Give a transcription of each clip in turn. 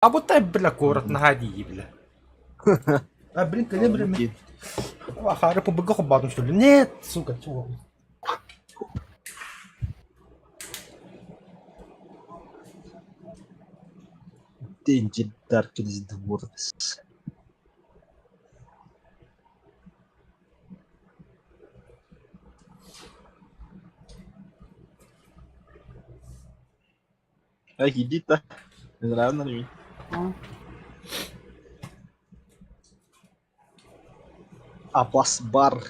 А вот бля куорат наһаа дии бля. А блин, кэлэ бля. Ахары ПБГ хоббатым что ли? Нет, сука, чего? Danger Dark is the worst. Ай, киирдит да? Нравится ли? Апас бар.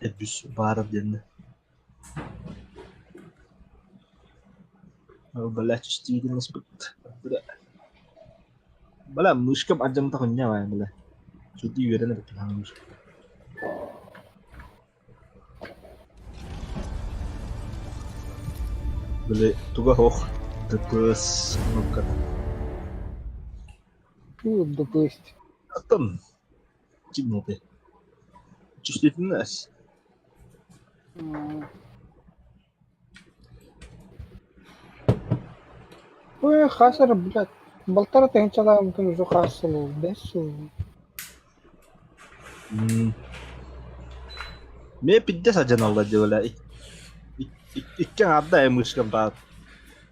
Эбүс бар диэн. Бля, чувствительность Бля, мышкам адьамта хуння бай, бля. Чути үөрэнэ бит мышка. Били туга суох ДПС кнопката. ДПС. Оттон чигнути. Чувствительность. Ой, хасар, блядь. Балтара тыһыынчалаабытын уже хас сыл, бэс сыл. Мне пиздец адьаналла диэбэлэ икки аҥаарда мышкам баар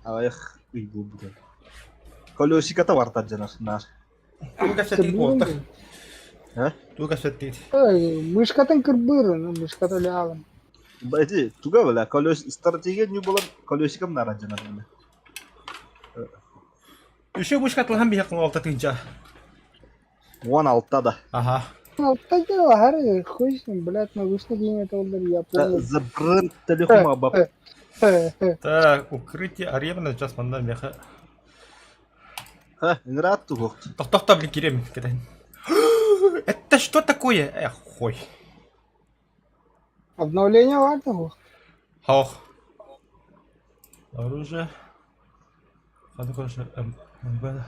аҕыйах ый буолбута. Колесиката барта адьанар наар. Тугу кэпсэттигит буолта? А? Тугу кэпсэттигит? Мышкатын кырбыыр, мышката үлэҕин. Эти туга бля колес стратегия не буолан колесиком наар адьанар бля. Үсө мышкатылаһан биһиэхэ алта тыынча. 16 да. Ага. Алта дело, хуй с ним, блядь, мы вышли день это я понял. За бренд телефона баб. Так, укрытие арена сейчас манна меха. Ха, ыҥыраат туһуох. Тохтохто, блин, кирем, кэтэн. Это что такое? Эх, хуй. Обновление ладно? Хох. Оружие. МВ.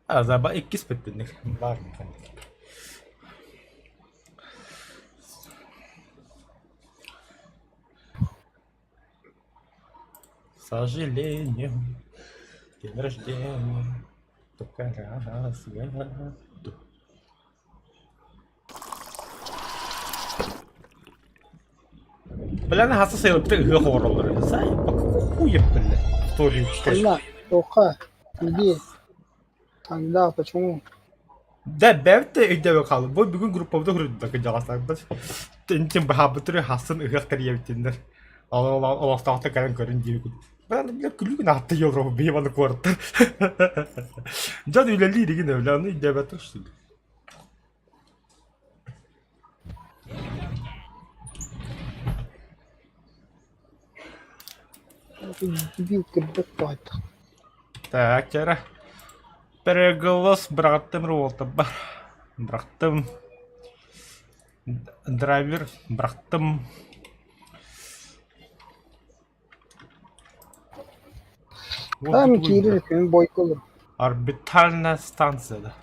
А, заба иккис бүттүнүк. Бар механик. Сожалением, день рождения, только раз в году. Бля, наһаа сыһыарбыта ыһыах оҥороллор. Заебал, какого хуя, бля, историю читаешь? Ханна, Тоха, где? Когда, почему? Да, бэбит өйдөбө хаалла. Бу бүгүн группабыта суруйдулар кырдьаҕастарбыт. Интим баһаабытыры хасын ыһыах тэрийэбитиннэр. Олохтоохтор кэлэн көрүн диэбит. Бля, күлүгүн аатта Европа биһи маны куораттар. Дьон үлэлиир игин бля, ону өйдөөбөттөр что ли? Дебил кырдык тоойто. Так, чара. Переголос бырахтым уолтабар. Бырахтым. Драйвер бырахтым. Там киирэр күн бойкулур. Орбитальная станция, да.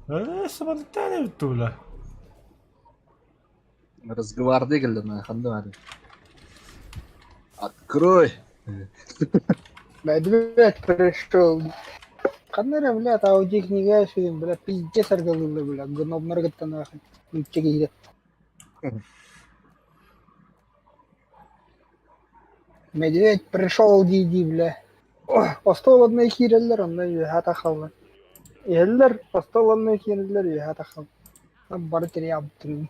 Э, самолетали тула. Разговардыы кэллэ ханна баар Открой! Медведь пришел. Ханна эрэ, блядь, аудиокнига сүрүн, блядь, пиздец аргылыыллар, блядь, гномнар кытта нахуй нуучча киһитэ. Медведь пришел дии-дии, бля. Остуол онно киирэллэр, онно үөһэ тахаллар. Иһэллэр, остуол онно киирэллэр, үөһэ тахаллар. Бары терябыттын.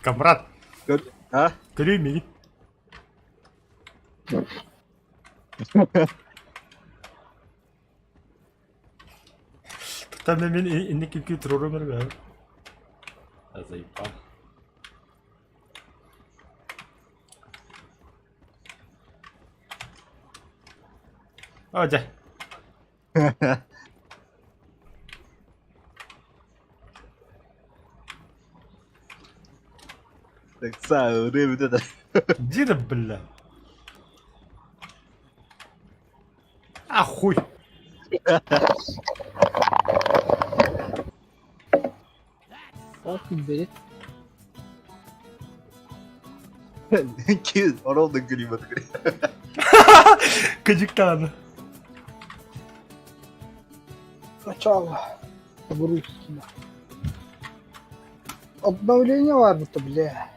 Камрад, А? көрүй миигин. Там мен инники туруорум эрэ А заебал. Оо дьэ. Так ырыа бүтэ да. Где бля? А хуй. Бери. Киз, орол да күлүмэт. Кыдьыктааны. Начало. Грустно. Обновление барбыта, бля.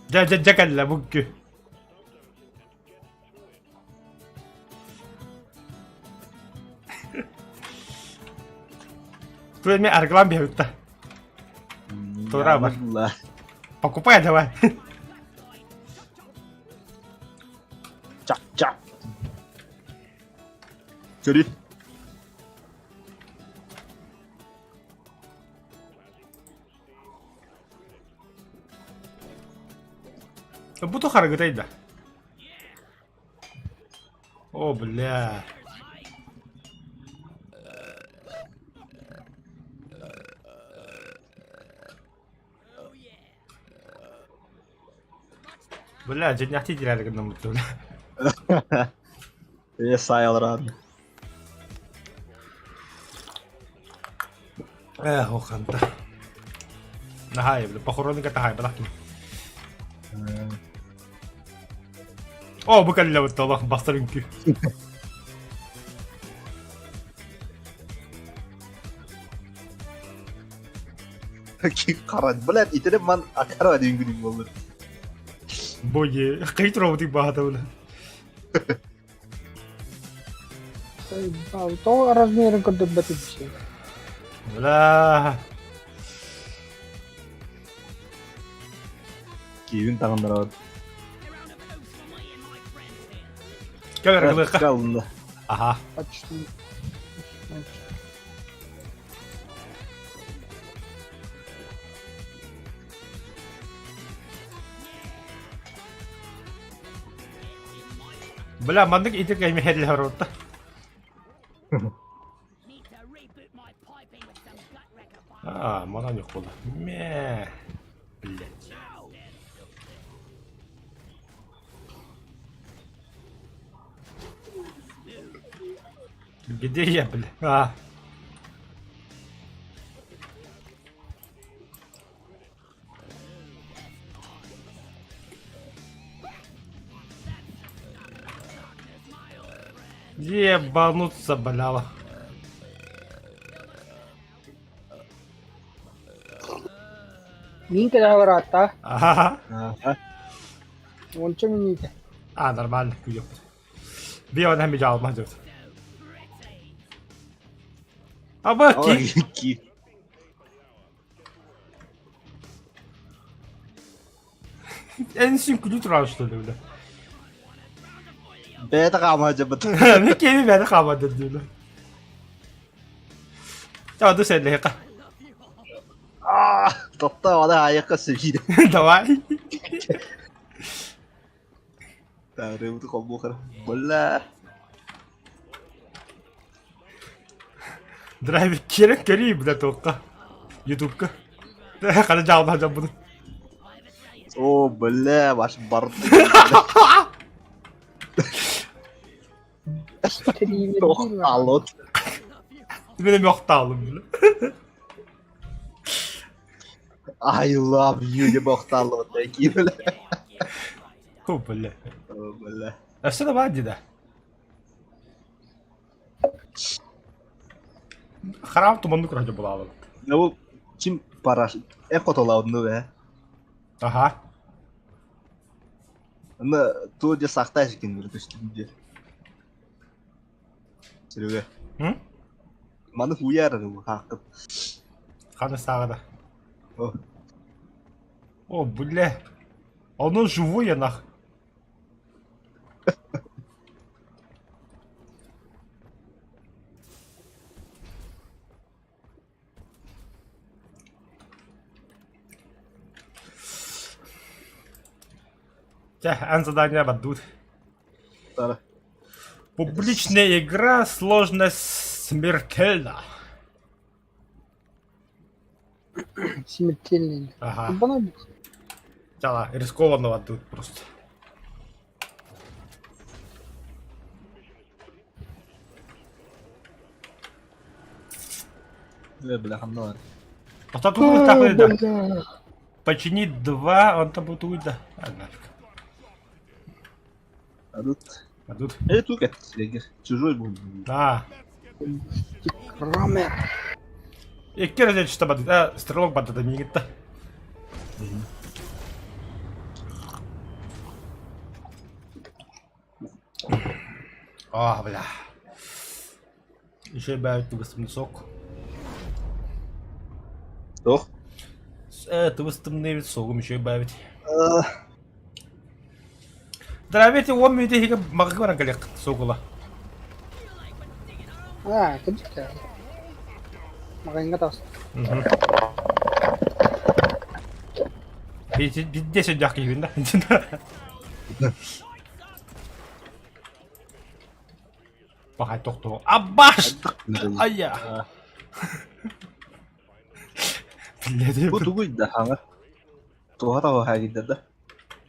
Дьэ, дьэ, дьэ кэллэ бу кү. Туй эмиэ арыгылаан биһэбит да. Тура бар. Покупай давай. Чак-чак. Көрүй. Бу то харагытай да. О, бля. Бля, дьиҥнээхтии дирэри гыннаммыт бля. Ээ саайалараан. Эх, оханта. Наһаа бля, похоронка таһаайбатах ким. О, бу кэллэ бутта олох бастар үҥкүү. Харан, блядь, итини ман акара диэн күнүм буолла. Бу е, кый роботик баата бля. Тоҕо размерын көрдөрбөт үһү. Бля. Киевин таҥыннарабыт. Кэл арыгылыахха. Калынна. Аха. Почти. Бля, маннык ити кэми херлэһэр орта. А, манан yok буолла. Мэ. Блять. Где я, бля? А. Ебануться, бляла. Мин кэлэ бараатта. Аха. Аха. Уонча миниитэ. А, нормально, күйөк. Бион hem жалма дьот. Аба ки. Ки. Эн син күлүү турар что ли бля. Бэйэтэ хаама дьабыт. Мен кеми бэйэтэ хаама дедиле. Ча ду сэллэхэ. Аа, тотта ана айакка сөбиир. Давай. Таарыбыты холбуохара. Бля. Драйвер керек көрүй бля тоққа. Ютубка. Қара жалма жам бұны. О, бля, баш барды. Тохталот. Мен эми охтаалым бля. I love you деп охталот. Такие, бля. О, бля. О, бля. Өссө да баар дии да. Хараам туманнык вроде булаабыт. Ну, ким параш... Эх хотолаудну бе. Аха. Аны туу де сахта екен бир көстүмдө. Серега. М? Маны хуяр хакып. Ханы саагада. О. О, бля. Оно живое нах. Чэ, эн задание бардут. Тара. Публичная игра, сложность смертельна. Смертельный. Ага. Банально. Чала, рискованно тут просто. Бля, ханна бар. Ота тугу да. Почини два, онтон бу тугуй да. Нафиг. Адут. Адут. Э, тук это, чужой был. Да. Крамер. Икки разведчица бады, а, стрелок бады да мигитта. А, бля. Еще бэйт тыбыстымны сок. Туох? Тыбыстымны эбит согум еще бэйбит. Здравейте, он мүнүүтэ иһигэр маҕаһыыга баран кэлиэх согула. Аа, кырдьык Маҕаһыыҥҥа таҕыста. Биирдэ сүрдээх киһибин да. Пахай тохтоо. Аббаш! Айя! Бу тугуй да хаҥа? Туоха таҕыһаа киирдэ да?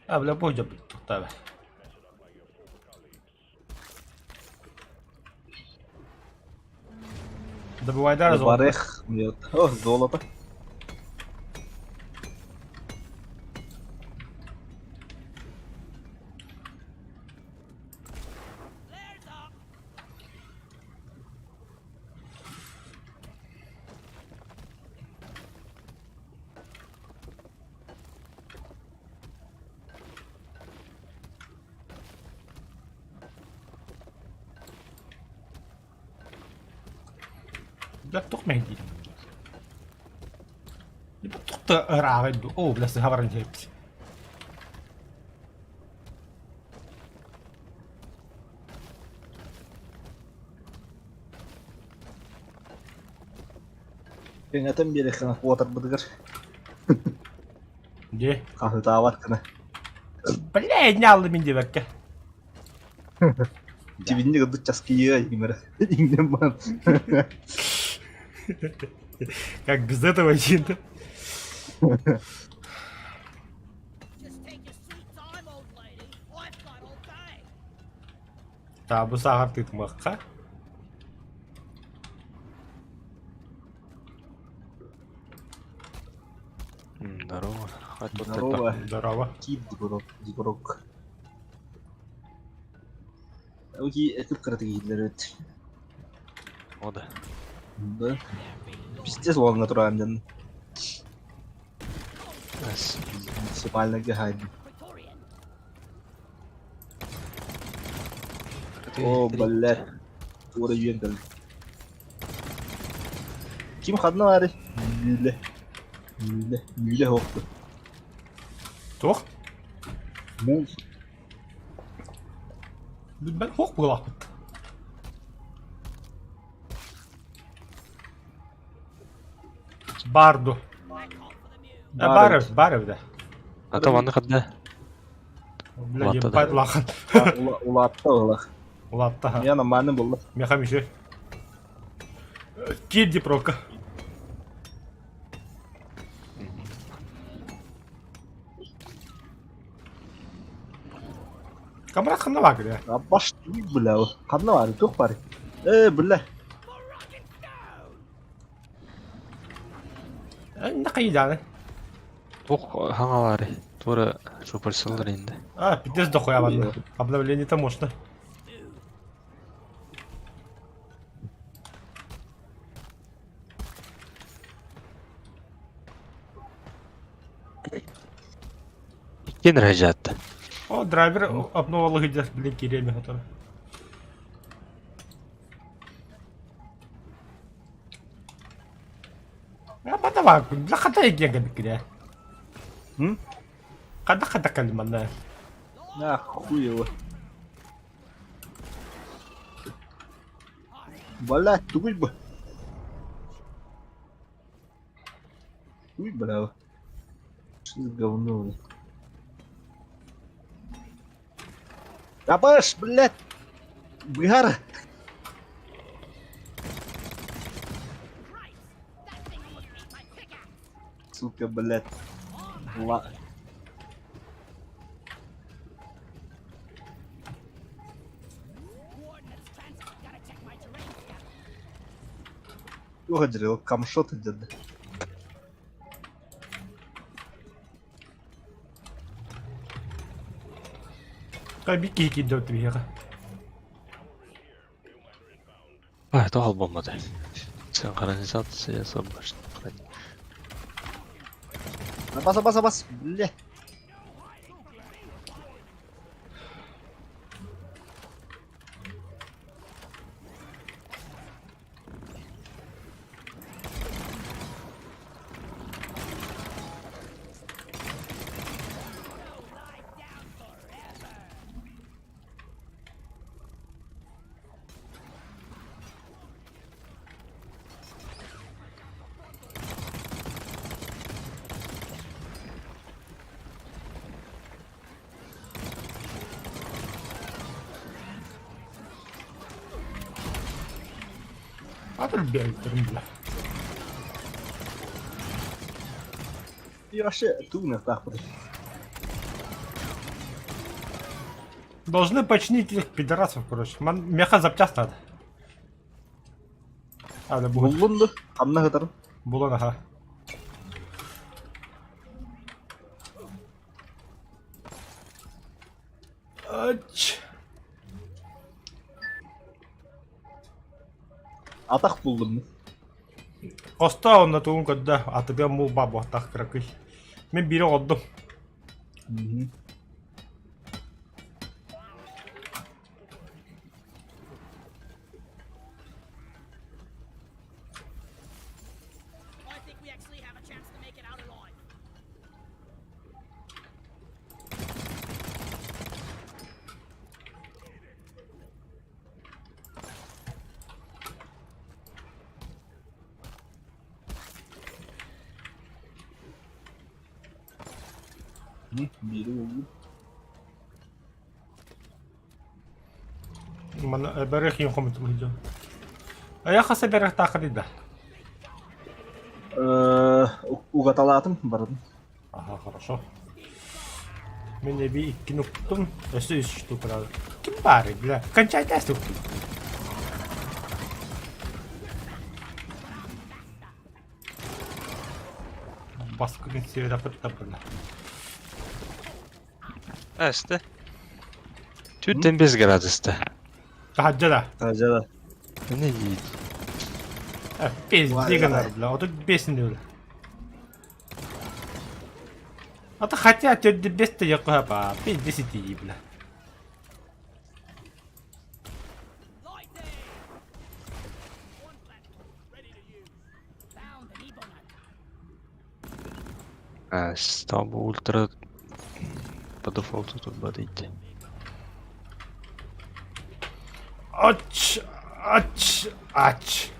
А, бля, бу туттаба. Добывайдар золото. Барех, о, золото. Бля, туох мэһэйдиир? Туох да ырааҕай дуу? Оо, бля, сыһа баран иһэбит. Кэҥэтэн биэриэххэ уотарбытыгар Дьэ. хаһыытаабат гына. Бля, не аллым мин диэбэккэ. Тибинник ырдык часкыйыа иҥмэрэ. Иҥнэн баран. Как без этого един. Та бу сааҕар тыытымыахха. Здорово. А тут Здорово. это... Здорово. Кип дигорок. Дигорок. Оки кып-кыратык иһиллэр эбит. О да. Да. Пиздец уолга туран дьон. Муниципальный хайдым. О, блядь. Туора үйэн кэллим. Ким ханна баарый? Мүлэ. Мүлэ. Мүлэ суохпун. Туох? Муус. Билбэт суох буолаахпыт. Баар дуо? Баар Баар баар эбит. А то маннык да. Бля, Улаатта да. ебать улахан. Улаатта улах. Улаатта. Я нормально булла. Меха еще. Киди прока. Камрат ханна баар бля. Баш бля. Ханна баар, туох баар. Э, бля. Нахайдааны. Туох хаҥалаары туора суперсыллар инде. А, пиздец дохуя ладно. Обновление-то можно. Иккиэн рожаатта. О, драйвер обновал где блин, кириэми готовы. Бадава, бля, хата егенга бикире. М? Хада хада калимана. На хуй его. Блядь, тугуй бы. Уй, бля. Что за говно, блядь. Абаш, блядь! Быгара! Сука, блядь. Ла... Туох дьирил камшот дьирди. Кай бик киһи киирдэ биһиэхэ. А, это албоммады. Синхронизация собашна. Баса баса бас. Бля. Атыр бэлтэрин бля. И вообще тугнахтаахпыт. Должны починить этих пидорасов, короче. Ман меха запчасть надо. А, да будет. Буллун ду? Хамна хытарын. Булан, ага. Ач. Атах буллум. Коста онно тугун көрдө, атыга мул бабуохтаах кыракый. Мин биири оҕордум. Биири буллум. Манна бэрэх иин хомутум сылдьан. Айа хаса бэрэх таахыный да? Угаталаатым бардым. Ага, хорошо. Мин эбии иккини уктум, өссө үс штука надо. Ким баарый, бля? Кончайте суки. Баскын сиэрэххит бля. Эсте. Түттен без градуста. Таһырдьа да. Таһырдьа да. Не диит? Пизди гынар, бля. Отут бесин бля. А то хотя төрдү бес да якка пизди ситии, бля. А, стал ультра по дефолту тут бодить. Ач, ач, ач.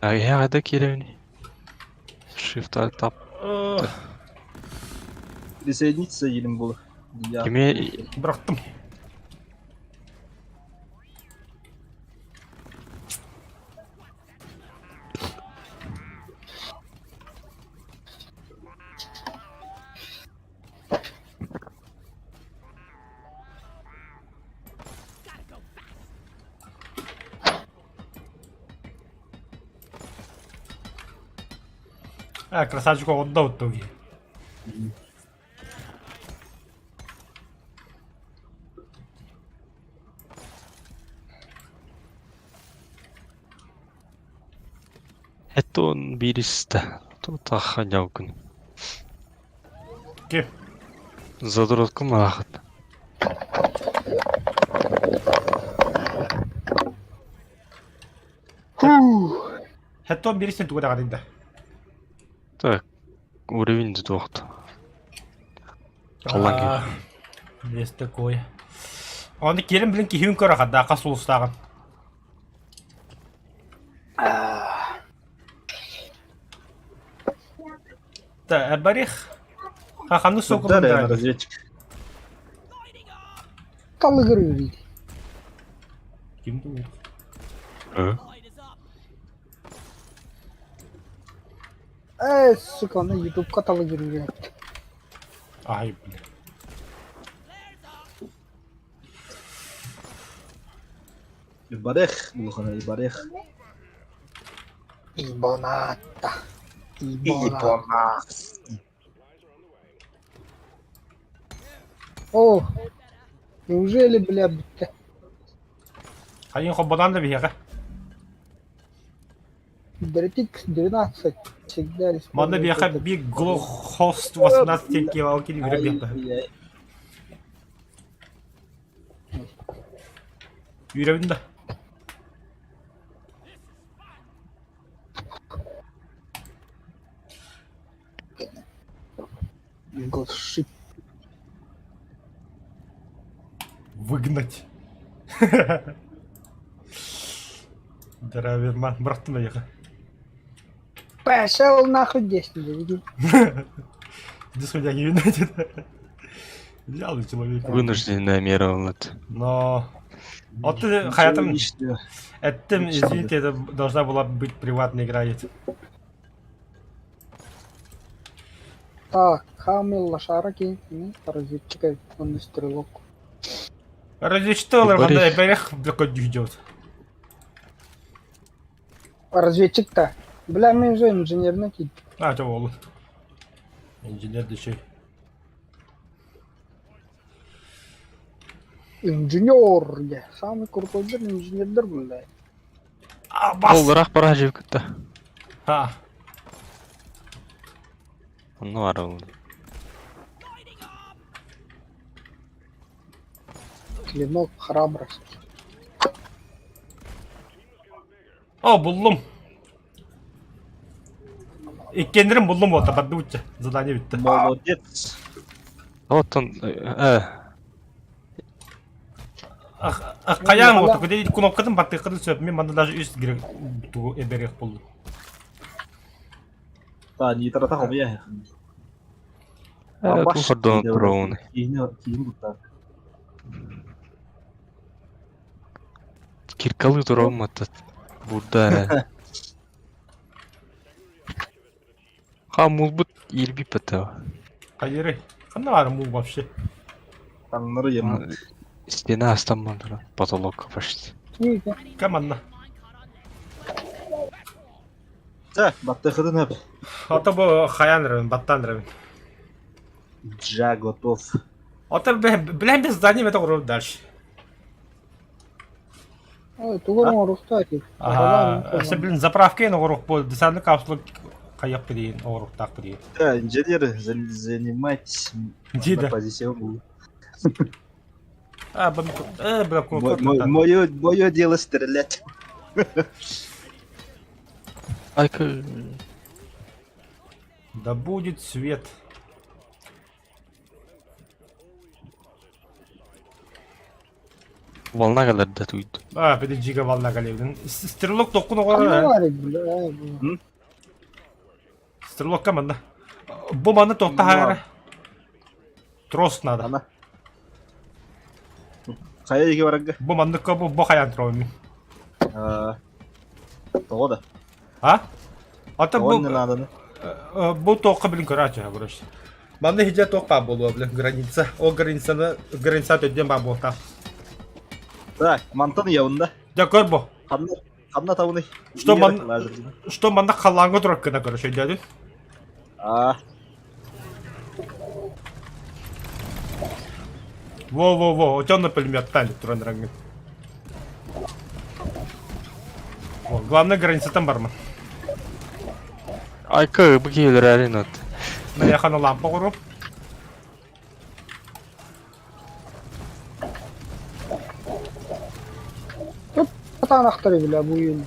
А я это киревни. Shift Alt Tab. Присоединиться елим булар. Я. Кими Бырахтым. А, красавчик отдал в итоге. Хэтон бииристэ. Тутаха дьалкын. Ким? Задротку маахат. Фух. Хэтон бииристэн тугу даҕаны да. Так, уровень туохт. Халлаан Есть такое. Оны киэрин билин киһибин көрө хадда хас улустааҕын. Да, барих. Хаханы соколун Да, разведчик. Талыгыр үйрейді. Ким бұл? Э, сука, аны ютубка талыгырыыр эбит. Ай, бля. Ибарех улахана Ибарех. Ибоната. Ибона. Ибона. О, неужели, бля, бүттэ? Хайын хоббонан да биһиэхэ. DirectX 12 всегда Манна используют биһиэхэ этот Big Host 18 диэн киэбэ кини үөрэ биһиэхэ. Үөрэбин да. Глушить. Выгнать. Здоровье, бырахтым эйиэхэ. Пошел нахуй 10 заведи. Иди сюда, не видно. Взял человек. Вынужденная мера вот. Но... Вот ты, хаятым, эттим, извините, это должна была быть приватная игра. Так, Хамил лошара кин, разведчик, он стрелок. Разведчик манна эбэрэх идет. Разведчик-то. Бля, мен же инженерный кит. А, это ол. Инженер дешей. Инженер, я. Самый крутой инженер, бля. А, бас! Ол ыраах бара жибиккитта. А, Онно арыл. Клинок храбрости. О, буллум. Иккиэннэрин буллум буолта, барды бучча. Задание бүттэ. Молодец. Оттон э Хайаан буолта, күдэ кнопкатын баттыаххытын сөп, мен манна даже үс гирек тугу эбэриэх буллум. Та, не тарата хомуя. э ту хордон туруун. Киини киин бутта. Киркалы туруун маттат. Бурда эрэ. Ха мулбут илби пата. Хайыры. Ханна баар мул вообще? Таҥнары ем. Стена астамман тура. Потолок почти. Киһи. Кам манна? Та, баттыхытын өп. Ото бу хайаан эрэ, баттаан эрэ. Джа готов. Ото билэн без задание это оҥорор дальше. Ой, тугу оҥоруохтаа этий. Ага, өссө билин заправка оҥоруох бу десантный капсула хайах билин оҥоруохтаах билин. Да, инженеры, занимайтесь. Дида. Позиция был. А, бам, бля, Мое, мое дело стрелять. Айка Да будет свет. волна кэлэрдэ туйду. А, били жига волна калебин. Стрелок токкун Ханна оҕоро. баар бля. Стрелокка манна. Бу манна тохта хаара. Трос надо. Ана. Хайа диэки барарга. Бу манныкка бу бу хайаан тураммын. Тоҕо да. А? Ата Тоҕо бу нааданы. бу тоққа билин көрөөчү короче. Манна хидя тоқ баа буолуо блин граница. Ол границаны граница төдден баа буолта. Так, мантан явында. Дьэ көр бу. Ханна ханна табыный. Что ман что манна халлааҥҥа турар гына короче өйдөөдүн. А, Во-во-во, отённо пулеметтан туран рангын. Во, главное границатан барма. Айка бу киһилэр эрин от. Маяхана лампа оҥоруом. Атаанахтары бля бу үйүн.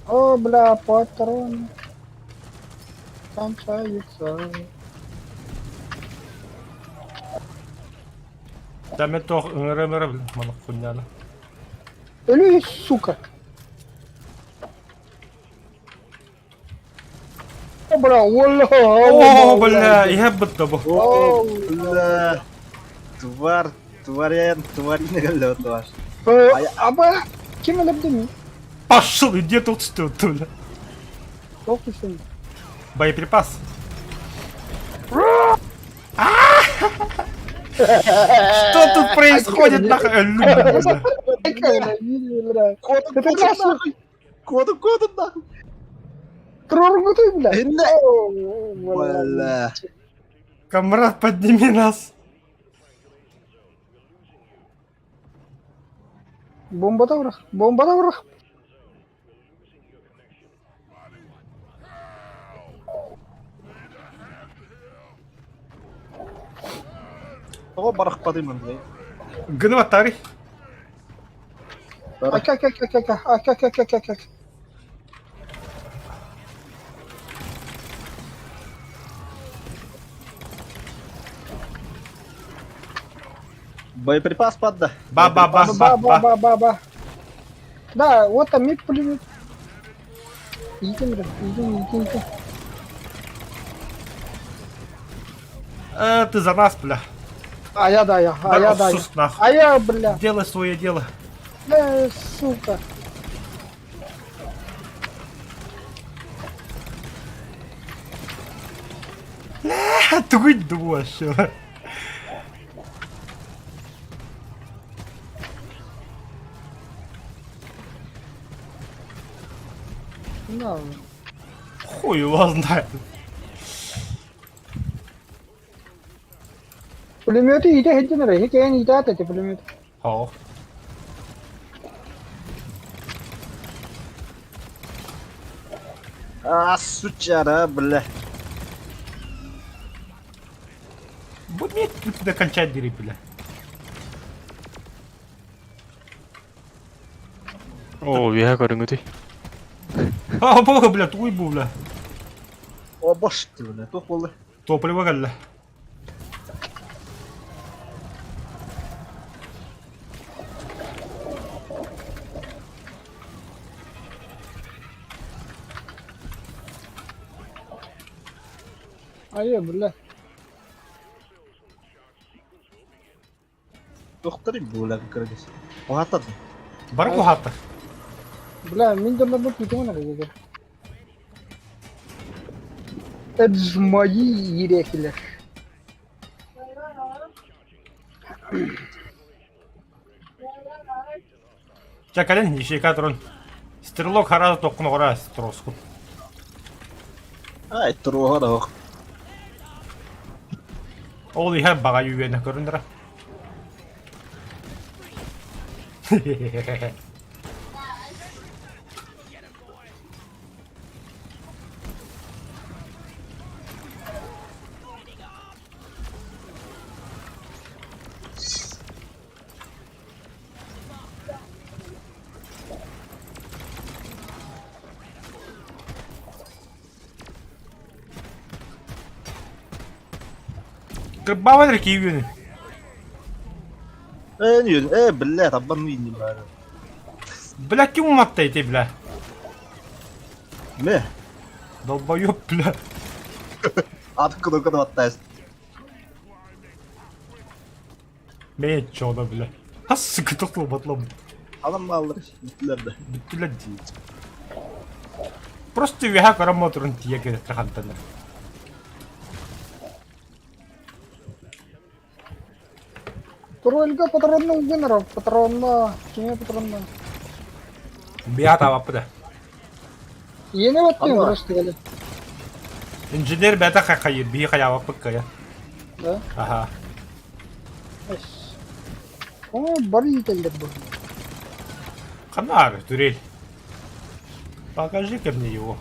О, бля, патроны. Кончаются. Да мен тоқ ыҥыра-ыҥыра блин, маннык хуйняны. Өлүй, сука. бля, уолла. О, бля, иһэ бытта бу. О, бля. Тварь, тварен, тварина кэллэ тварь. Аба, ким өлөрдүм? Пошел, иди тут что бля. Туох түсүн? Боеприпас. Что тут происходит нахуй? Бля. Коду, коду нахуй. Коду, коду нахуй. Троргуты, бля. Бля. Камрад, подними нас. Бомбата бырах, бомбата бырах. Тоҕо барахпатый мындай? Гынып аттары. Ака, ака, ака, ака, ака, ака, ака, ака, ака. Боеприпас падда. Ба ба ба ба Ба, ба. ба, ба, ба. Да, вот там мид пулемет. Иди, бля, иди, иди, иди. Э, ты за нас, бля. А я да, я, а я да. я. Сус, нахуй. А я, бля, Делай свое дело. сука. Тугуй вообще. На. Хуй его знает. Пулеметы иде хеджин эрэ, кээн иитээт эти пулемет.好. А, сучара, бля. Будь мне тебя кончать дери, бля. Оо, үөһэ көрүҥүтүй. А, бога, бля, туй бу, бля. О, бош, бля, туох буолла. Топливо кэллэ. Айа, бля. Туохтарый бу, бля, кыргыз. Уһаттар. Бары кухаттар. Бля, мин дьоннорбун тиитимэн эрэ дии. Это ж мои ирэкилэр. Чэ кэлин ищейка турун. Стрелок хараа токкун троску. Ай, туруоха да ох. Ол иһэр баҕа үөнэ көрүннэрэ. Кырбаабат эрэ киһи үөнүн. Э, не, э, бля, табан не бары. Бля, ким уматта ити, бля? Ме, Долбоёб, бля. откуда куда аттайс. Мен чода, бля. Хас сука тохтолботлом. Адам маллар, бүттүлэр да. Бүттүлэр дии. Просто үөһэ көрөн моторун тиийэ кэлэр хантанар. Турельга патронна угунара, патронна, кимэ патронна. Биа табаппыта. Иэнэ баттыын Алла. просто кэлэ. Инженер бэйэтэ хайыр, биһи хайаабаппыт кыайа. Да? Аха. Эс. О, бары иитэллэр бу. Ханна турель. Покажи-ка мне его.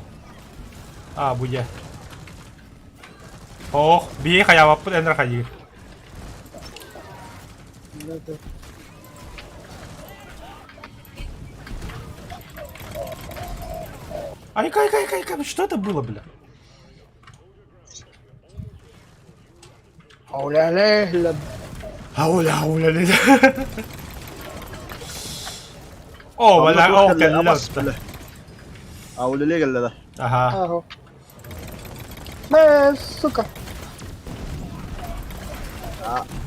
А, будя. Ох, биһи хайаабаппыт эн эрэ хайыыр. Да, да. Айка, айка, айка, айка, что это было, бля? Ауля-ля-ля. Ауля, ауля, ля. О, бля, о, кэллэ. Ауля кэллэ да. Аха. Аһо. Э, сука.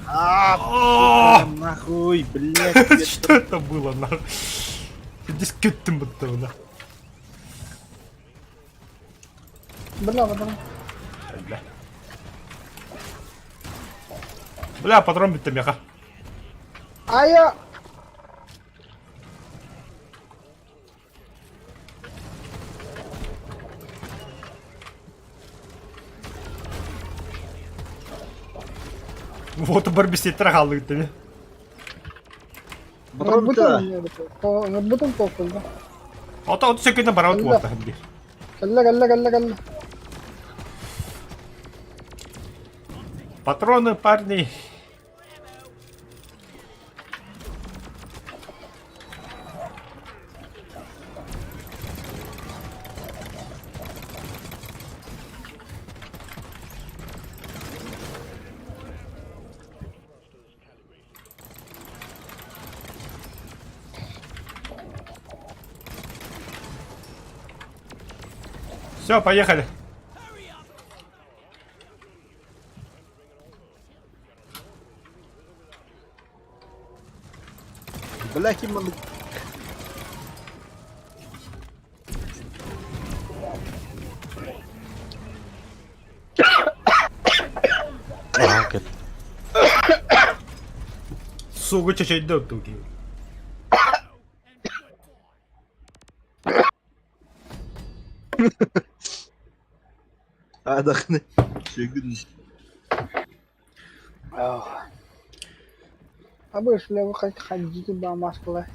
А, нахуй, блядь. Что это было, нахуй? Здесь кеттим будто бы, да. Бля, бля. Бля. Бля, патрон бүттэ меха. Айа! Вот бар бесеттер хааллыгыт дemi. Патрон бүттэ. Бутун толкуйда. Ото оту сөкүнэ барабыт уолта бир. Кэллэ, кэллэ, кэллэ, кэллэ. Патроны, парни. Все, поехали. Бля, ким маннык Аа кэл. Сугу чечейде өттү. Аадахны. Сүгүн. А бы шля хоть ходите ба маскала.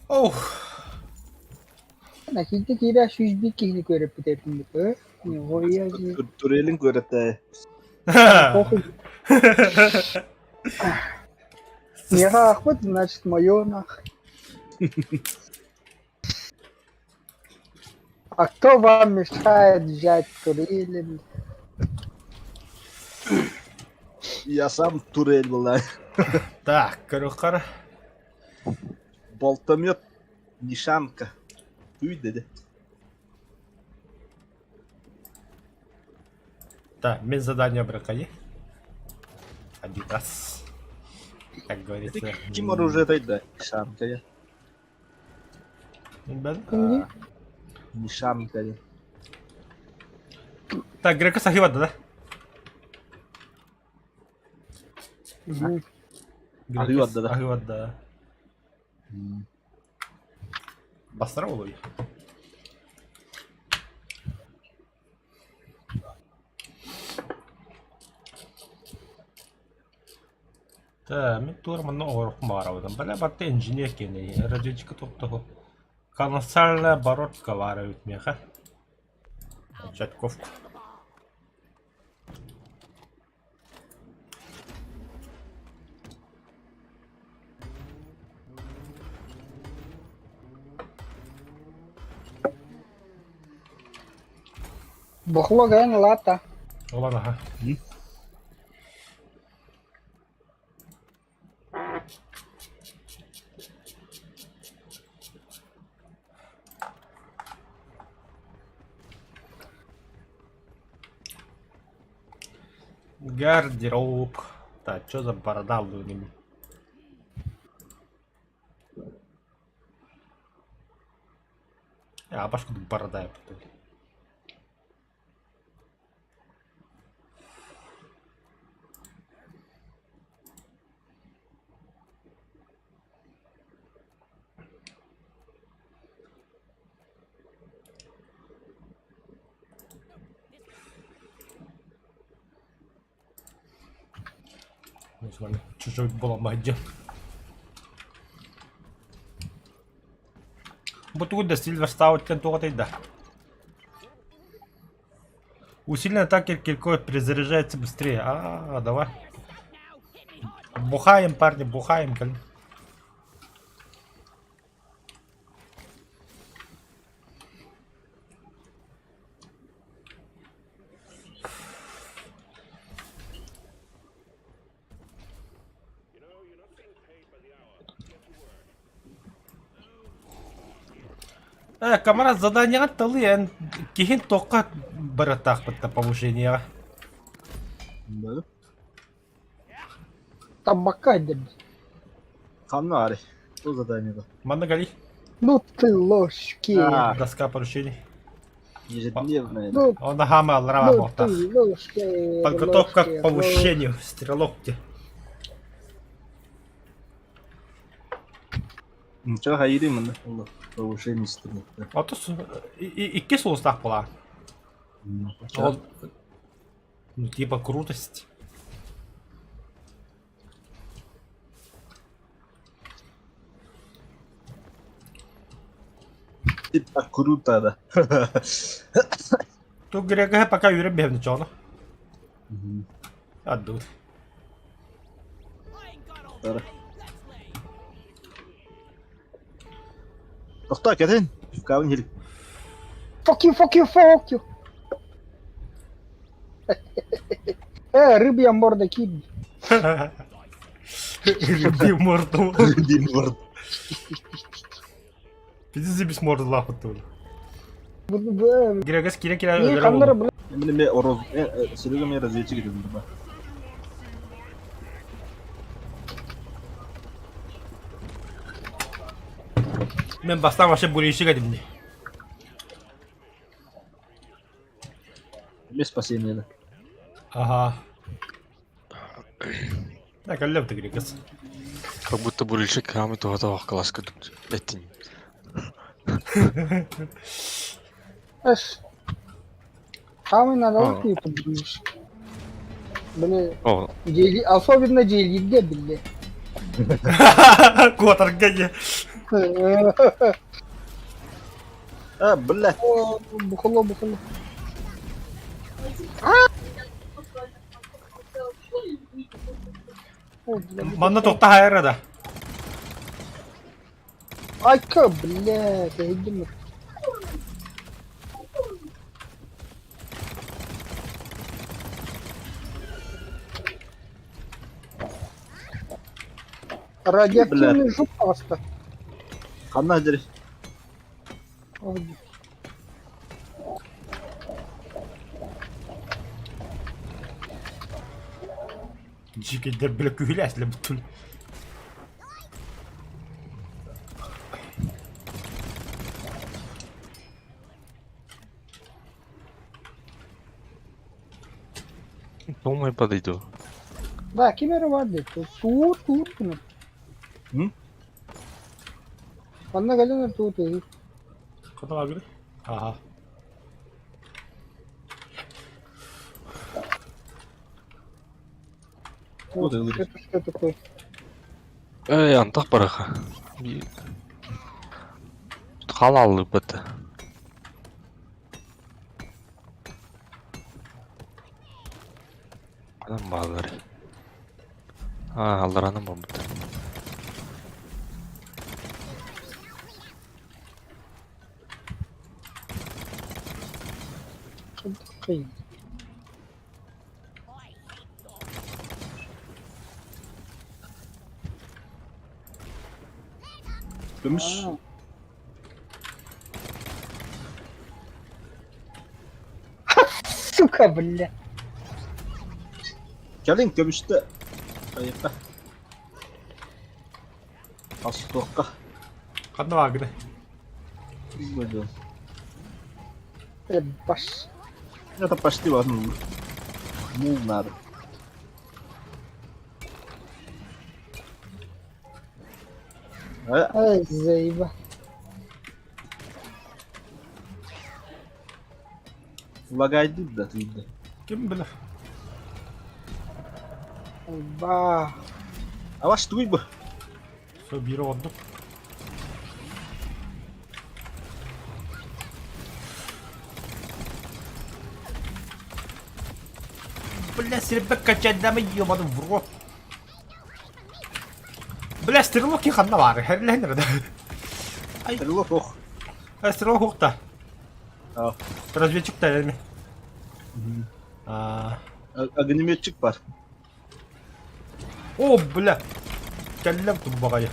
Ох. Накидте киирэ сүүс биир киһини көрөппүт этим Нихуя себе. Турелин көрөтэ. Похуй. Меха охот, значит, мое нах. А кто вам мешает взять турели? Я сам турель была. Так, көрөххөр. Болтомет. Нишанка. Туй деди. Так, мен задание бракайы. Адидас. Как говорится. Ким оружие да? Нишанка я. Бен. Нишанка я. Так, Грека сахивада, да? Аһыы да. Аһыы да. Бастара олуй. Да, мен тур манна оҕорохпун баҕарабытым. Бля, барта инженер киэнэ, разведчика топтоһу. Колоссальная бородка баара эбит миэхэ. Чатковку. Бохло ген лата. Олан аха. Гардероб. Так, что за борода в А, башку борода я потом. Чужой буламадья. Бу да Сильвер Стаут да. Усиленный атакер киркой перезаряжается быстрее. А, давай. Бухаем, парни, бухаем. Э, камара заданиеҕа талыы эн киһин туохха барыахтаахпыт да повышениеҕа. Да. Табакка айдырды. Ханна ари? Что задание да? Манна кали. Ну ты ложки. А. Доска поручений. Ежедневная. Ну, Он хама аллара ну ты буолтаах. ложки. Подготовка ложки, к повышению. Стрелок где. Ничего, хайрим, мында. Повышение стрелок. Ото икки сулустаах буолаа. Ол ну типа крутость. Типа круто, да. Ту Грега пока үөрэн бэһэбин чоно. Отдут. Тохтоо, кэтин. Кавын хил. Fuck you, fuck you, fuck you. Э, рыбья морда кид. Рыбий морду. Дим морду. Пиздец без морду лахут Э, Грегас кире кире Не, ханнара, бля. Мин ме ороз... Серега мне разведчик дедим ба. Мен бастан вообще бурейщик этим. Ме спасение да. Ага. Так, аллем ты Грегас. Как будто бурильщик хаамы туһата класска эттин. Эш. Самый надо ты подберешь. Бля, О, дели, особенно делиге, бля. Куотарга не. А, блядь. О, бухло, бухло. О, бля. Манна тоқта хайра да. Айка, блядь, я иду. Радиоактивный жук просто. Ханна дери. Ой, Жикедер бile күһүлэ әсле бүттүл. Думай подойду. Да, кимера варды. Тур, тур, тур. М? Манна галина тур, тур. Када багыр? Ага. Вот и Это что такое? Эй, антах бараха. Халал быт. Адам баллар. А, алдараным бар быт. Что такое? Көмүс. А. Сука, бля. Кэлин көмүстэ. Айыкка. Астуаққа. Ханна багыр? Бля. Э, баш. Это почти важно. Мул надо. А, Ай, заеба. лагайды да түйді. Ким биле? Ба. Аваш туй бы. Со бири ордук. Бля, сирбек качадамы ебаный в рот. Бля, стрелок и ханна бар. Херлен да. Стрелок ох. Стрелок ухта. А. Разведчик та эми. А. Огнеметчик бар. О, бля. Кэллэм туббаҕайы.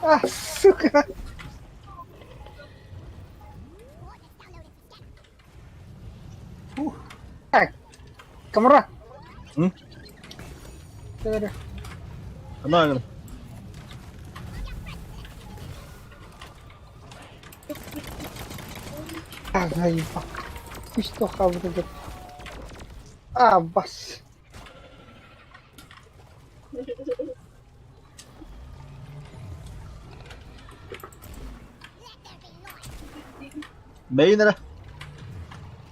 А, сука! Ух. Так, Камра. М? Говорю. Она А, заебал. Ты что, хавры? А, бас. Бэйин эрэ.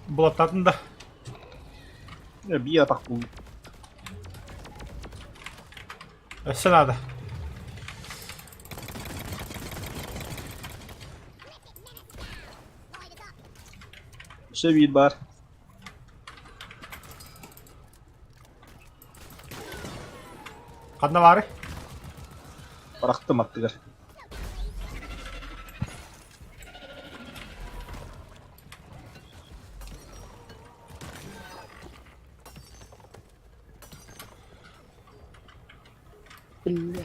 Булаттаатын да. Биир атах буолла. Өссө наада. Өссө биир баар. Ханна баары? Бырахтым аттыгар. Бля.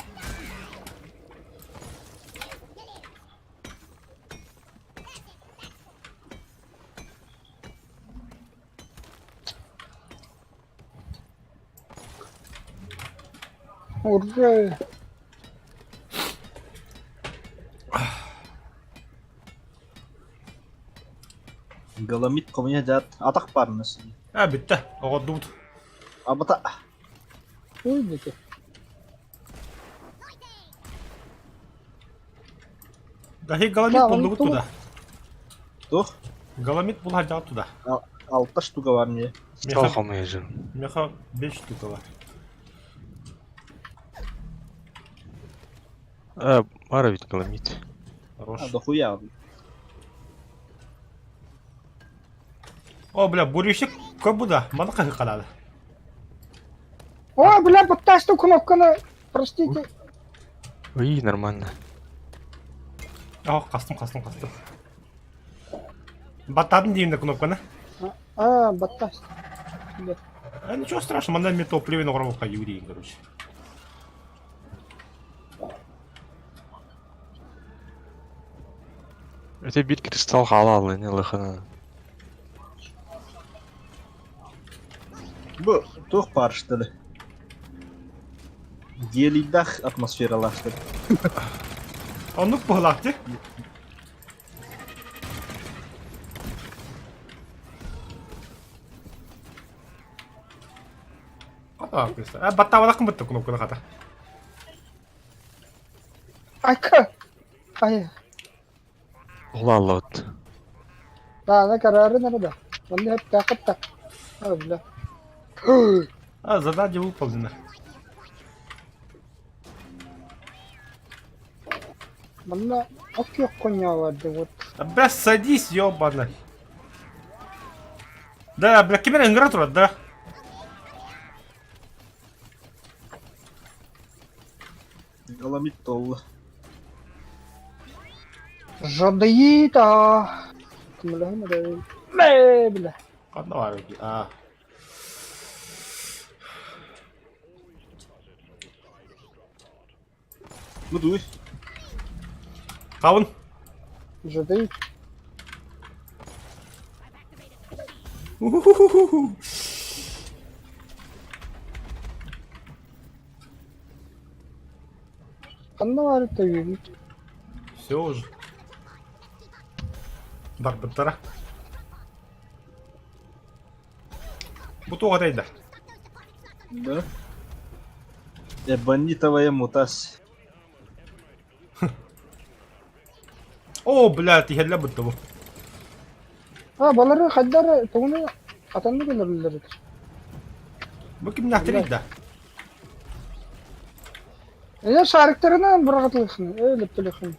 Ура! Галамит хомуйа дьаат атах баарына А, бүттэ. Оҕордубут. Абата Уйдите. Дахи галамит Да, буллугут он туда. туох Галамит булһардьаҕыт туда. алта штука бар мне. Стол Меха, хомуйа меха 5 штука бар. Э, баар эбит галамит. Хорош. А дохуя. О, бля, бурющик көп буда. Маны қахы О, бля, подтащу кнопку на... Простите. Ой, нормально. О, қастым, қастым, қастым. Баттадым деймін кнопканы. А, батташ. Бля. А, ничего страшного, манда мен топливо оҕоробукка юрийин, короче. Это бит кристалл халал, не лыхана. Бу туох баар что ли? Гелийдах атмосфералаах что ли? Оннук быһылаах А, баттаабалакын бытта кнопканы хата. Айка. Ай. Улалот. Да, на карары надо. Манна хапта хапта. А, бля. А, задание выполнено. Манна окей коня барды вот. А, бля, садись, ёбаный. Да, бля, кимер ыҥыра турар, да. Галамит толла. Жадыита. Бля, бля. Бля. Ханна баар эбит? А. Бу дуй. Хабын. Жадыит. Уху-ху-ху-ху. Ханна баар төйүбүт. Все уже. Барбыттара. Бу туох этэй да? Да. Эбонитовая мутас. О, бля, тиһэллэ бутта бу. А, балары хайдары тугуну атанны көлөрүллэр. Бу кимнээхтэрий да? Эне шариктарынан бырагатылыхны, өлөп төлөхүн.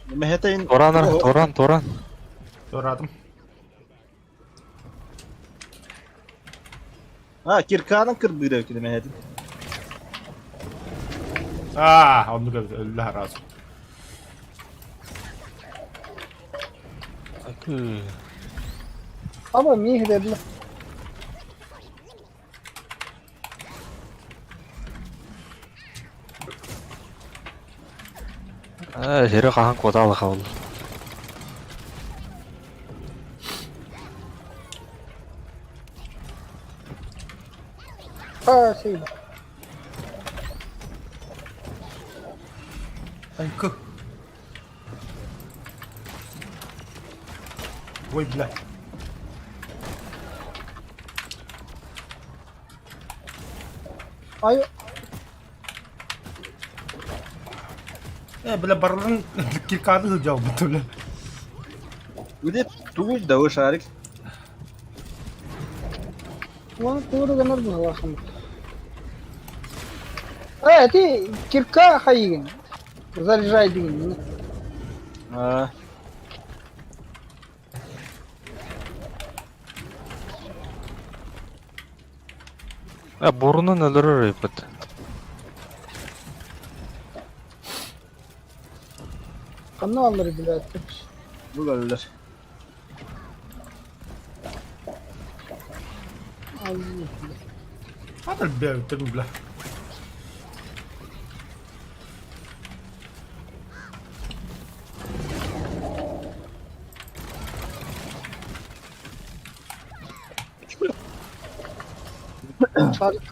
Мэхэтейн Торан, торан, торан. Туоратым. А, кирканын кырбыыра эбит мэхэтин. А, оннук эбит, өллө араас. Аба миих дедиле. Ээ, сири хаһан куотаалаха ол. Спасибо. Айка. Ой, бля. Ай, Э, бля, барыларын киркааны сылдьабыт, бля. Где тугуй да вы шарик? Уон тууру гынар быһалаахым. Э, ти кирка хайыгын. Заряжай дигин. А, Э, бурунун өлөрөр ыйбыт. Ханна аллар билээттим. Бу кэллэр. Хата бэйэтин бля.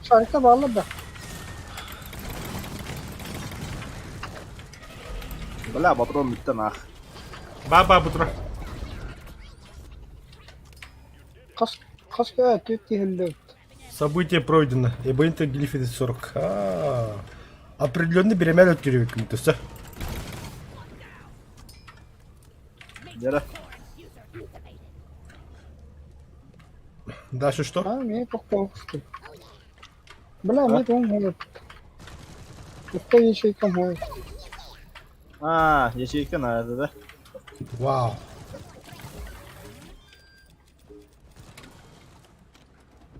Шарикта бааллар да. Бля, патрон бүттэ нах. Ба-ба бутура. Хас хас түт тиһиллибит. Событие пройдено. Эбонит глифит 40. А, определенный беремел өткөрүбүт төсө. Дьэрэ. Дальше что? А, мин тохтоохту. Бля, мин тугум буолбут. Икки ячейка буолбут. А, ячейка надо, да? Вау.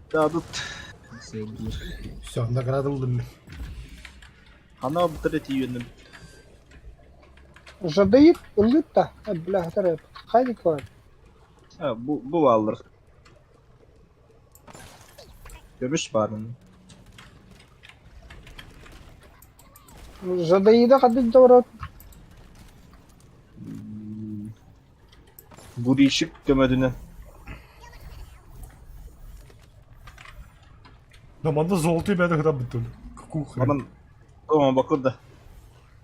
Да, тут... Все, награда ыллым мин. Хана бутыр тиийэним. Жадайыт ыллыт да, бля, хатар хайдик бар. Ha, bu, bu alır. Көмүс баарын. Жадайыда хадык доворот. Буришик көмөдүнэн. Да манна золотой бэйэтэ кытан бүттүл. Какую хрень. Манан тома бакыр да.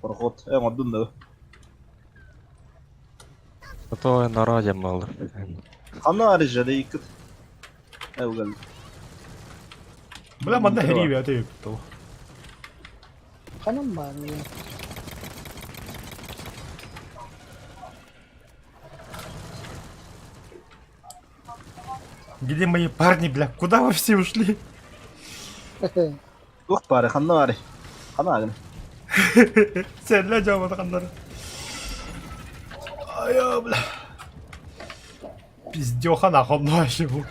Проход. Э, оҥордун да. Зато нора диэн буолар. Ханна арыжа иккит. Э, угал. Бля, манна хэрии бэйэтэ бүттүл. Ханан баар. Где мои парни, бля? Куда вы все ушли? Туох баары, ханна баары. Ханна агын. Сэллэ дьаабатаханнар. Айа, бля. Пиздеха нахуй вообще был.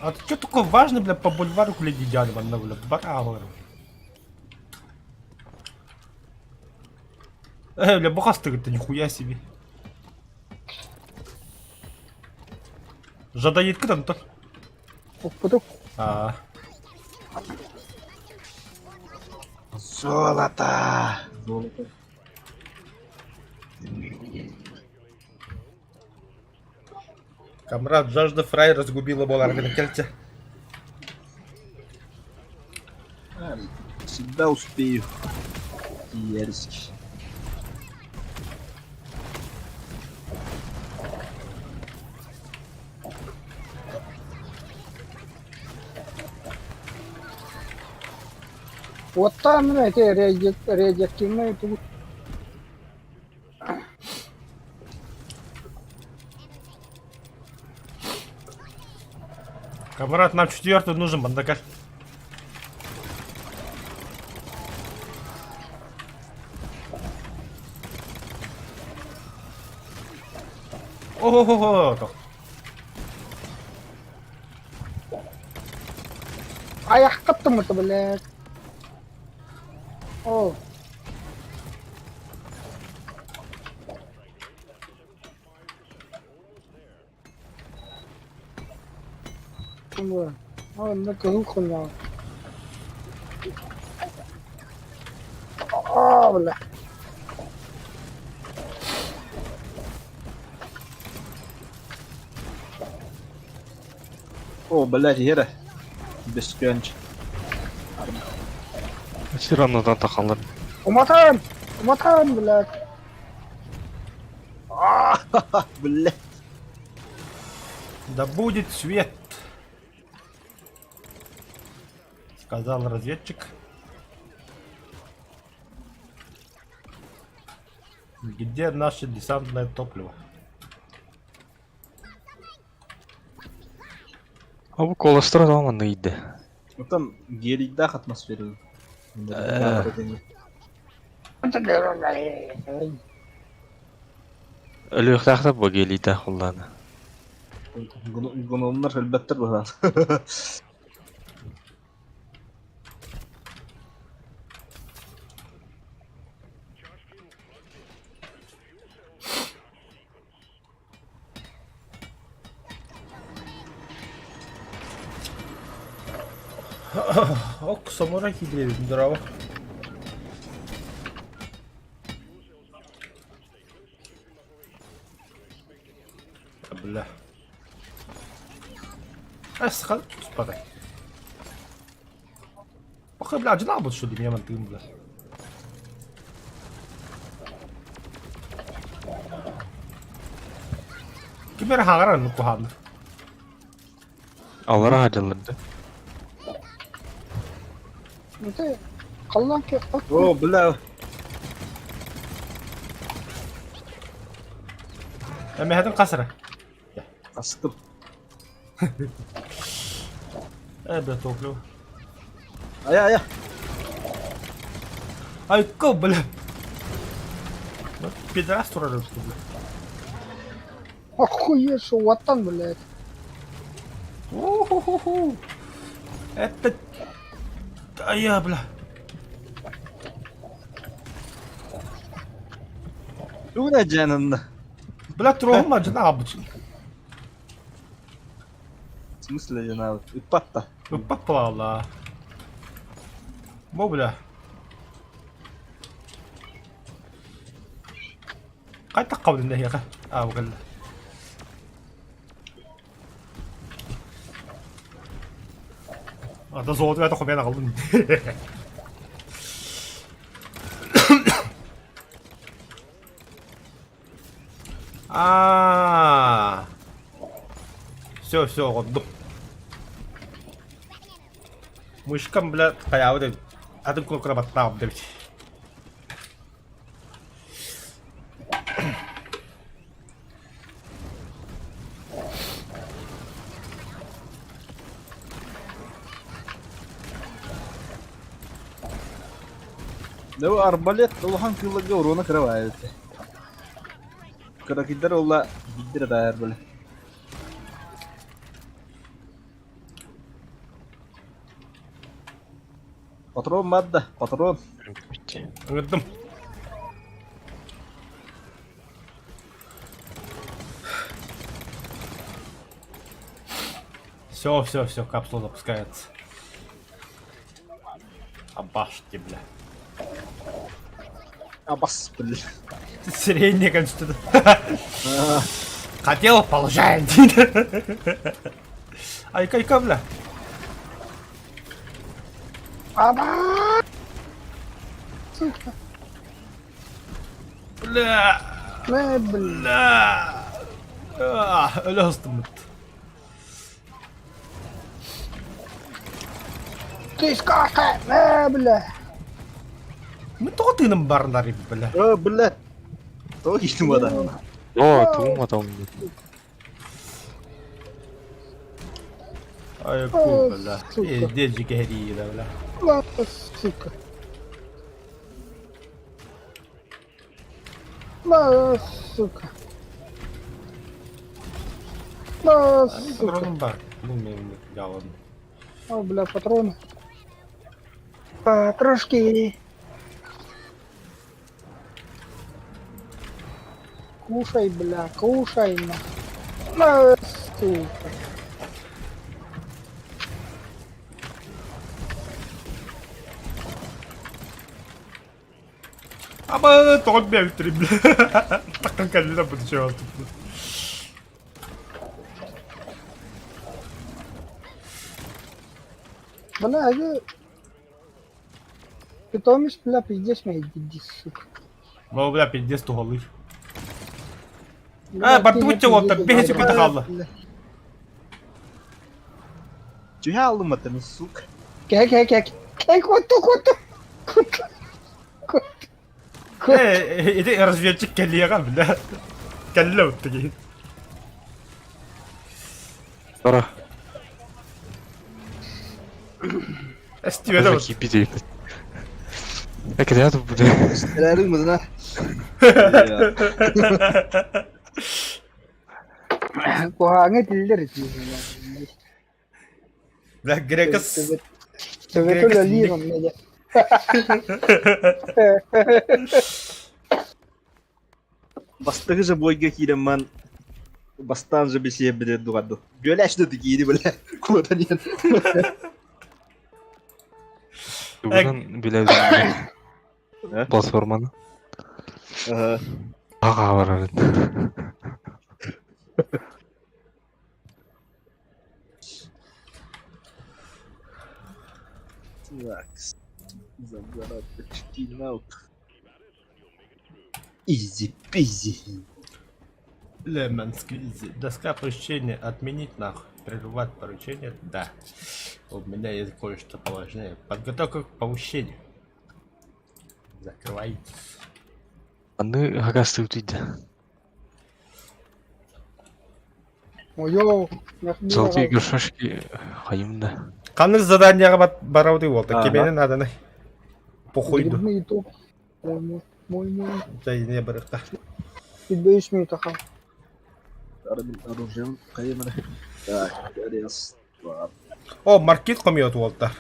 А ты что такое важный, бля, по бульвару кулеги дядя, бля, бара, бля, бухастый, это нихуя себе. Жадаит кытан-то. Укпутук. А. Золото! Золото. Камрад, жажда фрай разгубила болар кельте. Всегда успею. Дерзкий. Уоттаан эти радиоактивные тугу. Камрад, нам четвертый нужен, бандакар. О-хо-хо-хо! Айаххаттым это, блядь. О. Онно кыһыл хонноҕо. Аа, бля. О, блядь, иһэрэ. Бескөнч. Сир анныдан тахалар. Уматан! Уматан, блядь! А, блядь. Да будет свет! Сказал разведчик. Где наше десантное топливо? А бу колостро манна иде. Оттон гелийдаах атмосфера. Өлүөхтээхтэр бу гелийдээх буллаана. Гномнар өлбөттөр быһаан. Ок, самурай киирдибит, здорово. Бля. Асхал, спадай. Ох, бля, дьанаабыт что ли, мен тыын, бля. Ким эрэ хаҥар оннук куһааннык. Аллара хаадьалларды. Ити халлаан О, бля. Эмэһэтин хас эрэ? Астым. Э, бля, топливо. Айа, айа. Айка, бля. Ну, пидорас турар эбит, бля. Охуешь, уоттан, блядь. У-ху-ху-ху. Это... Айа, бля. Тугуна дьананна. Бля, троһум дьана абыч. В смысле дьанаабыт? Ыппат да. Ыппат буолла. Бу, бля. Хайдах хабылын эһиэхэ? Аа, бу кэллэ. Ата золото это хомян аҕаллым. А. Все, все, оҕордум. Мышкам, бля, хайаабыт эбит. Атын куокура баттаабыт эбит. Дэ арбалет улахан кыылларга уруона кыра баайы эбит. Кыракыйдар уолла биирдэ эрэ таайар били. Патрон баар да, патрон. Ыҥырдым. Все, все, все, капсула запускается. Абашки, бля. Абас, бля. Средняя, конечно. Хотел, получай. Айка, айка, бля. Аба! Сука. Бля. Мэ, бля. Бля. Өлө ыстыммыт. Ты скака! Мэ, бля. Мин тоҕо тыыным барынар бля. О, бля. Тоҕо киирдим да. Оо, тугум атам. Ай, ку, бля. Пиздец кэһэриилэ, бля. Ла, сука. Ла, сука. Ла, сука. Патроным бар. Ну, мен жалын. О, бля, патроны. Патрошки. Кушай, бля, кушай, на. На, сука. Аба тоҕо бэбиттэрим Таккан кэллилэр бу чөөл туппут. Бля, это... Питомец, бля, пиздец меня иди, сука. Бу бля пиздец туһалыыр. А, бардыбыт чоҕуоттар, бэһи сүпүтэ хаалла. Түһэ алдым аттаны, сука. Кэ кэ кэ кэ куотtu куотtu куотtu куотtu Э, ити разведчик кэлиэҕэ, бля. Кэллэ оттуги. Тора. Эстибэтэ вот. Кипи Экрят буде. Стрелярың мызына. Куһааҥҥа этиллэр ити. Бля, Грекас... Төбөтө үлэлиир онно дьэ. Бастакы же бойга киирэммэн бастаан же бисиэббитин дугарду. Бүөлээш да киири бile. Куотан иһэн. Тугунан билэбин платформаны. Аға барар. Так. Забирать очки наук. Изи-пизи. Lemon squeezy. Доска поручения отменить нахуй. Прервать поручение? Да. У меня есть кое-что поважнее. Подготовка к повышению. Закрывайтесь. Аны хагасты утуйда. Ойоо, Золотые горшочки хайымда. Ханнык заданиеҕа барабытый буолта? Ага. Кимиэнэ нааданы? Похуйду. Мой мой мой мой. Дайыне барыкта. Бейш минута Оружием кайымына. Так, раз, два, О, маркет хомиот уолта.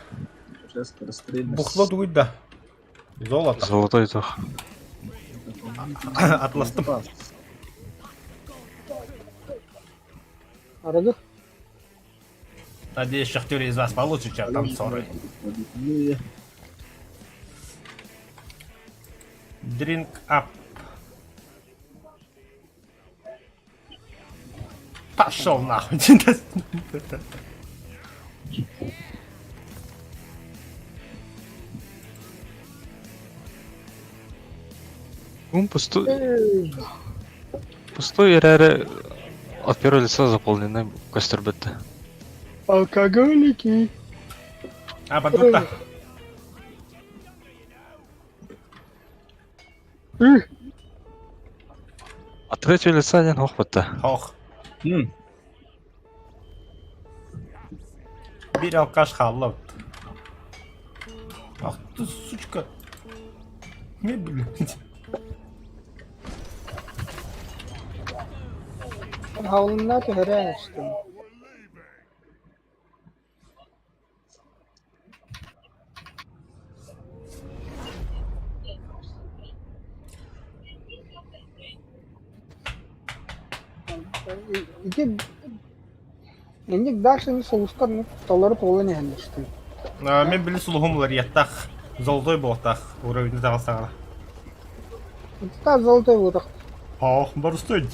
шесть, расстрельность. Бухло дугуйда. Золото. Золотой тох. Атластым. Арыгы. Надеюсь, шахтеры из вас получше, чем танцоры. Drink up. Пошел нахуй. Ум пустой. Пустой эрээри от первого лица заполненный костер бетте. Алкоголики. А, батута. От третьего лица диэн ох бетте. Хох. Биир алкаш хаалла. Ах ты, сучка. Не, блядь. Havlunlar түһэрэ астым. Ити инник дальше сулустар толору туолан иһэллэстим. Мен били сулуһум уларыйаттах, золотой буолтах, уровень таҕыстаҕына. Та золотой буолтах. Ох, борустуй.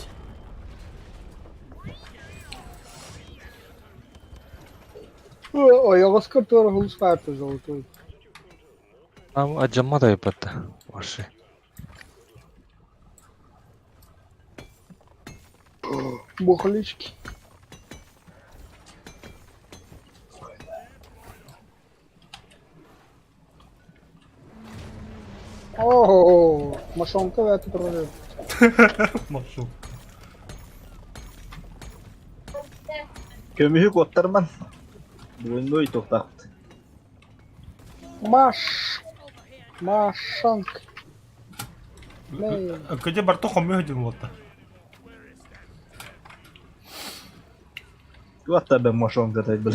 Ойоҕоско туора сулус баарта золотой. Нам адьамма да айбатта. Ваши. Бухлички. О, мошонка это тоже. Мошонка. Көмүһү куоттарман. Бүгүн тоқтақты. Маш. Машонка. Көде барто хоммө хөдүн буолта. Туохта бен мошонка тай бил.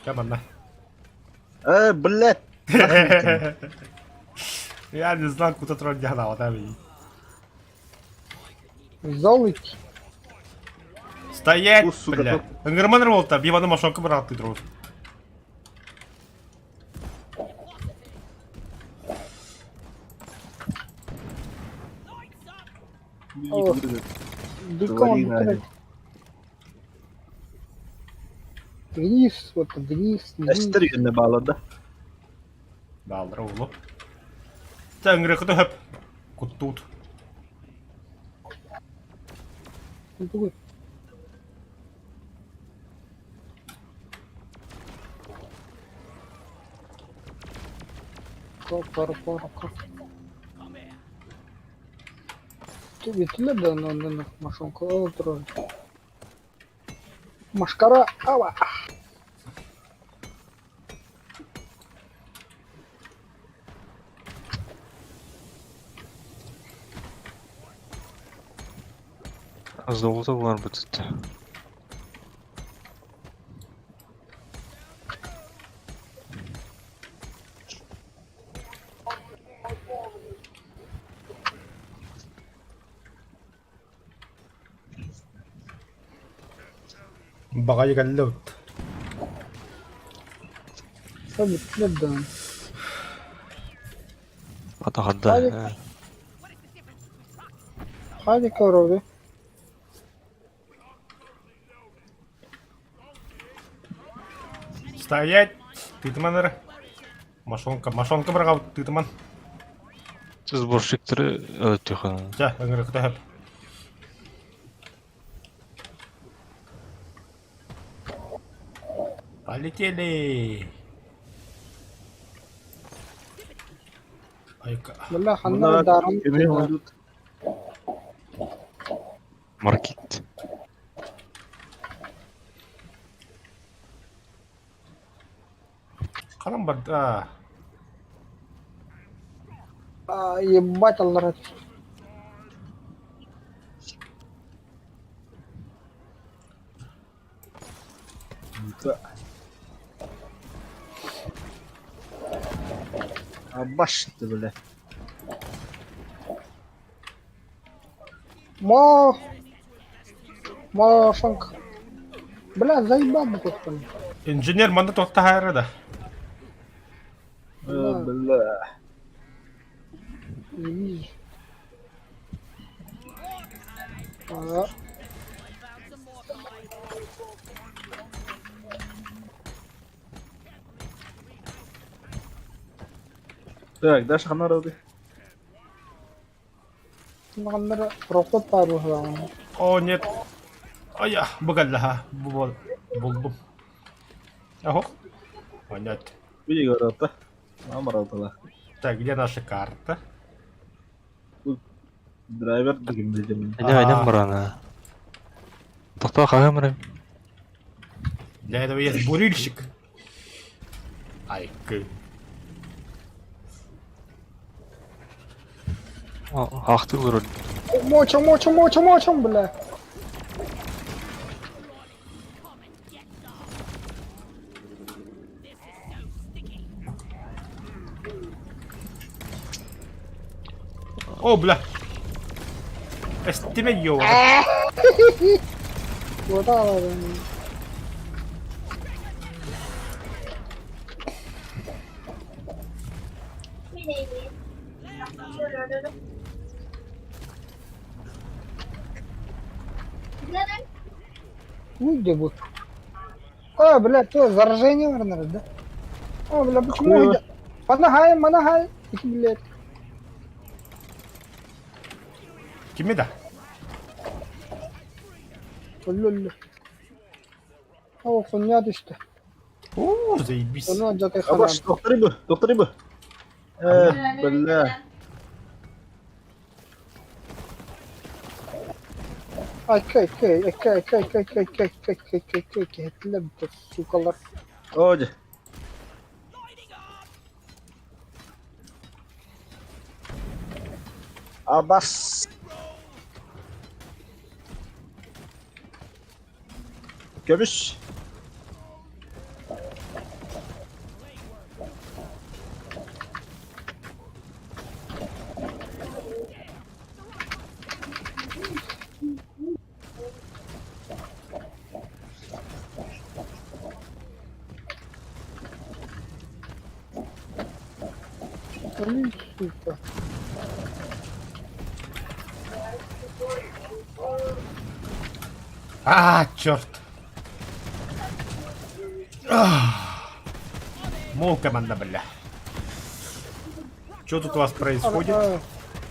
Кэманна. Э, блядь. Я не знал, куда трон дьяна, вот ами. Золоть. Стоять, У, сука, бля. Ыҥырман буолта, биваны мошонка быраатты друг. О, Быка Твори он надо. Вниз, вот вниз, вниз. Эстер yönüne bağladı. Бааллара уолу. Чэ ыҥырыахыта сөп. Куттуут. Тугуй. Кор, кор, кор. Бүтүлэр да онно машонка ол турар. Машкара ава. Золото булар бутут. Баҕайы кэллэ эбит. Бүттүлэр да. Хата хадда. Хайди корови. Стоять! Тыытыман эрэ. Мошонка, мошонка быраҕабыт тыытыман. Сборщиктары өлөттүөххэ. Чэ, ыҥырыахыта сөп. Полетели! Айка. Бля, ханна даром. Көмүһү оҥорбут. Маркет. Ханан барда? Ебать аллара. Баш бля. Мо. Мошонка. Бля, заебал бы господи. Инженер манна туохтаһаара да? Бля. Не вижу. А, Так, Даша ханна барабытый? Маннара проход пару. О, нет. Ая, бу кэллэ ха. Бу булдум. Охо. Понятно. Видео барабыта. Мама барабытала. Так, где наша карта? Драйвер дигин билдим. Эне айдан барана. Тохтоо хаһан барам. Для этого есть бурильщик. Айкы. Ахты олорор. Мочим, мочим, мочим, мочим, бля. О, бля. Эстиме ёва. Вот Ну где будет? А, бля, что, заражение, наверное, да? О, бля, почему я? Манахай, манахай, блядь. Кими да? Лол. О, хуйня түстэ. О, заебись. Ону алдьархай ханаан. Абаш, доктор бу, доктор бу. Э, бля. Окей, окей, окей, окей, окей, окей, окей, окей, окей, окей, окей, киһитилэр сукалар. Оо, дьэ. Абас. Көмүс. Блин, сука. А, черт. Мол команда, бля. Что тут у вас происходит?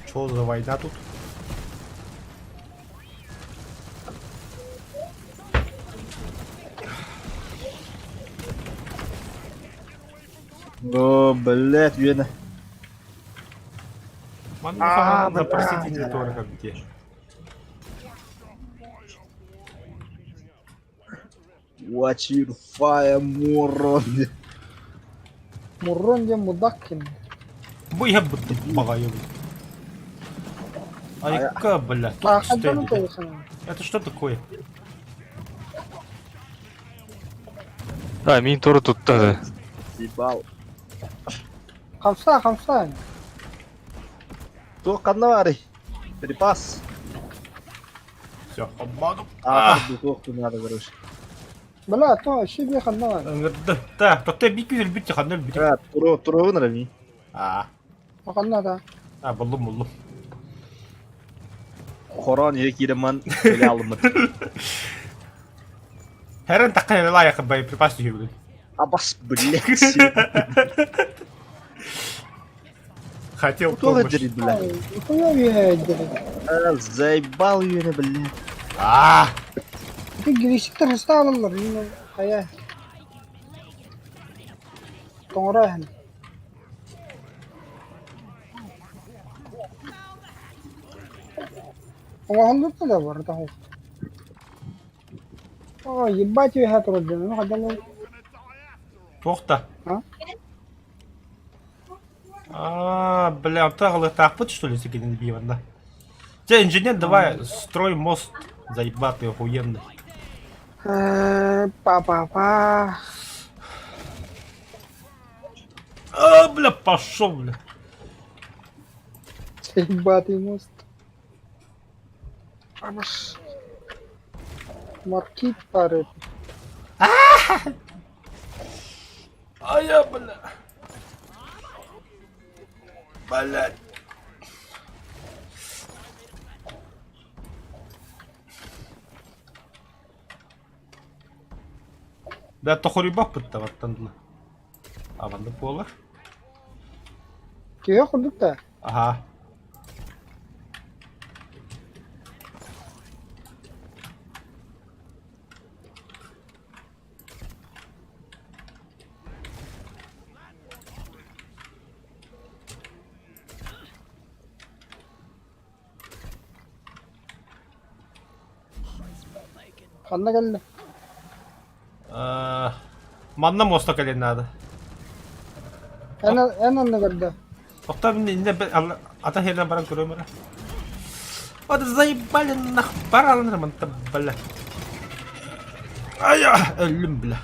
Что за война тут? О, блядь, үөнэ. Манна запросите не только где. Watch your fire, moron. Муррон диэн мудак кини. Бу иһэ баҕайы. Айка, бля, А тут ханна стоит. толкан. Это что такое? Да, мин тура тутта да. Ебал. Хамса, хамса. Туох ханна баарый? Припас. Все, обману. А, туох надо, короче. Бля, то шиби ханна бар. Да, тоқтай бик өлбүт ханна өлбүт. А, туро, туругун рами. А, Ханна да. а, буллум, буллум. Хорон иһэ киирэн өлө алыммыт. Хэрэн таққан лайық боеприпас түһүбүн. Абас, блядь. Хотел Кто помощь. дерит, блядь? Хуя үһэ А, заебал үөнэ, блядь. А, Ты грисиктер хастаалалар. Хайа. Тоҥороо Оҥоһуллубут да барыта Оо, ебать үөһэ турар дьон, ону хайдах туох да? А? А, бля, таҕылыктаахпыт что ли сикинин биванда. Те, инженер, давай, строй мост, заебатый, охуенный. Па-па-па. А, бля, пошел, бля. Заебатый мост. Абаш. Маркит пары. А я, бля. Блядь. Да, тохорибаппыт баттан Аванды буолар. Киһи курдук да. Ага. Ханна кэллэ? Манна моста кэлин наада. Эн эн анны көрдө. Охта инне ата херден баран көрөм эрэ. Вот заебали нах баралар манта бля. Ай, өллүм бля.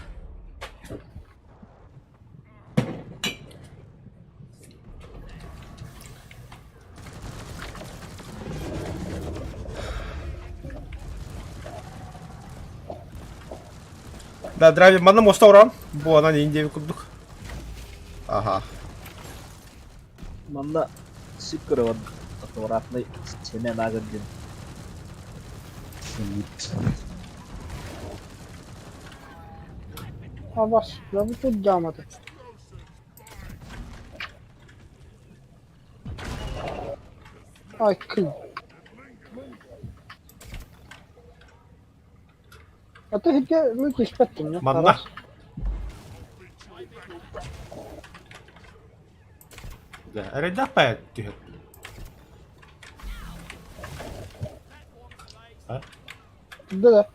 Да, драйвер, манна моста уран. Бу анан индия курдук. Ага. Манна сип көрө аккуратный семен агыр диэн. Абас, я бу тут дьаамата. Ай, кый. Ата хитке ну түспэттим. Манна. Да, эрэйдээх баайа түһэр. А? Да, да.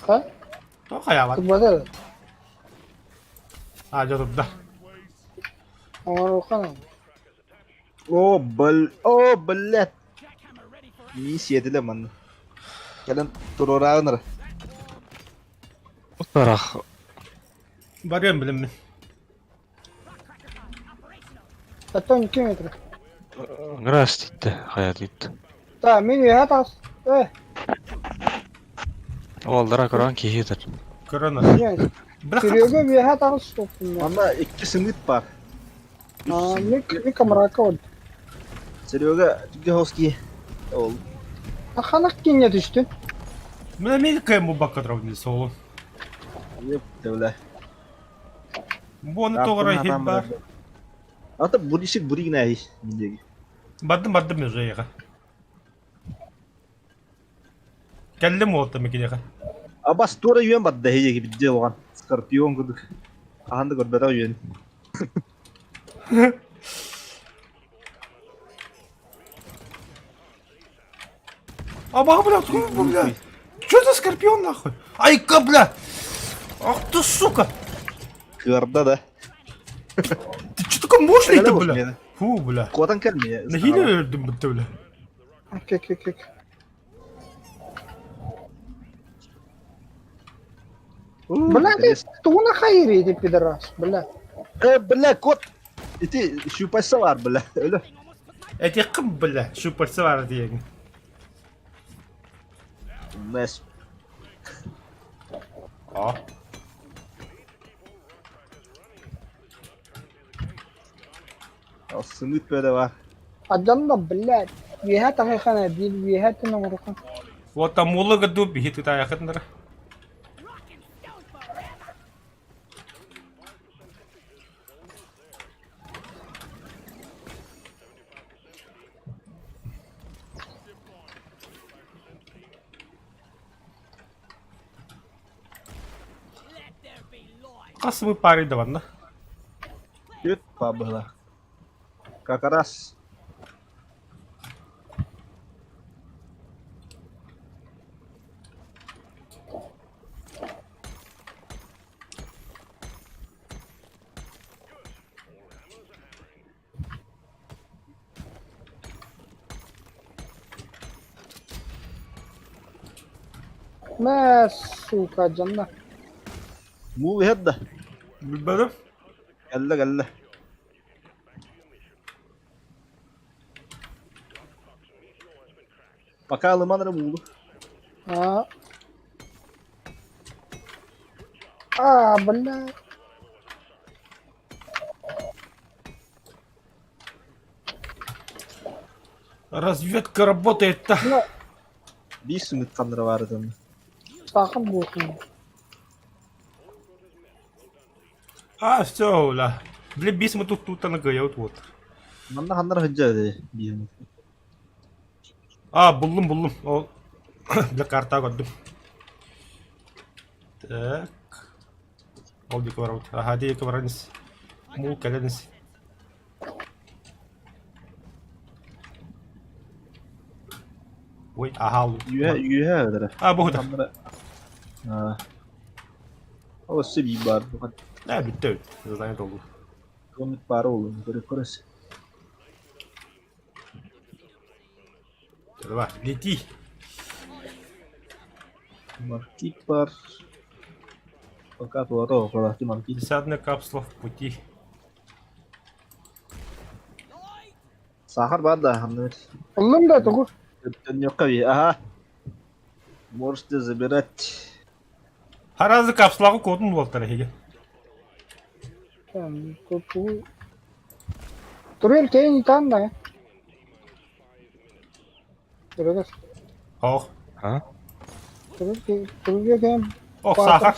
А? Тоҕо хайаабат? Турбата. А, дьэ турда. Оҥоруохха О, бл... О, блядь. Мии сиэтилэ манна. Кэлэн туруораҕын эрэ. Тарах. Барыам билэммин. Оттон километр. Здравствуйте, хайа диит. Да, мин үөһэ таас. Э, Уоллара көрөн киһи этэр. Көрөн диэн. Бля, Серега үөһэ таас суохпун. Манна икки сымыт баар. А, мин мин камрака вот. Серега, түгэ хоски. Ол. Ханах кине түстүн? Мен Америкаем булбакка турабын солу. Епте бля. Бу оны тоҕо хит бар. Ата бурисик буригнай миндеги. Бардым бардым межеяга. Кэллим уолта микинеха. Абас туора үйөн барда хейеги бидде оған. Скорпион кудук. Хаһан да көрбөтөх үйөн. Аба, бля, откуда, бля? Что за скорпион, нахуй? Айка, бля! Ах ты, сука! Кыарда да. Ты что такой мощный-то, бля? Фу, бля. Куотан кэлми. Нахиле өлдүм бутта, бля. Окей, окей, окей. Бля, ты тугуна хайри, ты пидорас, бля. Э, бля, кот. Ити щупайса бар, бля. Өлө. Эти кым, бля, щупальца бар диэн. Мэс. А. Сымыт бөдө бар. Адьанна, блядь, үөһэ таһыхана биир үөһэ түн оҥорухан. Вот там мула году бихит ытаякытнара. Хас мы парень даванна. Түт пабыла. Как раз. Мэ, сука, дьонно. Муу иһэр да. Билбэтим. Кэллэ кэллэ. Пока ылыман эрэ муулу. А. А, бля. Разведка работает-то. Бля, Биир сымыт ханнара баар этэ. саахал буолсун. А, все, бля. Бля, бис мы тут тут вот вот. Манна ханнара сылдьар этэ биир А, буллум, буллум. Ол бля карта көрдүм. Так. Ол диэки барабыт. Аха, диэки баран ис. Муу кэлэн ис. Ой, аха. Үөһэ үөһэ өлөрө. А, бу да. Ханнара. Аа. Ол өссө биир баар. Ээ, бүттэ бүт. Задание толду. Комит баара буолуо. Көрө көрөс. Давай, лети. Маркит бар. Пока туата около маркит. Десятная капсула в пути. Сахар бар да ханна. Ыллым да тугу. Төннүөххэ би. Ага. Можете забирать. Харазы капсулаҕа куотун буолтара эһиги. Турел кейин итан да. Турел Ох. А? турел турел кейин. Ох, сахар.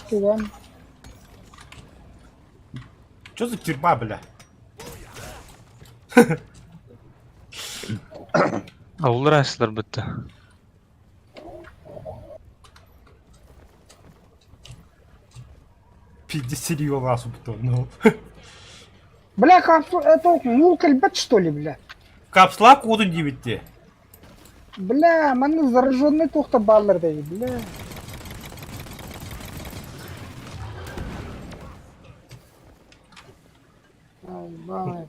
Что за тюрьма, бля? Авыллар астылар бітті. Пиздец, серьезно, раз ну. Бля, капсу, это мул кэлбэт что ли, бля? Капсула кодун диэбитти. Бля, манна зараженный туохта бааллар дии, бля. Ай, бай.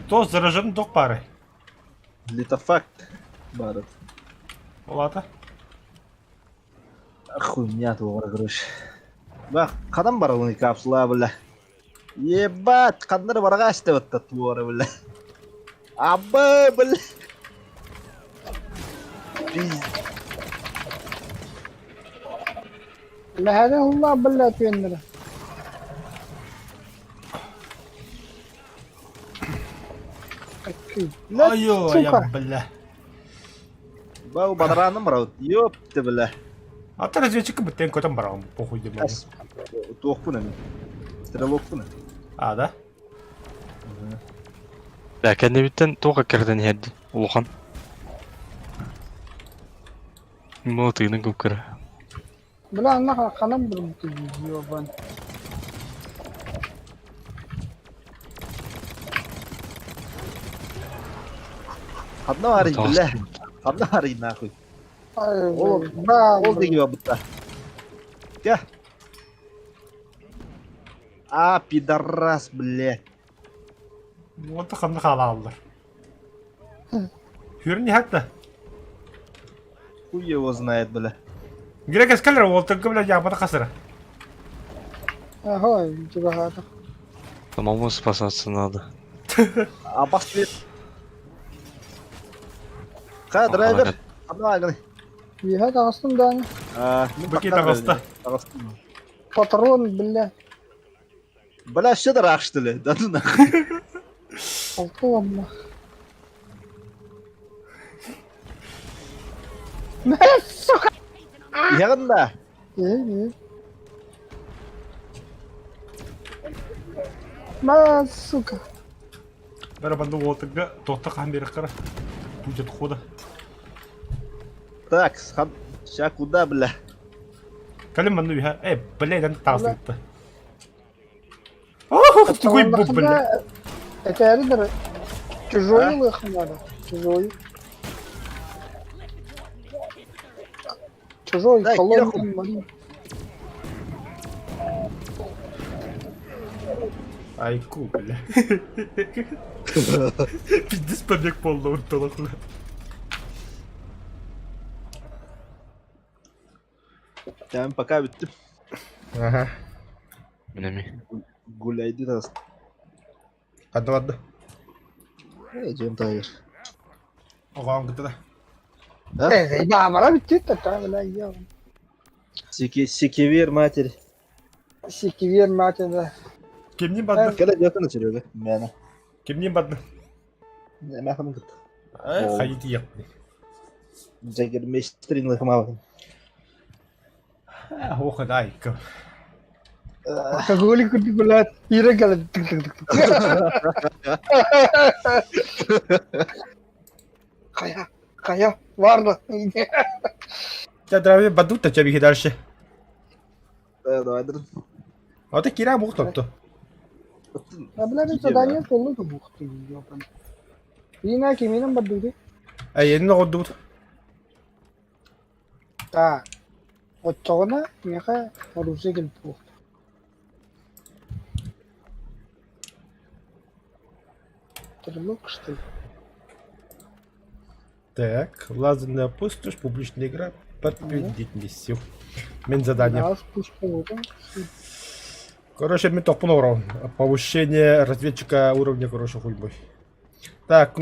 То заражен тох пары. Литофакт бар. Олата. Хуйня туора короче. Бах, хадан баралын капсула, бля. Ебать, ханнары бараға істеп туора, бля. Абы, бля. Пиздец. Бля, هذا الله бля түөннэрэ. Бля, Айо, я, сука. бля. Бау бадарааным барабыт. Ёпты бля. А то разведчик быттен көтөн бараҕын похуй диэн. Туохпун эми. Стрелокпун. А, да? Да, кэннибиттэн туох эккирэтэн иһэрди улахан. Муну тыынын кып-кыра. Бля, анна ханан булбут ёбан. Ханна баарый, бля? Ханна баарый нахуй? Ол ол диги бабытта. Кэ. А, пидорас, блядь. Вот ханна хаалааллар. Хүрүн иһэр да. Хуй его знает, бля. Грек эскалер уолтарга бля яабата хасыра. Ага, чугаһаата. Самому спасаться надо. А бас Ха, драйвер. Ханна аганы. Үөһэ таҕыстым даҕаны. А, мин Быки баттан таҕыста. Таҕыстым. Патрон, бля. Бля, все дыраах что ли? Да ну нахуй. Алты уонна. Мэ, сука! Иһэҕин да? Ээ, Мэ, сука. Бары банды уолтарга туохта хаһан биэрэххэ будет хода. Так, ща куда, бля? Кэлин манна үһэ. Э, бля, эн таҕыстыгытта. Ох, такой бу, бля. Этээри дары. Чужой ылыах надо. Чужой. Чужой Да, холодный. Айку, бля. Пиздец побег полного толохуна. Мен пока бүттүм. Ага. Мин эмиэ. Гуляйды таҕыстым. Ханна барда? Э, дьиэм таһыгар. Оҕоон кытта да. Э, баамара бүттүт та, бля, я. Секевер матери. Секевер матери. Кимниин барда? Кэлэ дьиэтин Серега. Мээнэ. Кимниин барда? Эмээхин кытта. Э, хайы тиийэхпиний. Джаггермейстерин лыхмаабытым. Ох, да, Алкоголик курдук блядь, ира кэлэн тык-тык-тык. Хайа, хайа, варда. Дьэ, давай бадут да биһи дальше. Давай, давай. А ты кира бух тотто. А бля, мен задание толлу да бухты, ёбан. Ина киминен бардыгы? Эйенин оҕордубут. Так. Оччоҕуна миэхэ оружие кэлбит буолуохтаах. Стрелок, что ли? Так, лазерная пустошь, публичная игра, подтвердить миссию. Мин задание. Да, пушка вот он. Короче, мен тохпун урон. Повышение разведчика уровня, короче, хуйбой. Так,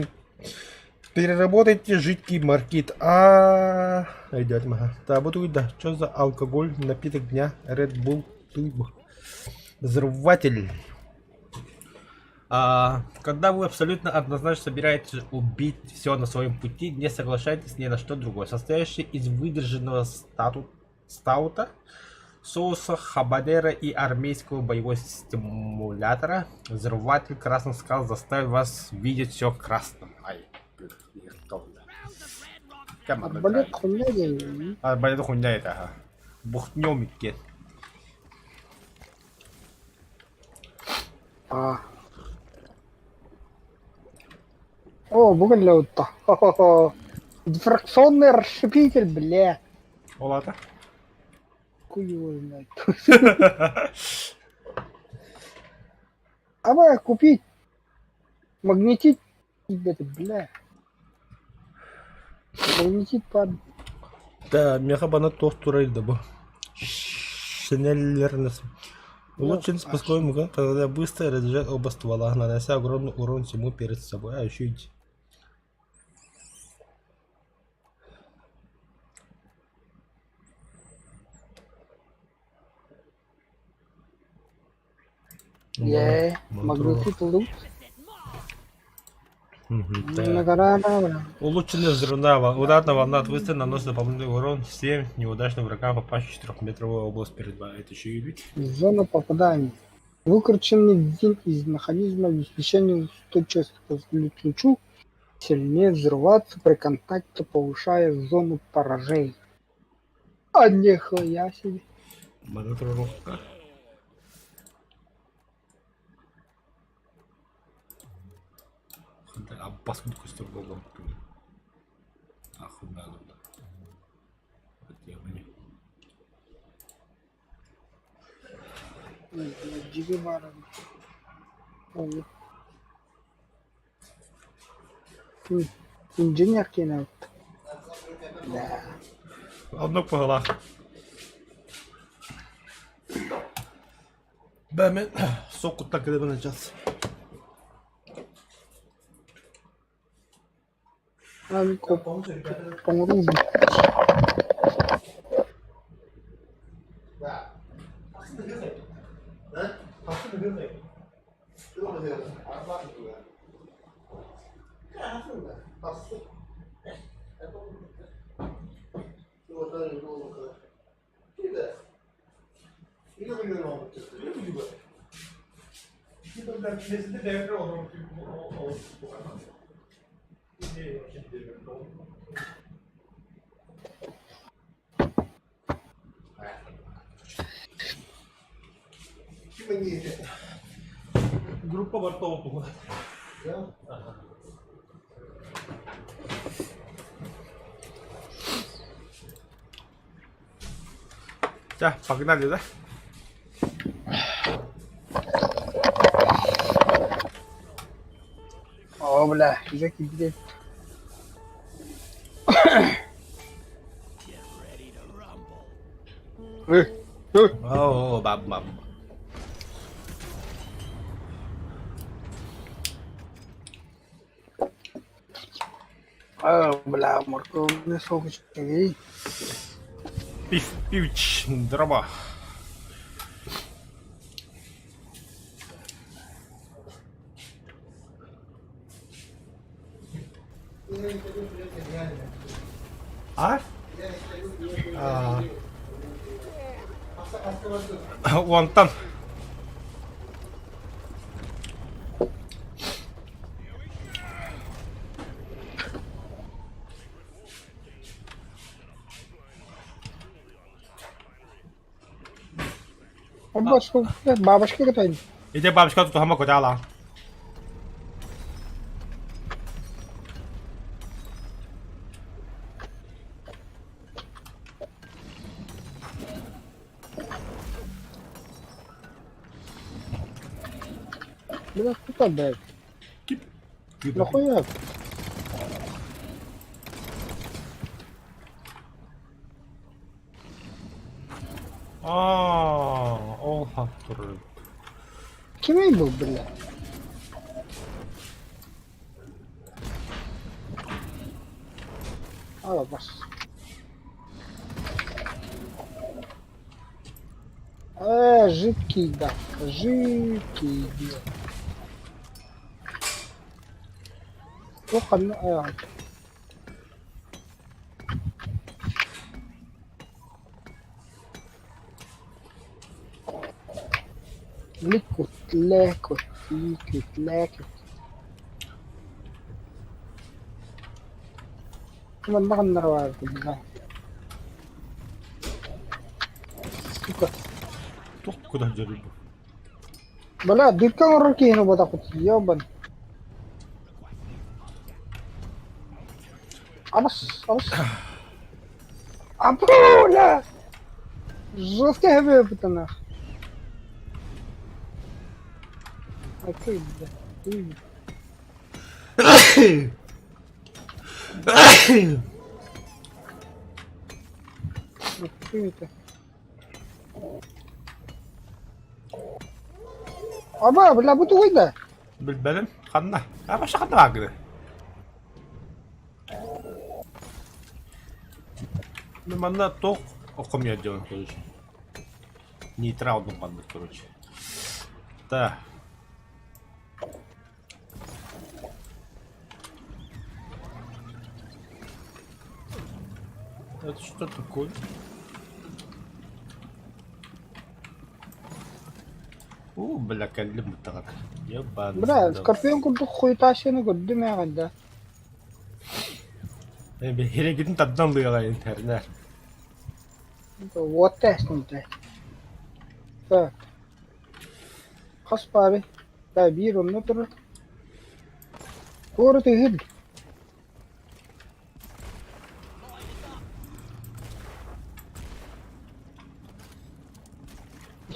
переработайте жидкий маркит. А, идет, ага. Так, вот да. Что за алкоголь, напиток дня? Red Bull Turbo. Взрыватель. А, когда вы абсолютно однозначно собираетесь убить все на своем пути, не соглашайтесь ни на что другое. Состоящий из выдержанного стаута, соуса хабанера и армейского боевого стимулятора, взрыватель красных скал заставит вас видеть все красным. Ай, Арбалет хуйня диэн. Арбалет хуйня это, ага. Бухнем икки. А. О, бу кэллэ утта. Хо-хо-хо. Дифракционный расщепитель, бля. Ол аата? Хуй его знает. Давай купить. Магнетит. Это, бля. Магнетит под... Да, миэхэ бана туох турар да бу. Шинеллернес. Улучшен способом муга, когда быстро разряжает оба ствола, нанося огромный урон всему перед собой. А еще иди. Е, магнетит лут. Награда. Улучшенная взрывная ударная волна от выстрела наносит дополнительный урон всем неудачным врагам, попавшим в четырехметровую область перед вами. Это еще и ведь. Зона попадания. Выкрученный винт из механизма обеспечения устойчивости позволит лучу сильнее взрываться при контакте, повышая зону поражения. А нихуя себе. Монотронка. Аббас көстөр буоллам Дьиги баар Инженер киэнэ Оннук быһыылаах. Бэмин соккуттан кэлэбин час. Оҥоруу Группа бортового туһунан. Чэ, погнали, да? Оо, бля, дьэ киирдэ. Оо, баб баб. Аа, бля, морковный сок үчүгэй. Пив, пивч, дроба. А? А. Уонтан. Бабушка кытайын. Ити бабушка тутуһама кутаала. Бля, куда, блядь? Нахуя? Аа, ол хаттыр. Кимий был, бля? Ала бас. Э, жидкий, да. Жидкий, да. Туох ханна э, Liquid, liquid, liquid, liquid. Манна ханнара баар бля. Сука. Туох куда дьөрү бу? Бля, дырка оҥорор киһини буотахпыт, ёбан. Абас, абас. Апуля! Жесткая выпытана. А ты, бля, ты. Ты это. Аба, бля, бу тугуй да? Билбэтим. Ханна? А вообще ханна баар Ну, манна туох окхомуйар дьон, короче. Нейтрал маннык, короче. Да. Это что такое? Уу, бля, кэллим бытаҕар. Ебаный Бля, сандал. скорпион курдук хуйташыны көрдүм эҕэрдэ. Хирегитин тардан лыаҕа интернет. Вот тэстинтэ. Так. Хас пары? Да, биир онно турар. Туора түһүр.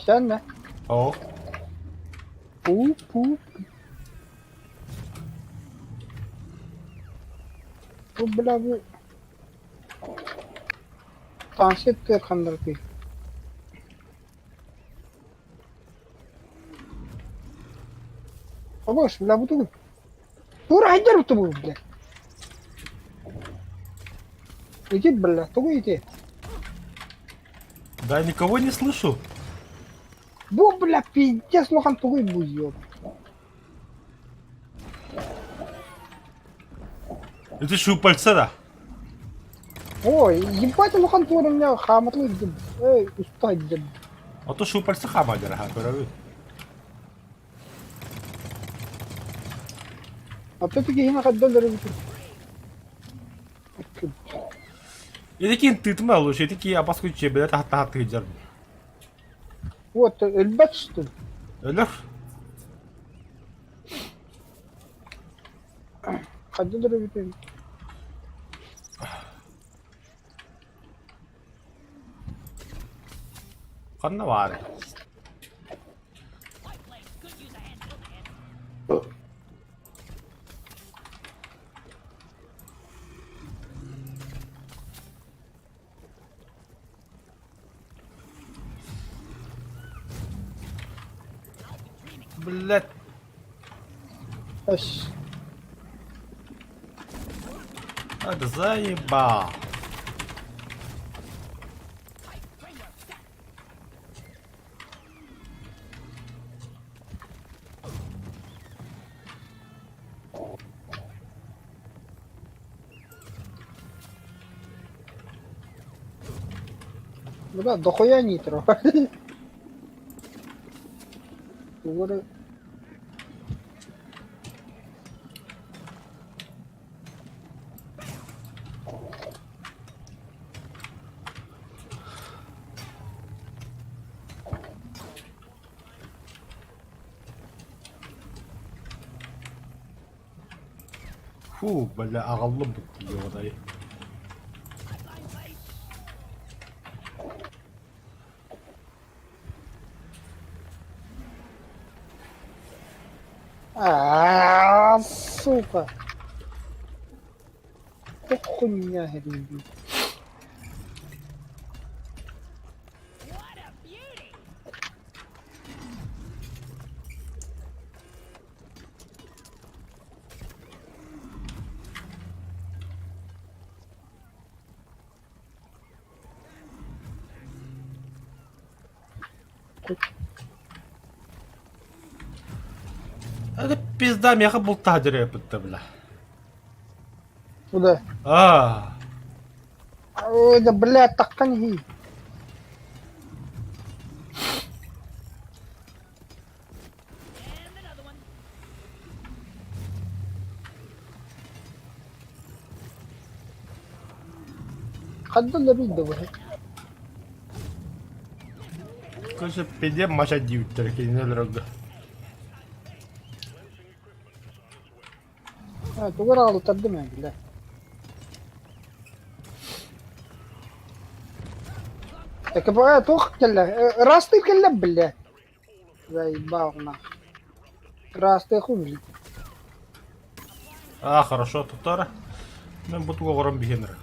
Sen ne? О, Пу-пу. Бу бля бу Transit ханнарытый. Обош, бля бу тугуй? Тура хайдар бу бля. Иди, бля, тугуй ити. да никого не слышу. Бу, бля, пиздец, лохан тугуй бу, ёб. Это щупальца, да? Ой, ебать, лохан туора меня хааматлы Эй, уста дед. А то щупальца хаамадер, ха, көрөбүт. Опять-таки хина хаддаллар эбит. Ити тыытыма лучше, ити абас күчче билэ тахта тыыдьар. Вот, өлбөт что ли? Өлөр. Хаддаллар эбит. Ханна баар? Блядь. Эс. Это заебал. Бля, дохуя нитро. Угоры. Фу, бля, аҕаллым бу А, сука. Как хуйня херня. Это пизда, меха бултаһа дьэрэ бля. Куда? А, Ой, да бля, таххан хи. Хаддаллар да бу. Короче, пиздец, маша диэбиттэр кинини өлөрөргө. А, тугу эрэ аҕалтардым ээ, бля. Так туох кэллэ? Ыраастыы кэллэ, бля. Заебал нах. Ыраастыы хуй, блин. А, хорошо, туттара. Мен бу туга оҕорон биһиэн эрэ.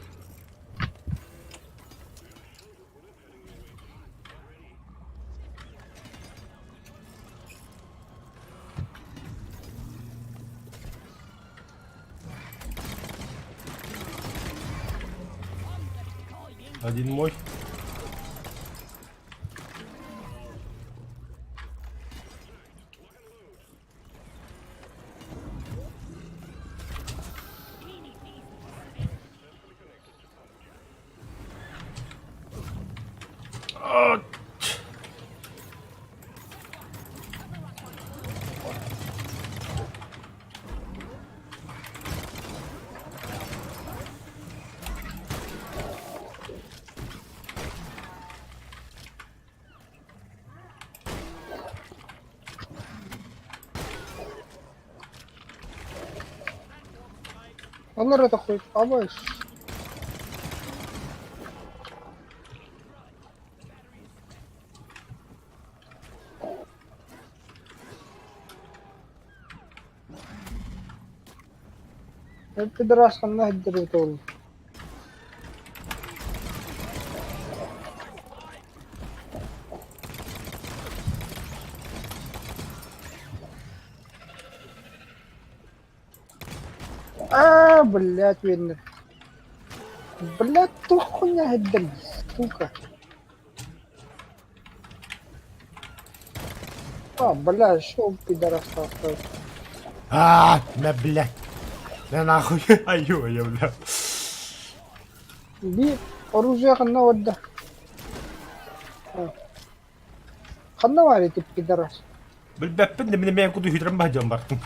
Один мой. Олор это хуй, абаш. Пидорас ханна сылдьар ол. Аа, блядь, видно. Блядь, туох хуйня сылдьар, сука. А, бля, шел пидорас толстой. Аа, мэ блядь. Мэ нахуй. Айуу, я бля. Би оружие ханна барда? Ханна баар ити пидорас? Билбэппин да мин эмиэ куду хүтэрэн баһдьан бартым.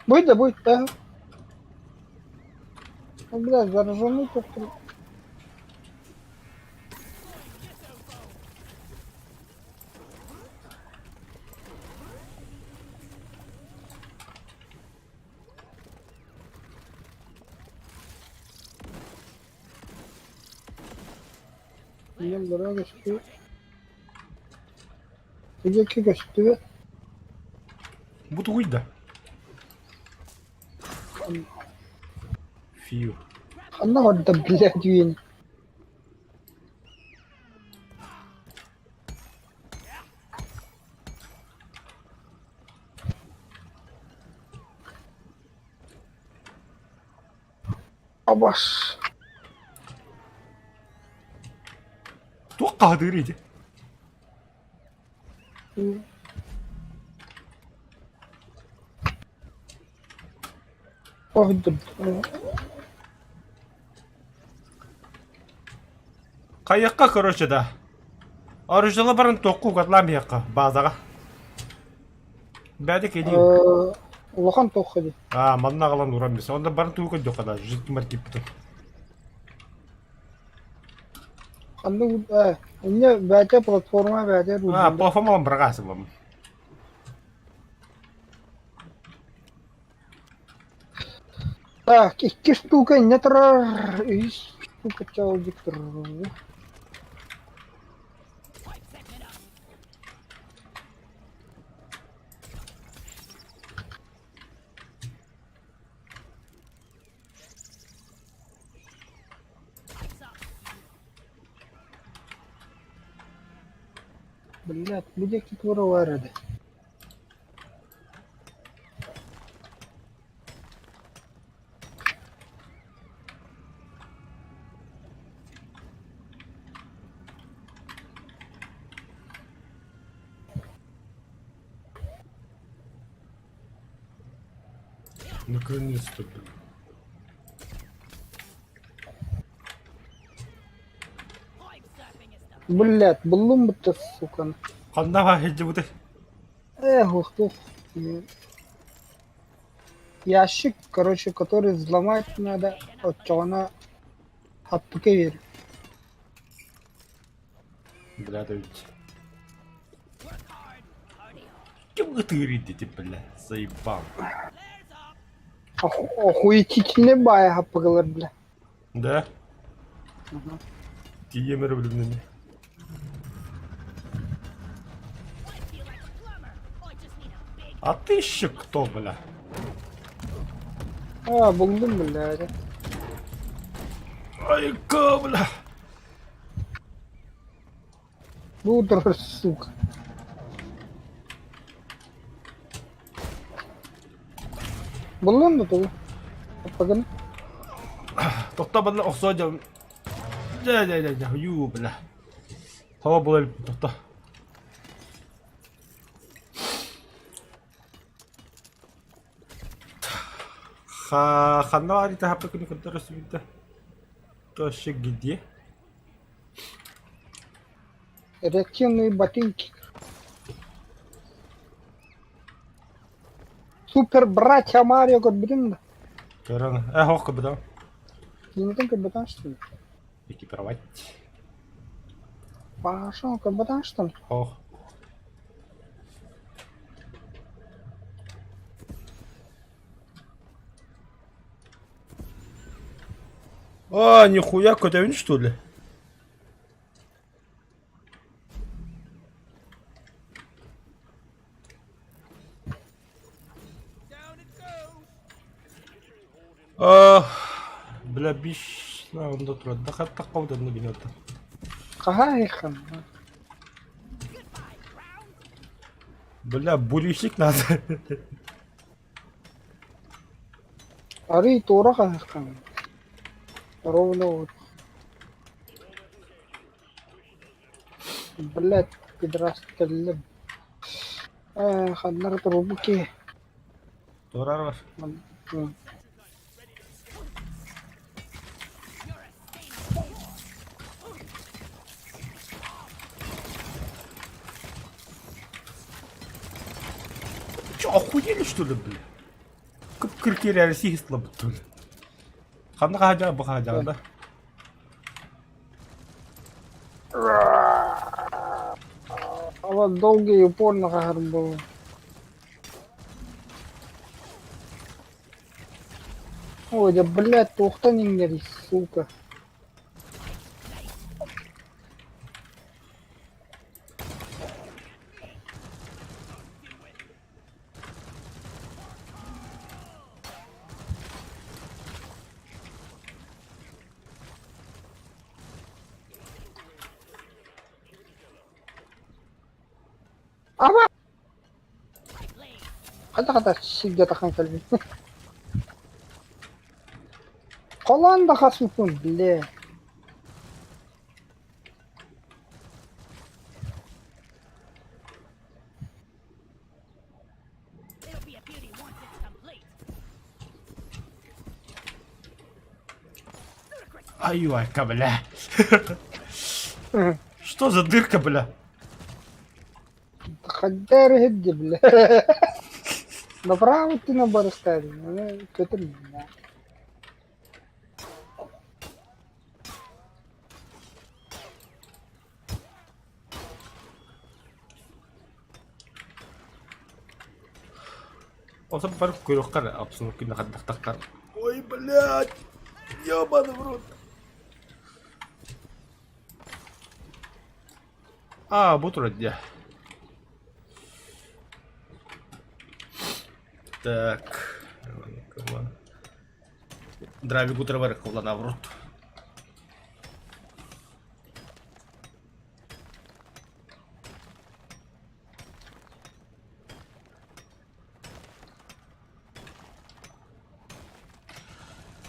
Будет да будет, да. Ну, бля, зараженный тут. Ийэм бара көстүбэт. Диэки көстүбэт. Бу тугуй да? Фью. Ханна барда, блядь, үйэн. Абас. Туох хаһытыыр ити? Хайыахха короче да. Оружиела баран туохку угатлаан биһиэххэ базаҕа. Бэйэтэ кэлиим. Улахан туох дии. Аа, манна аҕалан уран бис. Онно баран тугу көрдөххө да, життимэр кииппитим. Ханнык ээ, инньэ бэйэтэ платформа бэйэтэ Аа, руль. платформа ылан быраҕаасыбам. Так, икки штука инньэ турар, үс штука чалдик турар. Блядь, бу диэки туора баар этэ. Наконец-то, блин. Блядь, буллум бутта, сука. Ханна баар сылдьыбытай? Эх, ух, ух. Ящик, короче, который взломать надо, оччоҕуна хаппыка биэр. Бля, да ведь. Ким ытыыр идите, бля, заебал. Охуетительный баайы хаппыгалар, бля. Да? Тиийэн эрэ билимнэни. А ты еще кто, бля? Аа, буллум, бля. Ай, ка, бля. Бу турар, сука. Буллум да тугу? Хаппыганы. Тохто манна охсуо дьон. Дьэ, дьэ, дьэ, дьэ, ю, бля. Тоҕо була иликпин, тохто. Ханна баар итэ күнү көрдөрө сүбүтэ. Тоще где? Реактивные ботинки. Супер братья Марио көрбүтүм да. Көрөн. Э, хоқ көрбүтүм. Киинэтин көрбөтөн что ли? Экипировать. Паша, көрбөтөн что ли? Хоқ. А, нихуя, көтөбүн что ли? А, бля, биш онда турар. Хаттахха онно билиотта. Хаһаа Бля, бурющик надо. Арый туора хаһыаххын. Ровно вот. Блядь, пидорас кэллим. Ээ, ханнары турбут киһи. Турар бар. Че, охуели что ли, бля? Кып-кыркер сиһислабыт Ханна хаһа бу хаһа да? А вот долго и упорно хаһар буолуо. Ой, да блядь, туохтан иҥнэрий, сука. Ама! Хата-хата сиргэ тахан кэлбит. Холоон да хаспыппын, бля. Ай-юайка, бля. Что за дырка, бля? Хайдары иһирдьэ, бля. Направо өттүнэн барыстаатын, көтөр Онтон барып көрүөххэ эрэ обстановканы хайдахтахтар. Ой, блядь! Ёбаный в рот! А, бу турар дии. Так. Драйвик утро кыллана в рот.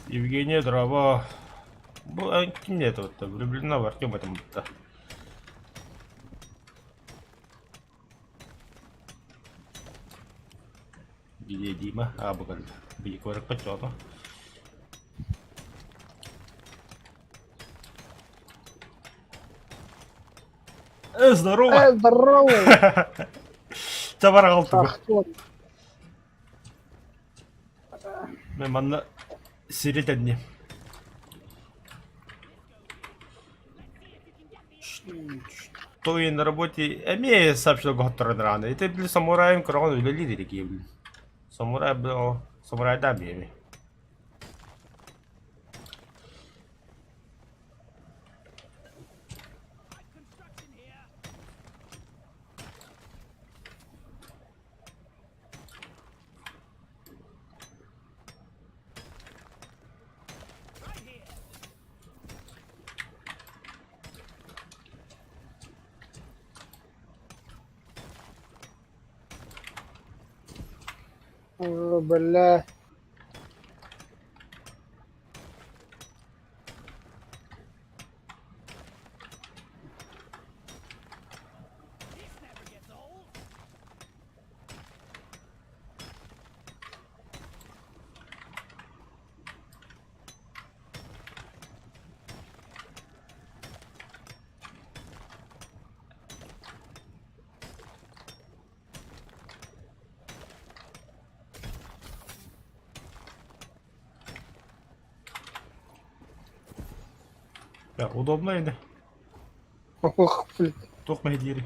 Евгения Дрова. Бу ким это вот влюблена в Артема там будто. Где Дима? А, бу кэллэ. Э, здорово! Э, здорово! Чабар аҕалтыбыт. Шахтер. Мен манна сири тэнни. Что я на работе эмиэ сообщил рано. Это, блин, самураем крон үлэлиир такие, блин. Самурай, блин, самурай да бэйби. О, бля. Удобно ини. Ох, блин. Туох мэһэйдиирий?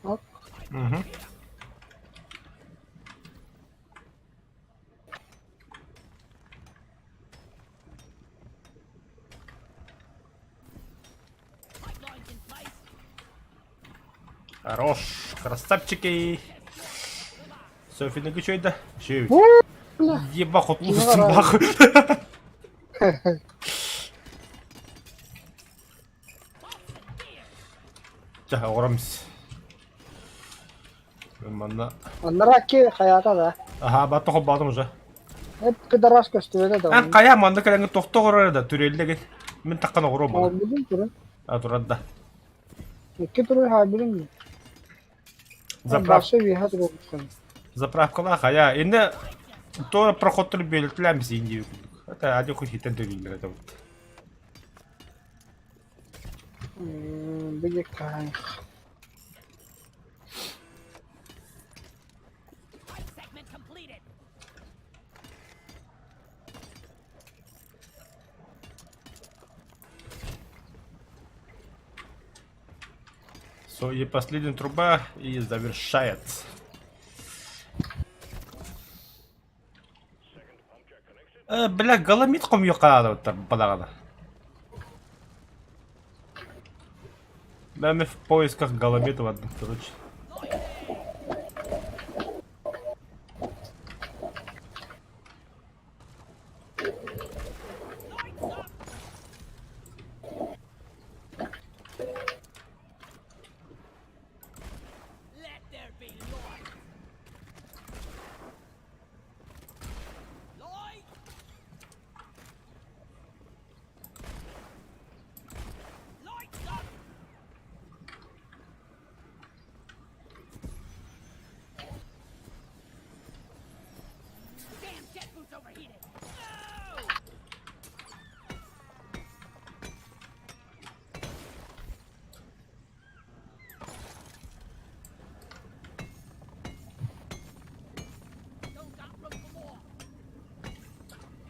Оп. Мгм. Хорош, красавчики! Софина күчөйдө. Шөй. Бля. Еба хотулусын бах. Чэ, оҕоромс. Манна Аннараки хаята да. Аха, батта холбоотум уже. Эп пидорас көстүбэтэ да. Эн хайа манна кэлэҥҥин тохто оҕорор да түрүөллэгин. Мин таххан оҕоруом маны. Билин турun. А турар да. Икки турun ha билин. Заправ Башы виха турun. заправкалаах хайа. Инне туора проходтар бүөлүтүлээн бисиин диир курдук. Это один хуй хитэн төлүүллэр это вот. Биги кай. Со и последняя труба и завершает. Э, бля, галамит хомуйуохха балаҕана. Бля, мы в поисках галамита бардым, короче.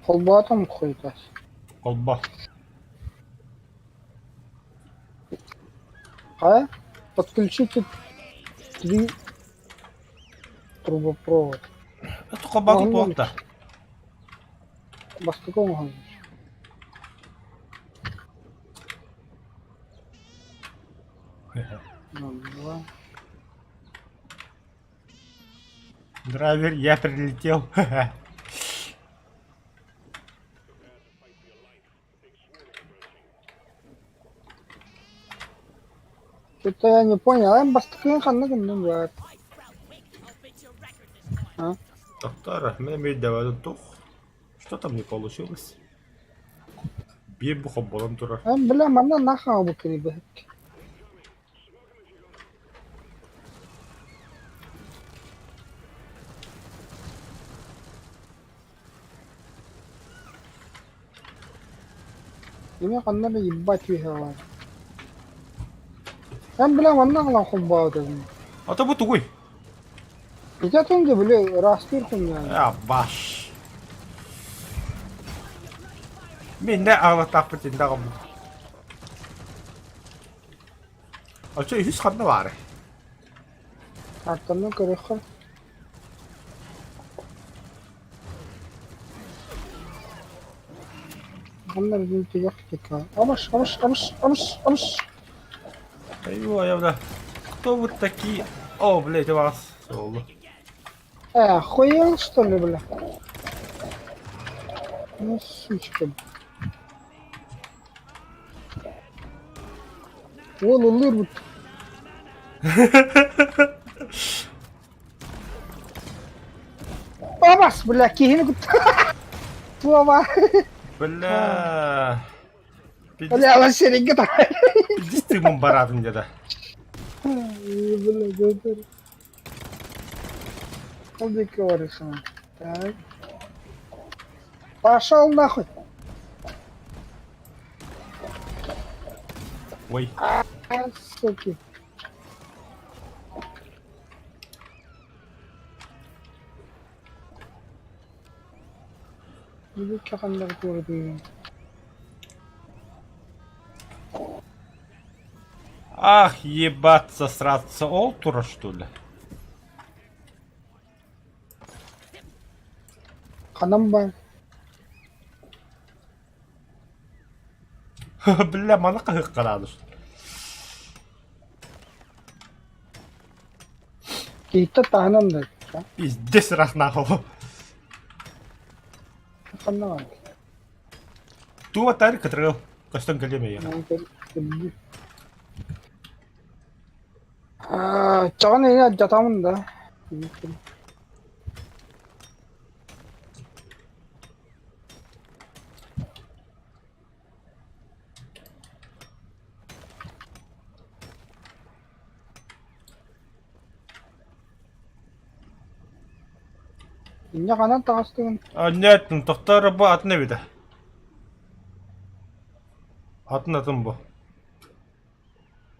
Холбоотум хуйтас. Холбо. А? Подключите три трубопровод. Это холбооту туох да? Бастакы оҥоһун. Два. Драйвер, я прилетел. Что-то я не понял. Эн бастакыын ханна гынным баар? А? Доктор, мен эмиэ тух. Что там не получилось? Биир бу холбонон турар. Эн бля манна нахаа бу кини бэһик. Эмиэ ханна да ебать үһэ Эн бля манна аҕалан холбоотум. Ата бу тугуй? Ити атын били ыраастыыр хуйня. А, баш. Мен да аҕалатаахпыт инде аҕалбыт. Оччо үһүс ханна баарый? Артанна көрүөххэ. Ханна билин түгэх тика. Амаш, амаш, амаш, амаш, амаш. Айва, я бля. Кто вы такие? О, блядь, вас. Соло. Э, охуел что ли, бля? Ну, сучка. Уол ыллыыр бут. Абас, бля, киһини кытта. Туома. Бля. Бля, ала сиринге та. Пиздец баратын деді. Бля, бля. Ол Так. Пошел нахуй. Ой. А, суки. Бүккэ ханна куоратыыгын? Ах, ебаться, сраться, ол турар что ли? Ханан баар? Бля, маны хаһыахха наада что Киһиттэн таһынан да Пиздец ыраах нахуй. Ханна баар? Туга тар кытырыл. Көстөн кэлиэм эйиэхэ. Чаҕын эйэ алдьатамын да. Инньэ ханан таҕыстыгын? Нет, тохтоор бу атын эбитэ. Атын атын бу.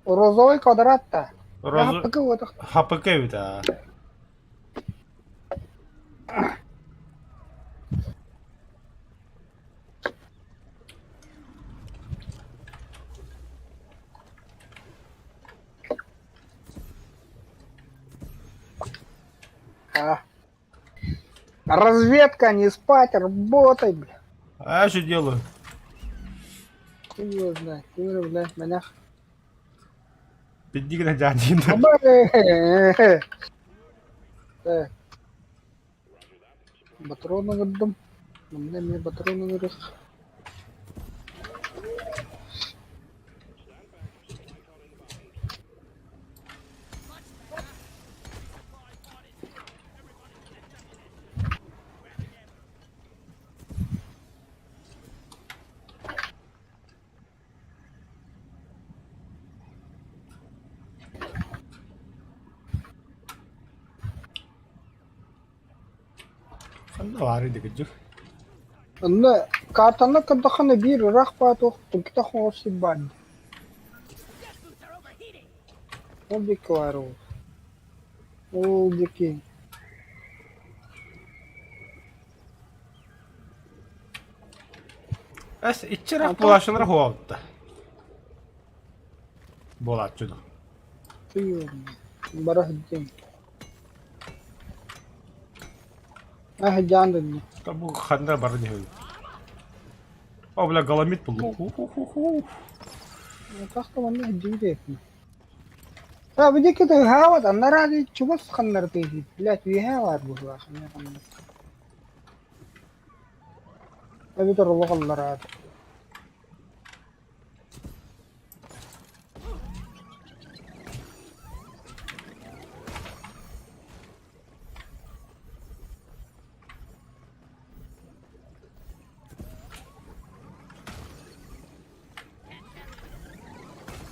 Розовый квадрат да. Розу... Хаппыкы уотах. Хапыкы эбит аа. А. Разведка, не спать, работай, бля. А я что делаю? Хуй его знает, хуй его знает, манах. Пиддигинэ дьаадьыйын. Так. Патрон ыҥырдым. Манна эмиэ патрон ыҥырыах. Ханна баарый дэгидьик? Онно картаны көрдөххүнэ биир ыраах баа туох түҥкүтэх оҕус сир баар дии. Ол диэки баар ол. Ол диэки Эс иччирэх булааччылара хуаутта. Буолааччы дуу. Бара сылдьыам. Аһыдьаан дэннэ. Бу ханна бара диһэбит. О, бля, галамит буллум. Ху-ху-ху-ху. Как то манна сылдьыбыт этим. А, бу диэки тыаһаабат, анараа диэки чугас ханнары тыаһыыр. Блядь, үөһээ баар быһыылаах. Эбэтэр олох аллараа.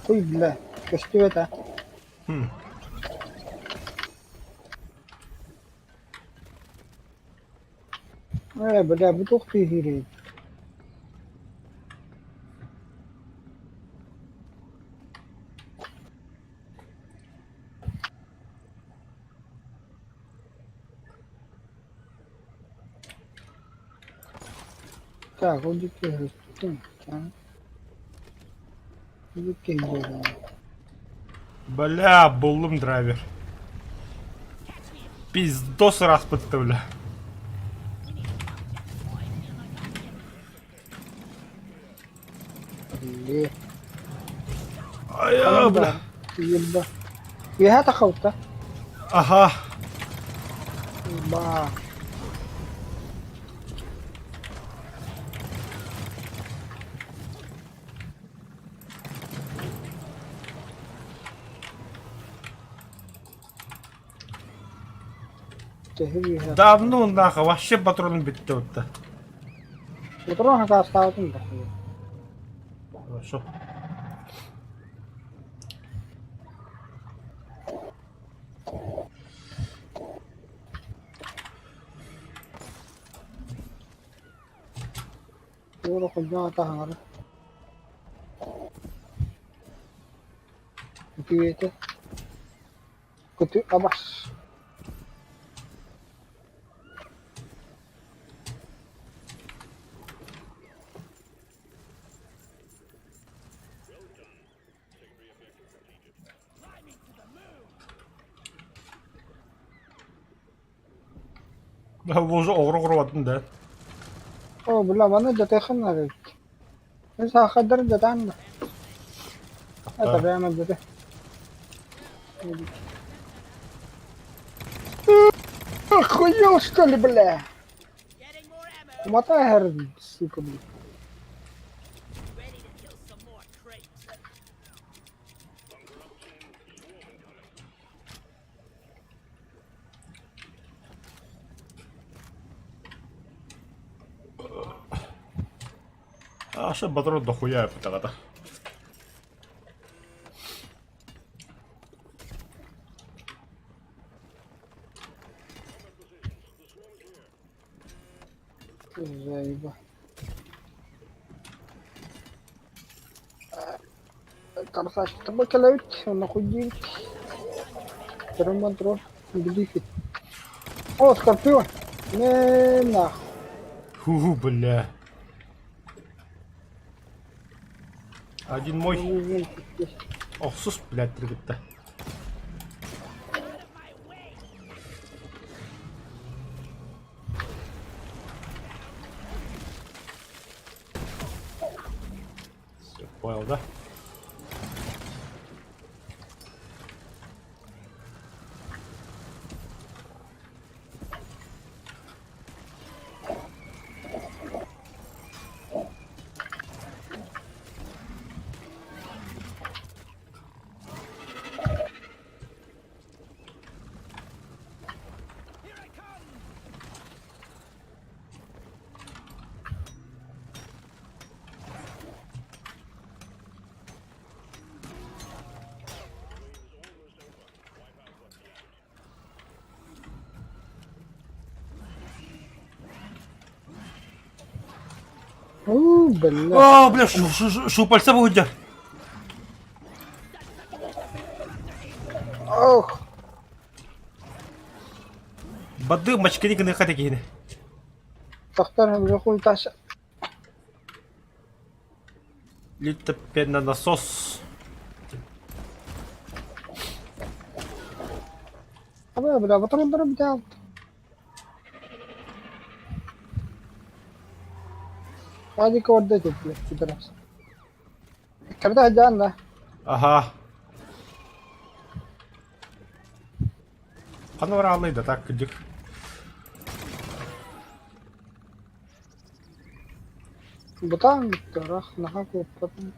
Хуй, бля, көстүбэт аа. Ээ, бля, бу туох тыаһыырый? Так, ол диэки көстүм. Бля, буллум драйвер. Пиздос ыраспытта, бля. Айа, бля. Үөһэ тахалта. Аха. Ба. Давно нахуй, вообще патроны бүттэ бутта. Патрон хакаастаабытын да. Хорошо. Уола холдьоох атаһаҥара Үтүөтэ Көтү абас Уже оҕура-оҕура да. О, бля, маны дьатыаххын наада эбит. Мин саахайдары дьатаан да. Это прямо дьаты. Охуел, что ли, бля? Мотай, сука, блин. Аша батрон дохуя эппэтэҕэ Заеба. Красавчик, тобой кэлэбит, онно хуйдиибит. Роман Билифит. О, Скорпион! Не нах. Ху, бля. Один мой. Охсус, блядь, тригытта. Все, понял, да? Уу, бля. О, бля, шупальца бугудя. Ох. Бады мачкани гыныха дегини. Тохтор хуйтас. Литопена насос. Абы, бля, батроннары бүтэ Аадика орда этилэр пидорас. Когда сдьаан да? Аха. Ханна барааллай да так кырдьык. Бытаан бүттэ, ыраах наһаа куоппатым.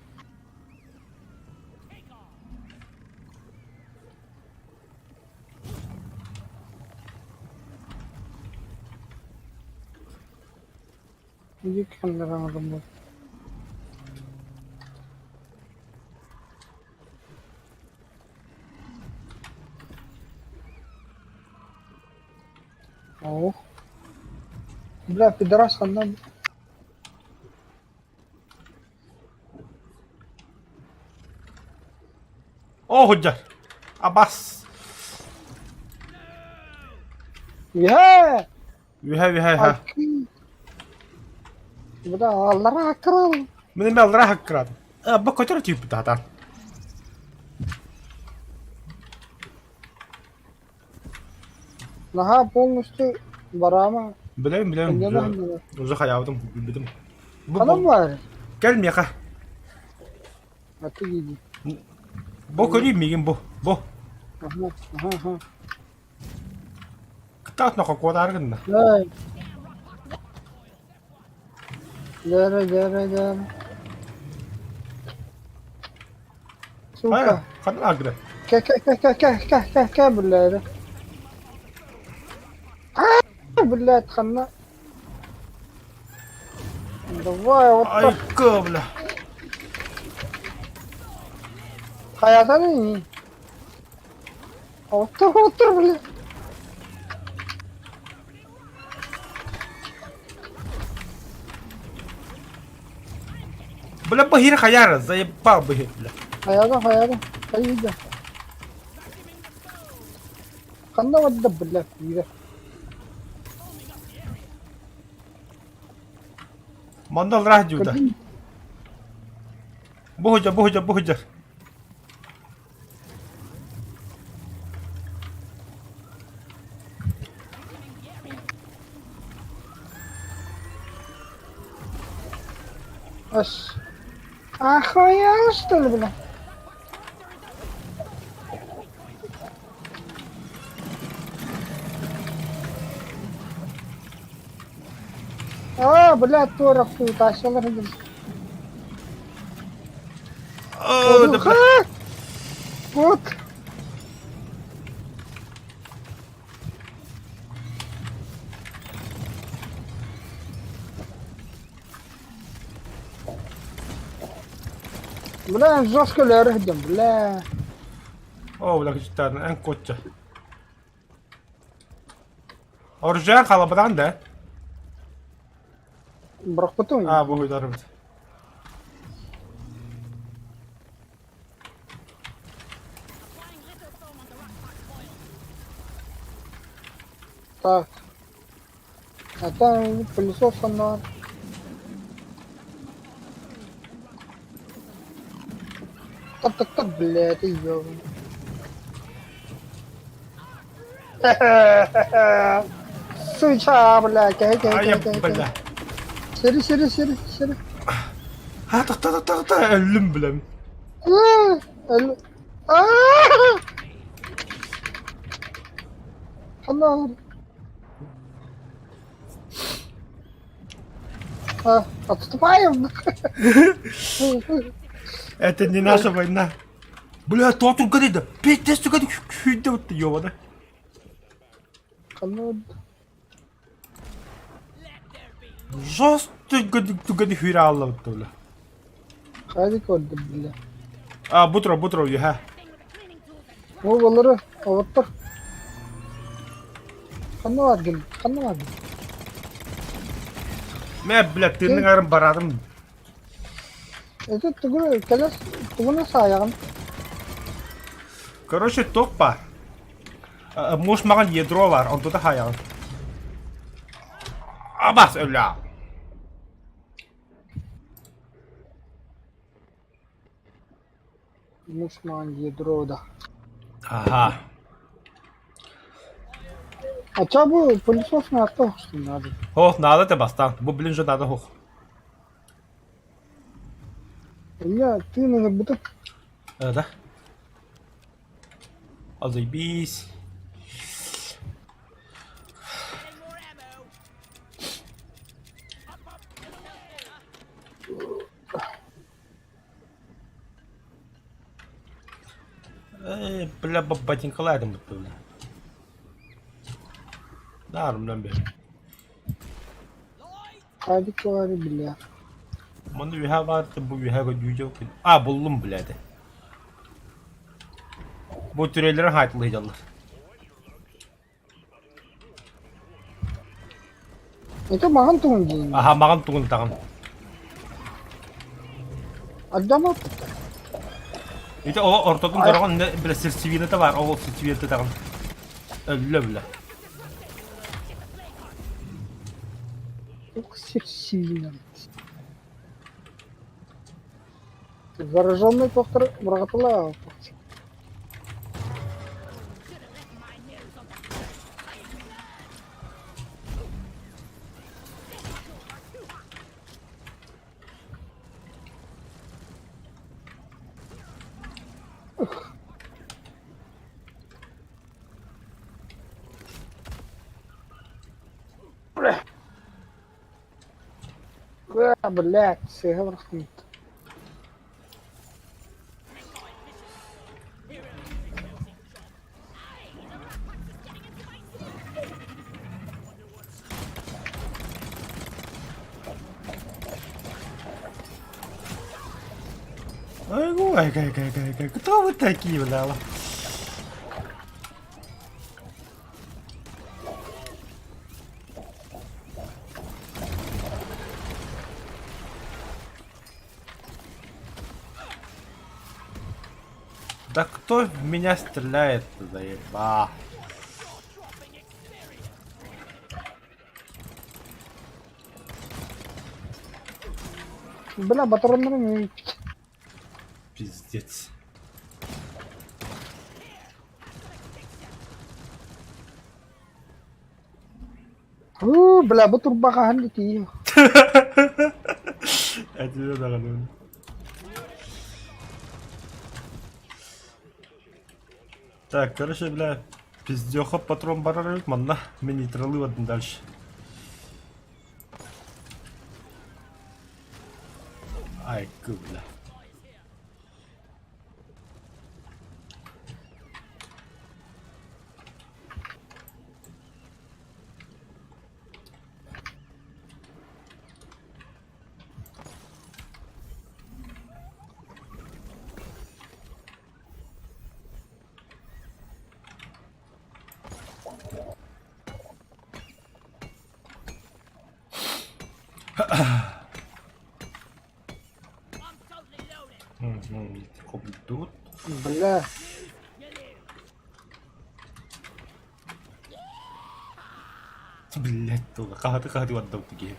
Иди кэннэрэ Ох. Бля, пидорас ханна Оо сылдьар. Абас. Үһээ! Үһэ үһэ үһэ. Бля, аллараа аккырал. Мин эмиэ аллараа хаккыраатым. Бу көтөр тиийбит аатаан. Наһаа полностью бараама. Билэбин билэбин. Уже хайаабытым билбитим. Ханан баар? Кэл миэхэ. А ты иди. Бу көрүү миигин бу. Бу. Аха, аха, аха. Кытаат нохо куотаары гынна. Эй. Дьээрэ, дьээрэ, дьээрэ. Сука. Ханна агры? Кэ кэ кэ кэ кэ кэ кэ кэ биллээри. Аа, блядь, ханна. Давай, вот так. Айка, бля. Хайатан Оттур, оттур, бля. Бля, бахир хаяра, заебал бахир, бля. Хайата, хайата. Хайда. Ханна вадда, бля, киирэ. Манна алраах дьуута. Бу сылдьар, бу сылдьар, бу сылдьар. Ас. Охуел, что ли, бля? А, бля, туора хуйтасялар дим. О, да бля. Вот. Бля, жестко лөрүһдүм, бля. О, бля, кычтан, эн кочча. Оружие халабадан да? Бырахпытым. А, бу хуйдарбыт. Так. А там пылесос она. Так, так, так, блядь, ты ёбаный. Суча, блядь, кэ кэ Ай, кэ кэ кэ. бля. Сири, сири, сири, сири. А, тохто, тохто, тохто, өллүм, блям. Аа! Ханна А, отступаем. Это не наша война. Бля, то тут горит, да. Пиздец, ты горит, хуйда, ёбана. Ханна Жестко түгэни хүрэ аллабыт бля. Хайдик oldu бля. А, бутро, бутро, юха. Бу болары оҕоттор. Ханна бааргын? Ханна бааргын? Мэ, бля, тыынныҥ арын барадым. Это тугу кэлэс тугуна саайаҕын? Короче, ток бар. Муж маған ядро бар, онту да хаяҕын. Абас, өлә. Муж маҕан ядро да. Ага. А ча бу пылесос наата охсун надо. Ох, надо те бастан. Бу блин же надо хох. Меня ты на будто Да. А заебись. Э, бля, ботинкалайдым бля. Дарым бер. Хадик бар бля. Манна үһэ баар, бу үһэ көрдүүдьэ А, буллум, блядь. Бу түрелерин хаайтылыйдаллар. Это маҕан тугун диин. Аха, маҕан тугун таҕын. Агдама Ити ол ортотун көрөҕүн бile сердцевината бар, ол сердцевината таҕын. Өллө бile. Ух, сердцевина. Зараженный доктор бырахатыла. Блядь, сыһа бырахтым. Ай, ай, ай, ай, ай, ай, кто вы такие, бля? Да кто в меня стреляет-то, заеба? Бля, батароннары Пиздец. Уу, бля, бу турбаха ханны тиийэ. Этилэ даҕаны. Так, короче, бля, пиздёха патрон барар эбит манна. Мин нейтралы бардым дальше. Ай, бля. Тут. Бля. Блять, туга хаһыты хаһыты барда киһи.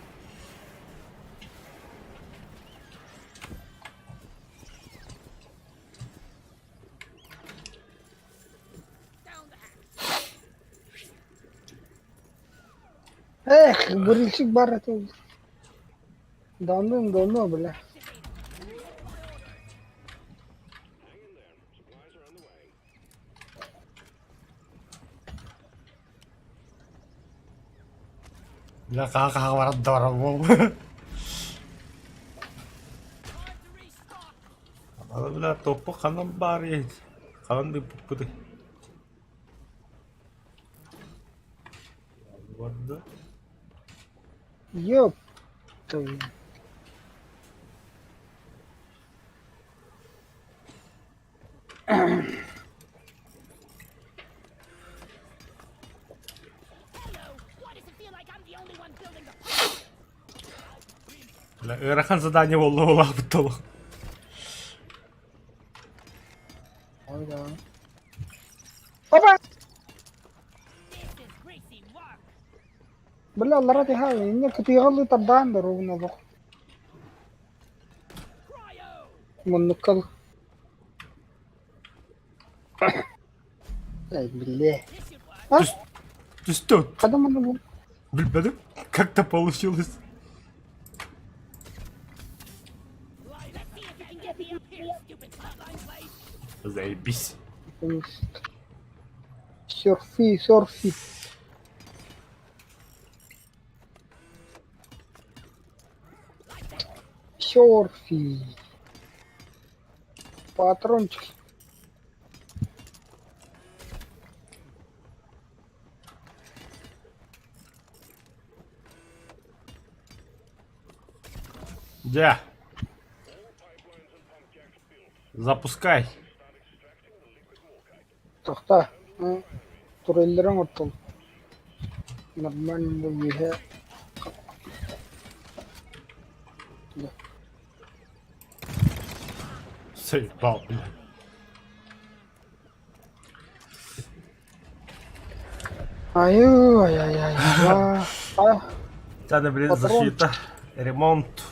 Эх, бурильщик бар это. Давным-давно, бля. Бля, хаһа-хаһа баран да барар буол. Аны бля, топпу ханан баарый? Ханан ыыппыппытый? Барда. Ёп твою. Бля, ыарахан задание буолла буолаабыт толох. Ой, да. Опа! Бля, аллара түһэ, инньэ кытыйаҕалыы тардаан да ровно олох. Муннукка ыл. Эй, биллиэ. А? Ты что? Хада манна бу? Билбэтим. Как-то получилось. Заебись. Серфи, серфи. Серфи. Патрончик. Дя. Запускай. Тохта. Туреллэрин оҥортон. Нормально үөһэ Заебал, блядь. Айыы, ай-ай-ай. А, Тяне, блин, Патрон. защита. Ремонт.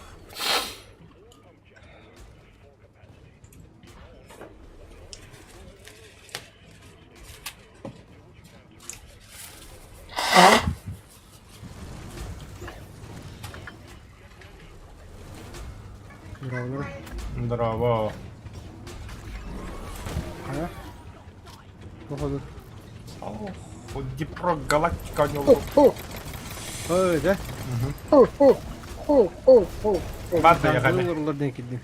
Здорово. Здорово. Хайа? Походу. Ох, Днепро Галактика у него. О, Ой, да? о, о, о, о, о, о. Барды ягами. Олороллор диэн кирдим.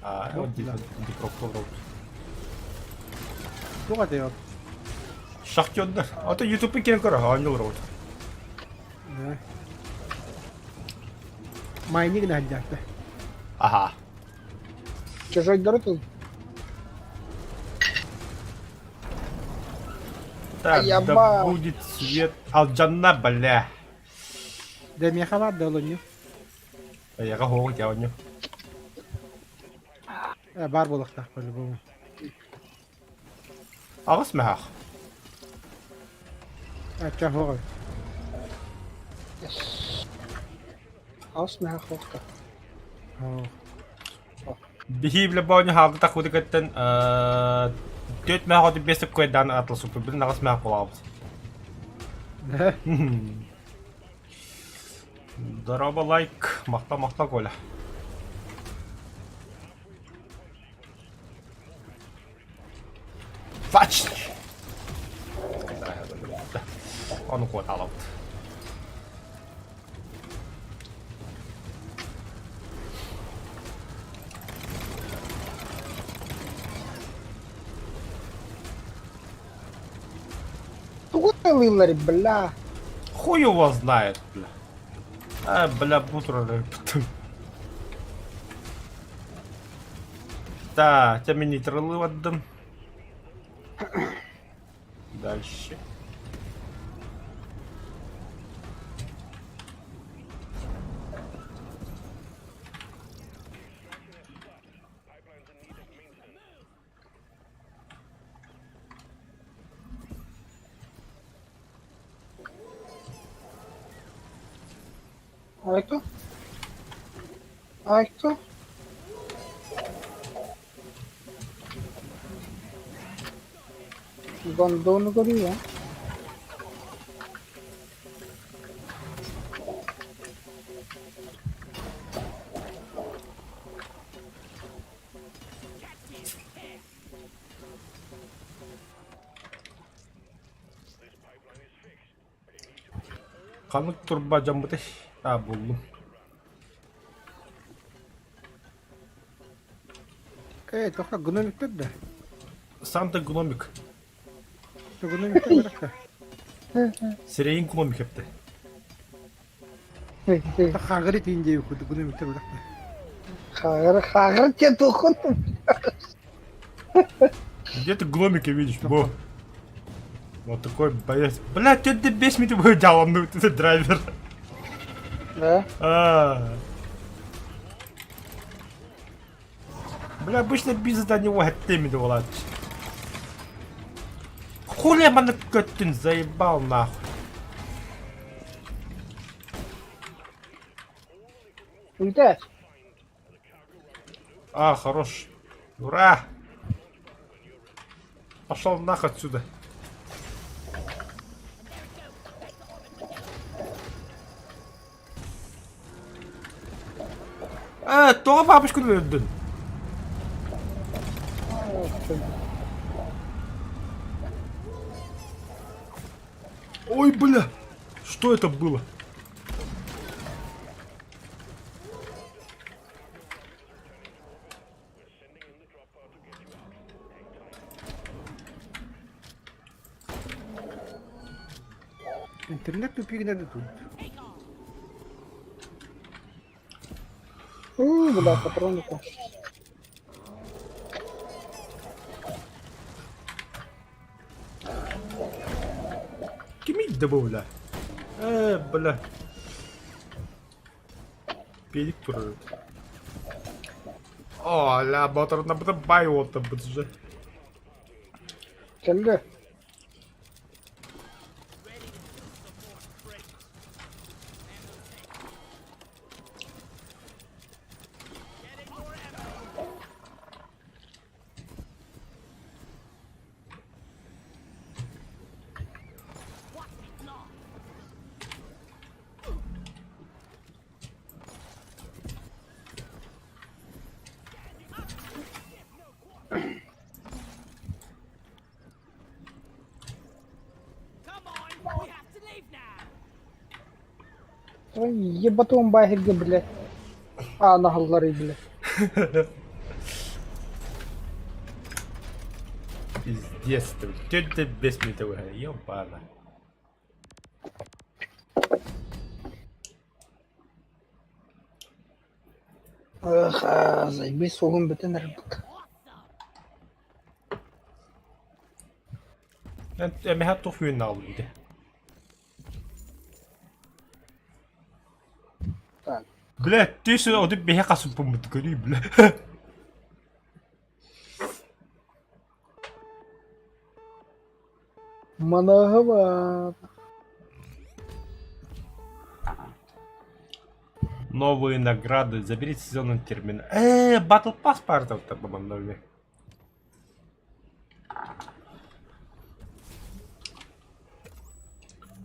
А, вот Днепро ковров. Туох этэй ол? Шахтердар. А то ютуб кем көр, а не урод. Майниг наһдьаата. Ага. Чужой тут. Так, Я да ба- будет свет. Алджанна, бля. Дэ миэхэ баар да олонньу. Яга хоҕун кэҕинньу. Э, баар буолуохтаах по-любому. Аҕыс мэһэх. Ачча хоҕой. Ас мэһэх хоохта. Оо. Биһи билэ боонньу хаалды тахпыты кыттан түөрт мэһэх оту биэс куйдаан атылсыппыт билин аҕыс мэһэх буолаабыт. Здорово лайк. Махта махта Коля. Фач! Ону куоталабыт. Тугу ылыыллар, бля? Хуй его знает, бля. А, бля, бутер Так, тебя нейтралы отдам. Дальше. А кто? А кто? Гондон гория. Ханнык турба дьоммутуй? Аа буллум. Ээ, тоқта гномиктер да. Санта гномик. Гномиктер барах да. Сирэйин гномик эптэ. Хагыры тиин диэбит курдук гномиктер барах да. Хагыр, хагыр тебе тухун. Где ты гномика видишь, бо? Вот такой боец. Бля, что ты бесит меня твой делом, ну ты драйвер. Да? А. Бля, обычно бизнес до него теми доволач. Хули маны көттүн, заебал нахуй. Улетаешь? А, хорош. Ура! Пошел нах отсюда. Э, тоҕо бабушканы өлөрдүн? Ой, бля! Что это было? Интернет тупигинэ да тут. У, бля, патроны кончились. Кими добавля? Э, бля. Пелик турар. О, ля, моторна быта бай уолта бытжы. Кэллэ. Ебатуым баһиргэ бile. Анаһаллары бile. Пиздец ты, тетя без меня, ебана. Эх, заебись сугун бүтэн эрбит. Эмэһэ тух үөн аалбыт ити. Так. Бля, ты сюда, вот бэһэ хасыппыммыт көрүй, бля. Манаһыба. Новые награды. Заберите сезонный термин. Battle Pass партов-то, по-моему,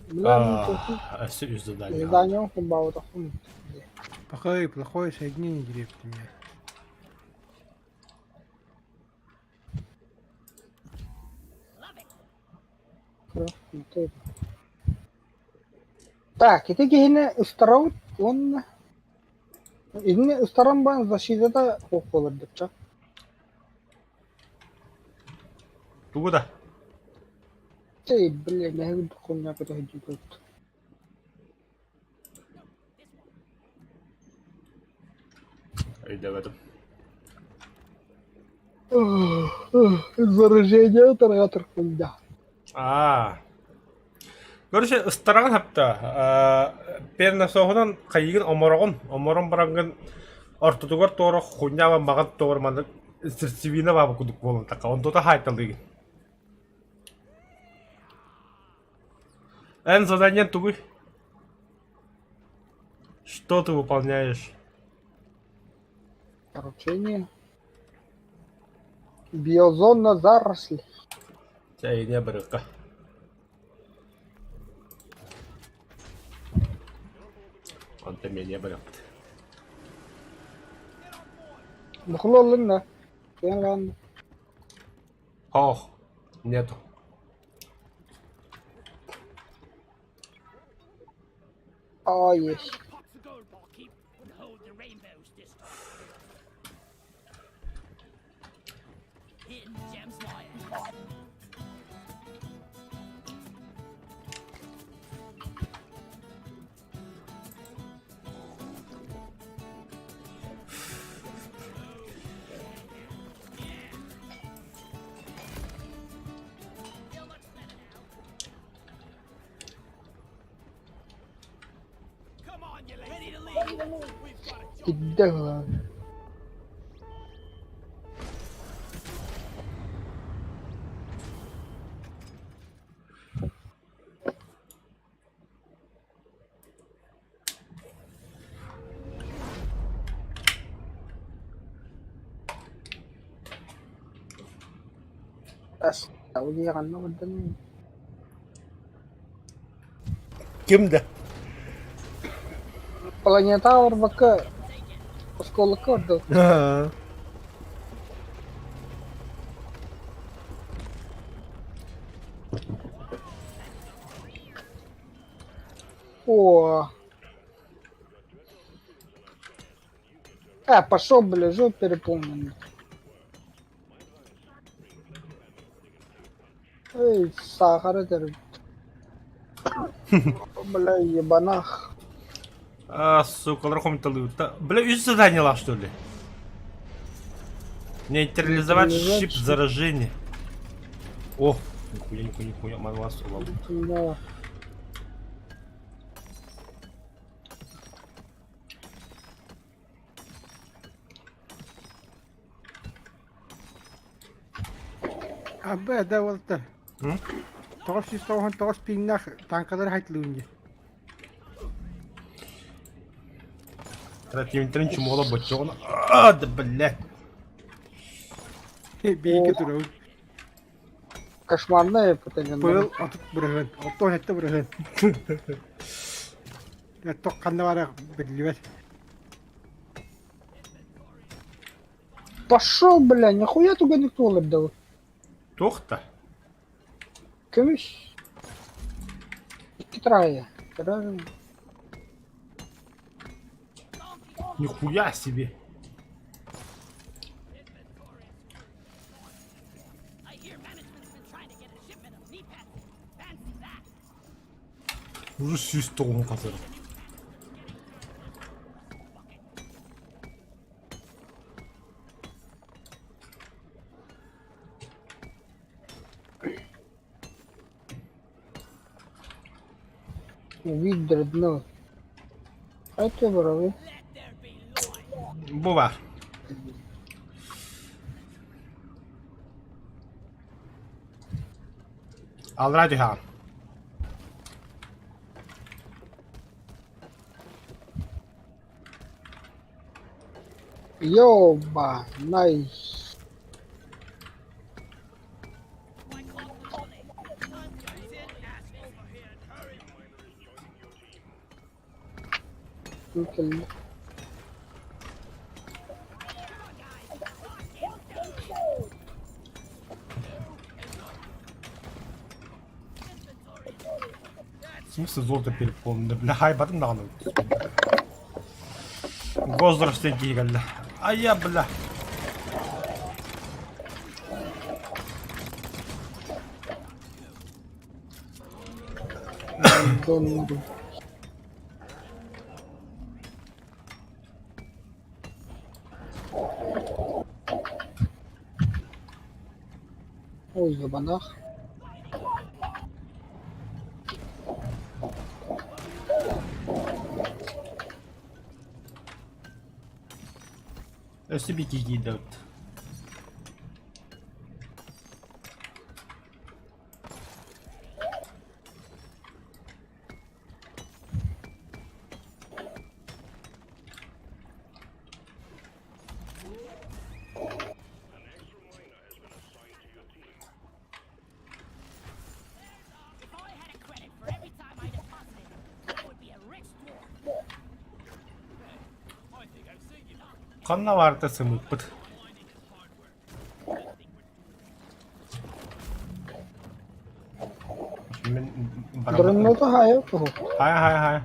Өссө үс задание. Задание кумбаутахум. Плохое, плохое соединение деревьев у меня. Так, ити киһини ыстарабыт уонна итини ыстаран баран защитата суох буолар дычча. Тугу да? Чэй, бля, мэһигин духовня көтөһүдү Өйдөөбөтүм. Заражение тарҕатар кулда. Аа. Короче, ыстараҕын хапта. Перносоһунан хайыгын омороҕун, оморон бараҥҥын ортотугар туора хунньаабан маҕан туора маннык сердцевина баабы кудук буолан такка. Онтута хаайталыыгын. Эн заданиен тугуй? Что ты выполняешь? Поручение. Биозона заросли. Чэйине барыахха. Онтон миэнэ барыахпыт. Бухлоллунна. Киэн Ох, нету. А, есть. Кирдэ ылан Ким да? Планета барбакка оскуолакка ордук. О. Пошел, бля, жоп переполненный. Эй, сахар это. Бля, ебанах. А, сука, хомталыта. Бля, үс задание что ли? Нейтрализовать щип заражения. О, нихуя, нихуя, нихуя, ман вас Да. Абба да уолаттар. 999 пиҥнээх тааҥкалары хайтылыыбын дии. Тратимтрин чумола бочоҕун. А, да блядь. Биһиги турабыт. Кошмарная потенция. Быйыл 30%, 67%. Туох ханна баара биллибэт. Пошел, бля, нихуя туганы туолар Туох-то? Көмүс. Икки трая. Нихуя себе. Уже 109 хасар. Вид дредноут. Это брови. Бу баар. Аллараа түһэҕин. Ёба, найс. Кэллэ. В смысле золото переполнено? Бля, хайбатын даҕаны. Возраст киһи кэллэ. Айа, бля. Ой, ебанах. Өссө бики киирдэ Ханна баарта сымыыппыт? Мин Дроннота хайа туһу. Хайа хайа хайа.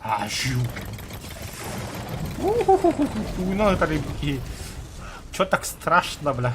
Ажу. У-ху-ху-ху-ху. это рыбки. Чё так страшно, бля?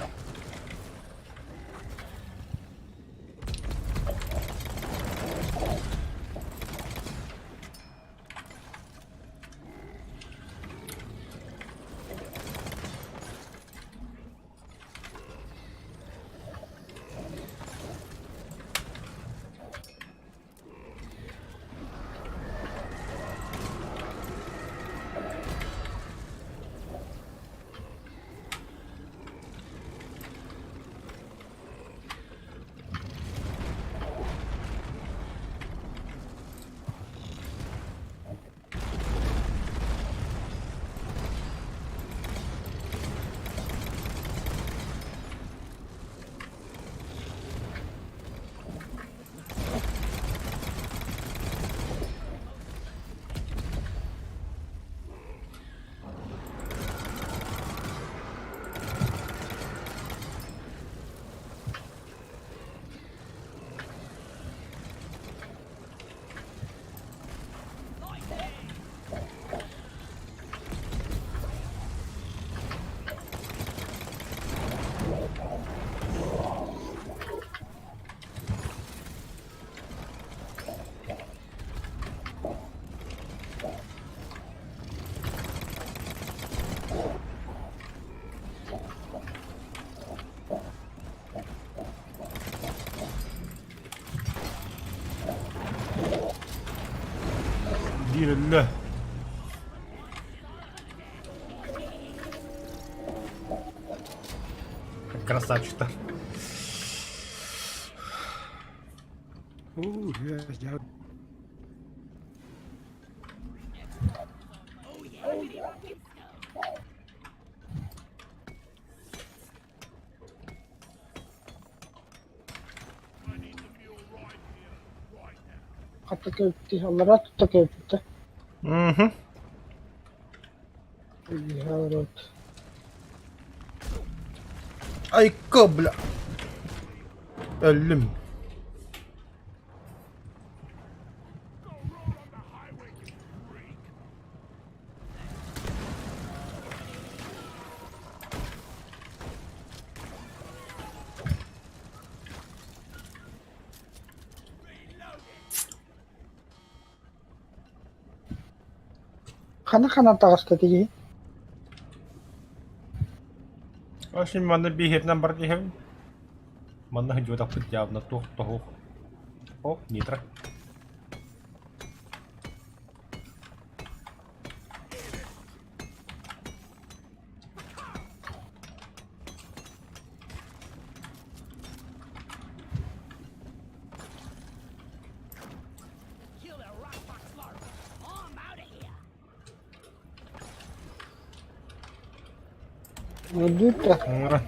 Биир өллө. Красавчиктар. Уу, я Хатта кэлбит аллараа тутта кэлбиттэ. Мгм. Рот. Айка, бля. Өллүм. Хана хана таҕыста тиги Очень манна биһиэтинэн бар диэһэбин. Манна сылдьыбатахпыт явно туох тоһуох. О, нитро. Өлбүт да. Ыҥыра.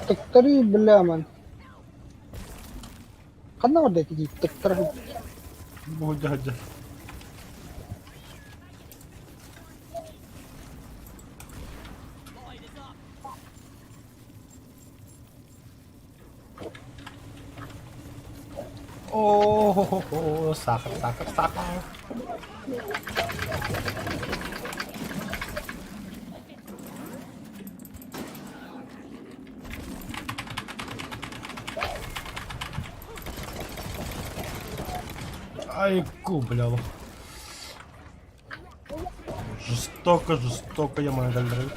Тыктарыы бля ман. Ханна барда ити тыктар Бу дьаһадьа. О, сахар, сахар, сахар. Ай, бля. Жестоко, жестоко я мою дальше.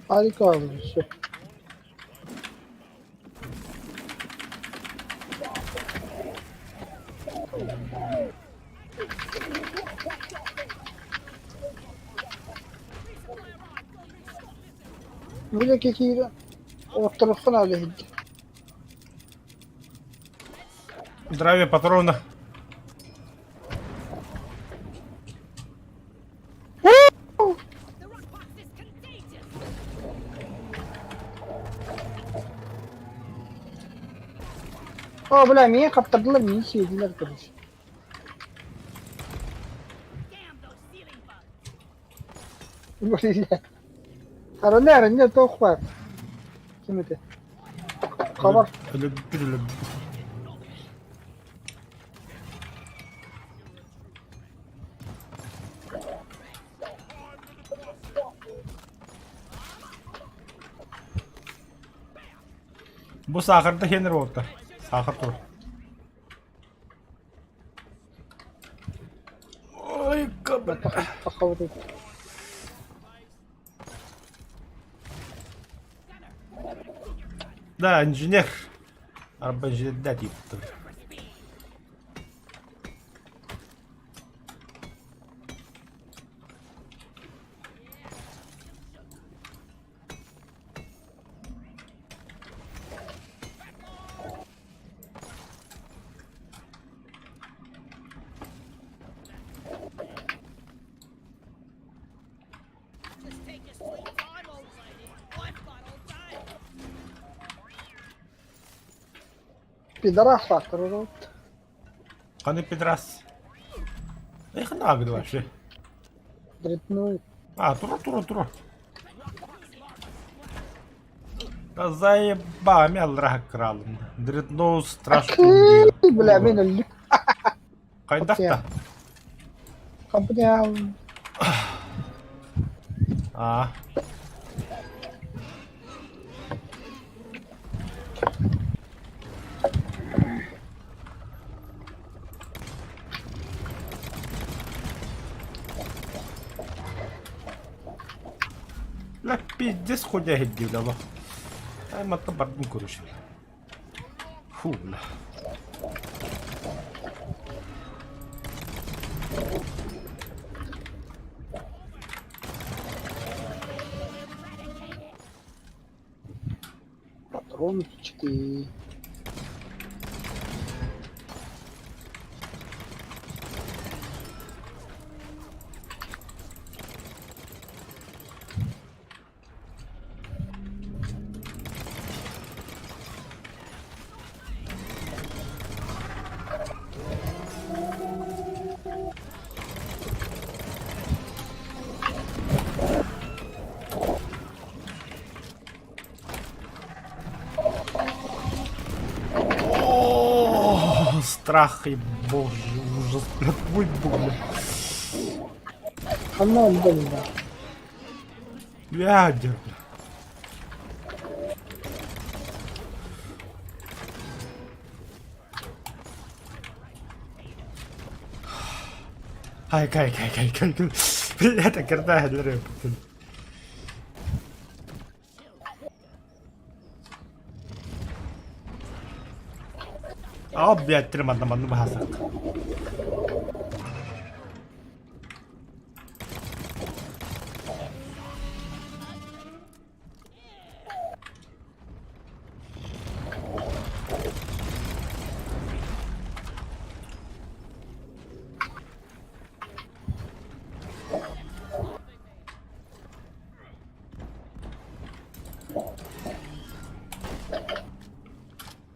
Harika oldu все. Бу киирэн оттарыххын аада иһирдьэ. Здравия, патрона. О, бля, миигин хаптардылар, миигин сиэтилэр, короче. Бля. Арана, арана, туох баар? Ким этэ? Хабар. Өлөбүт, өлөбүт. Бу саахарда хенер буолта. Саахар тур. Ой, кабы. Тахабыт. Да, инженер. Арба инженер типтыр. Пидорас фактор. Ханы пидорас. Эх, нагды вообще. Дредной. А, тура, тура, тура. Да заеба, аллара кралым. Дредноу страшный. Бля, мин өллүм. Хайдах-то? Компания. А. Бля, пиздец хуйня иһирдиилэ Ай, матта бардым короче. Фу, бля. Патрончики. О, страх и боже, ужас, блядь, мой бог, бля. Ханна онда да. Ядер, бля. Хай кай кай кай кай кай. Блядь, акырда хәлләр өпүтүн. Аа, блядь, тирманна манны баһасак.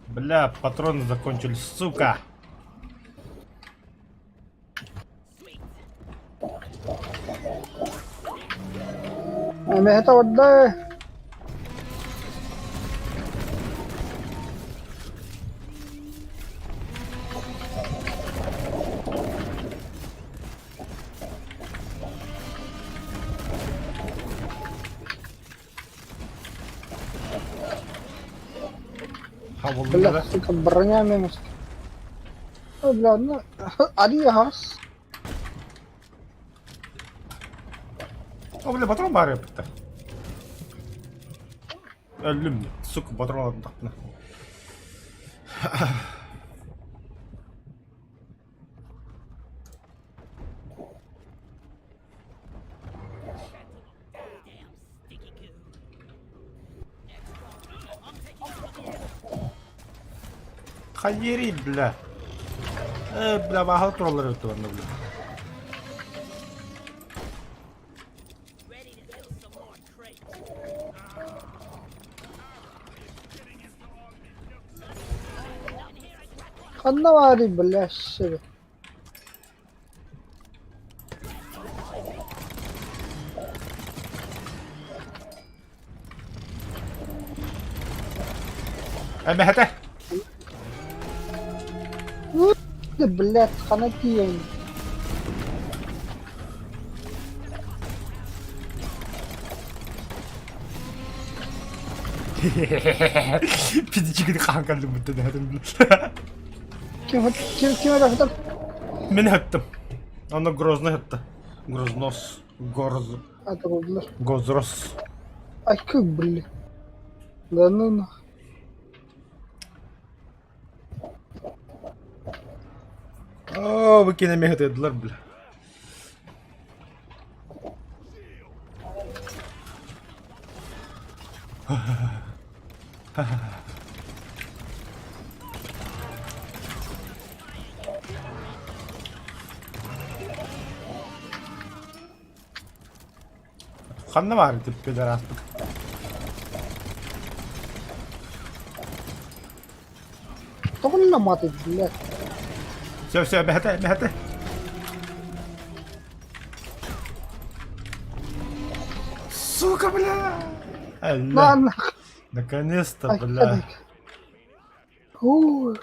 Бля, патроны закончились, сука. Эмэһэтэ ордо Бля, сука, броня минус. Ой, бля, ну, Ари хас. О, бля, патрон баар эппиттэр. Өллүм, сука, патрон алтахпына. Хайыырый, бля? Э, бля, баһыл тураллар эбит уонна, бля. Ханна баарый, бля, себе. Эмэһэтэ! Блядь, хана тиийэн. Пидичигин хаан кэллим бүтэн Ким ким ким эрэ Мин ыһыттым. Ону Грозный ыһытта. Грознос. Горз... Атырыллар. Гозрос. Айкы, блин. Да ну нах. Оо, бу кинеми ыһытыдылар, бля. Ханна баар типпилэр ааспыт. Тоҕунна маты, блядь. Все, все, бэхэтэ, бэхэтэ. Сука, бля! На, нах. Наконец-то, бля. Фу.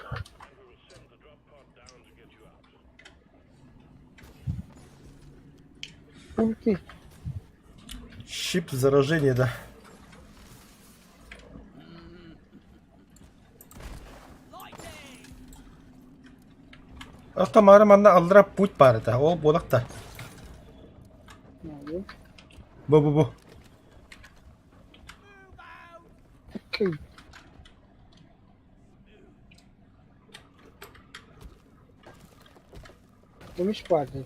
Окей. Щип заражения, да. Автомара манна аллара путь баар этэ, ол буолах да. Бу бу бу. Окей. Demiş vardı.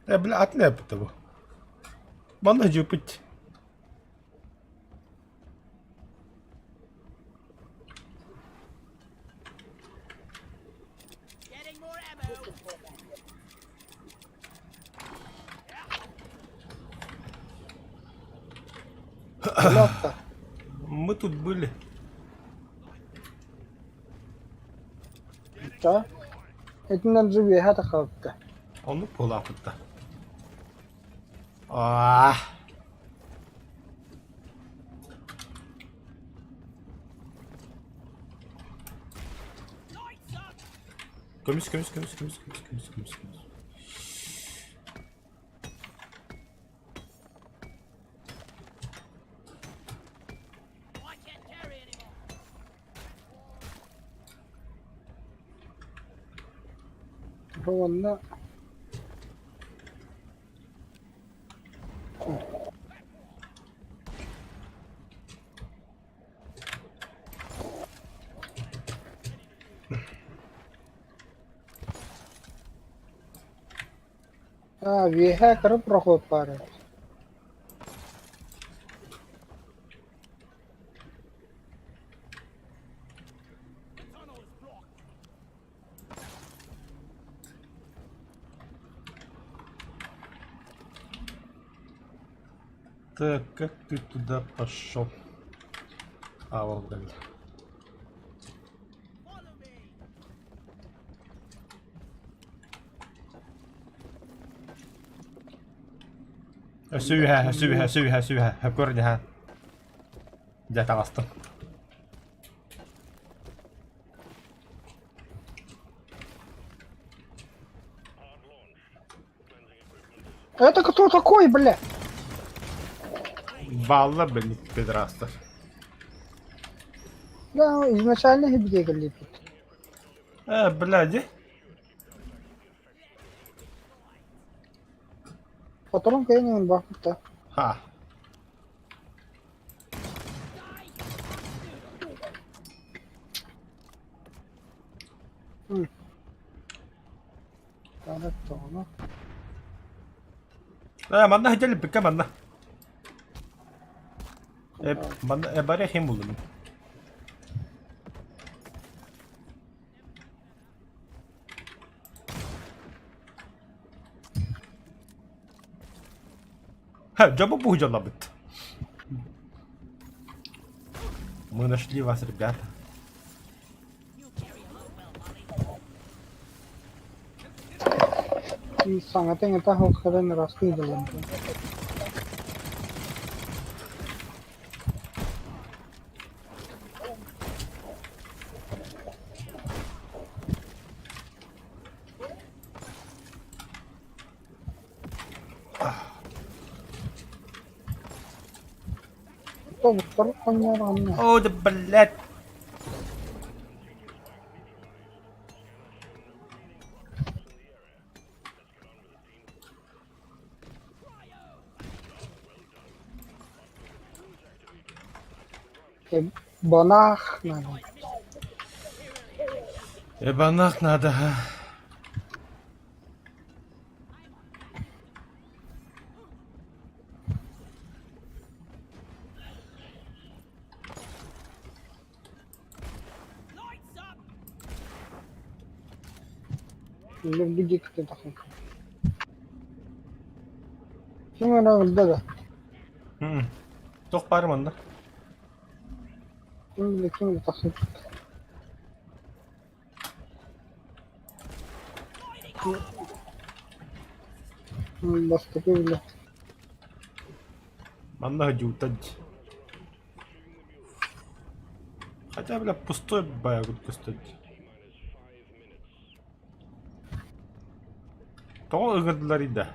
Э, бля, атын эппитэ бу. Манна дьиэппит. Мы тут были. Да. Итинэн үөһэ тахсыбыта. Оннук буолаахпыт да. Аа. Көмүс, көмүс, көмүс, көмүс, көмүс, көмүс, көмүс, көмүс. Уонна Аа, үөһээ кыра проход баар эбит. Так, как ты туда пошел? А, вон, блин. Өссө үһэ, өссө үһэ, өссө үһэ, өссө үһэ. Хөпкөр дьаһан. Дьэ таҕыстым. Это кто такой, бля? Балла, блин, пидорастар. Да, изначально где лепит. Бля, Потом кэнин бахта. Ха. Манна дьэлиппиккэ манна. Э, манна э, барыах иһин буллум. Ха, дьобу буһдьалабыт. Мы нашли вас, ребята. Саҥата-иҥэтэ аһылхарын ыраастыы дылым. Тобуктар хонньоороҕунна О, да блядь. Банах надо. Эбанах надо. Бүдикте тахсан. Ким эрэ ылда да? Туох баар манна? Ким билэ ким эрэ тахсан. Бастакы билэ. Манна дьуутан. Хотя, бля, пустой баягы көстөн. Тоҕо ыҥырдылар да?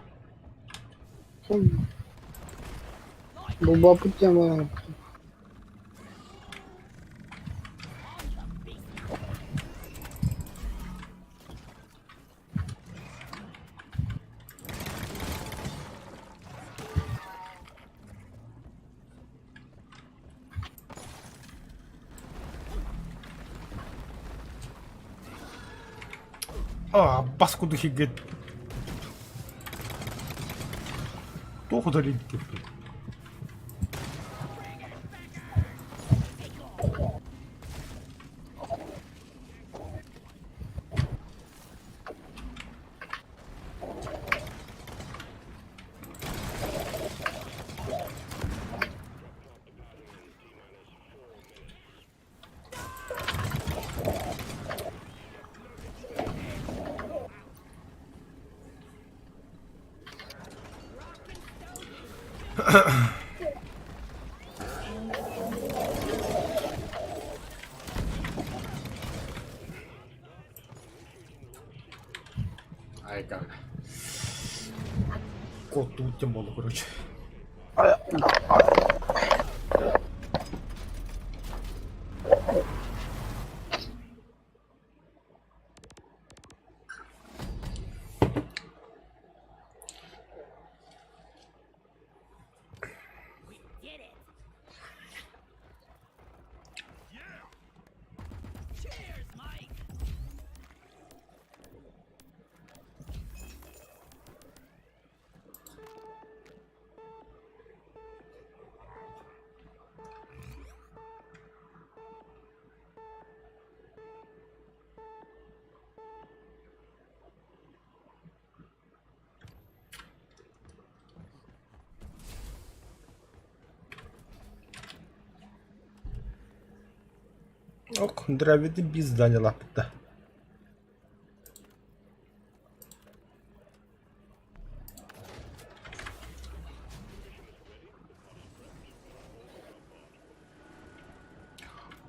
Булбаппыт диэн А, бас курдук иһигит. Туох удалить диэппин. Айка. Куоттубут диэн буолла, короче. Ок, Дравиды биир зданиелаахпыт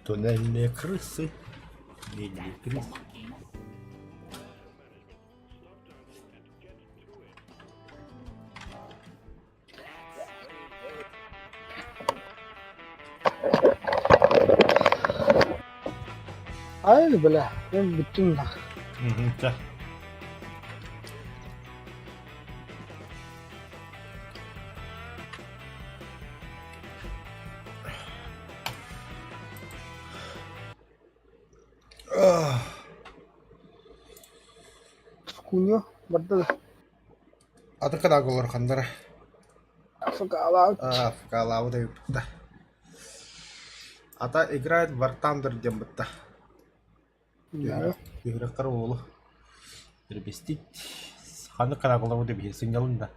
Туннельные крысы, туннельные крысы. Ай, бля, мен бүттүм да. Чэ. Скуньо барда да. Аты кыдааголор ханнара Фкалаут. Фкалаабыт эбиппит Ата играет в War Thunder диэн бытта. Түһүрэхтэр уолу перевестить. Ханнык кыдааголорбут эбиһи сынньалын да.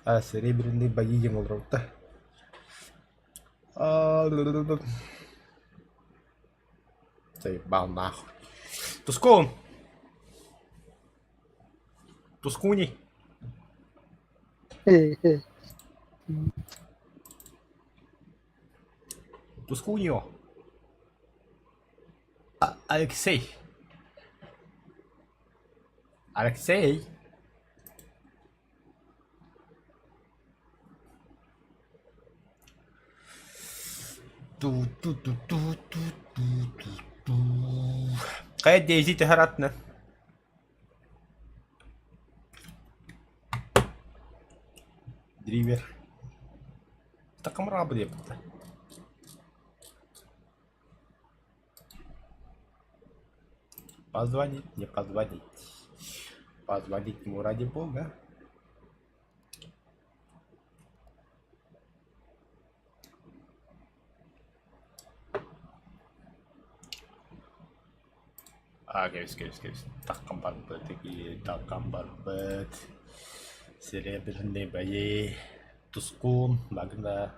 А серебряный бои диэн олоробут да. Заебал нахуй. Тускун! Тускуни! Тускунио! Алексей! Алексей! Ту-ту-ту-ту-ту-ту-ту. Хайа Дейзи түһэр атына. Дривер. Такамраабы диэбиттэ. Позвонить, не позвонить. Позвонить ему ради бога. Аа кэбис кэбис кэбис таххан барбыт таххан барбыт Серебряный бои Тускун Магна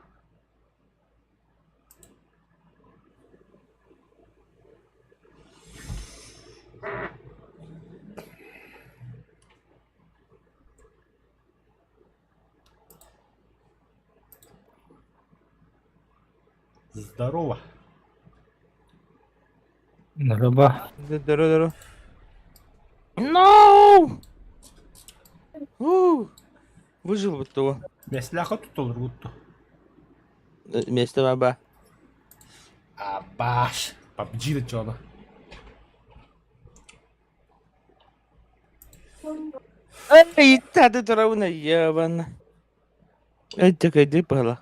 Здорово. Merhaba. Здорово, здорово. No! Уу! Выжил бы того. Миэстэлээххэ тутуллубут Место баба. Абаш. PUBG да дьоно. Эй, тады туравына ебана. Эй, такая дипала.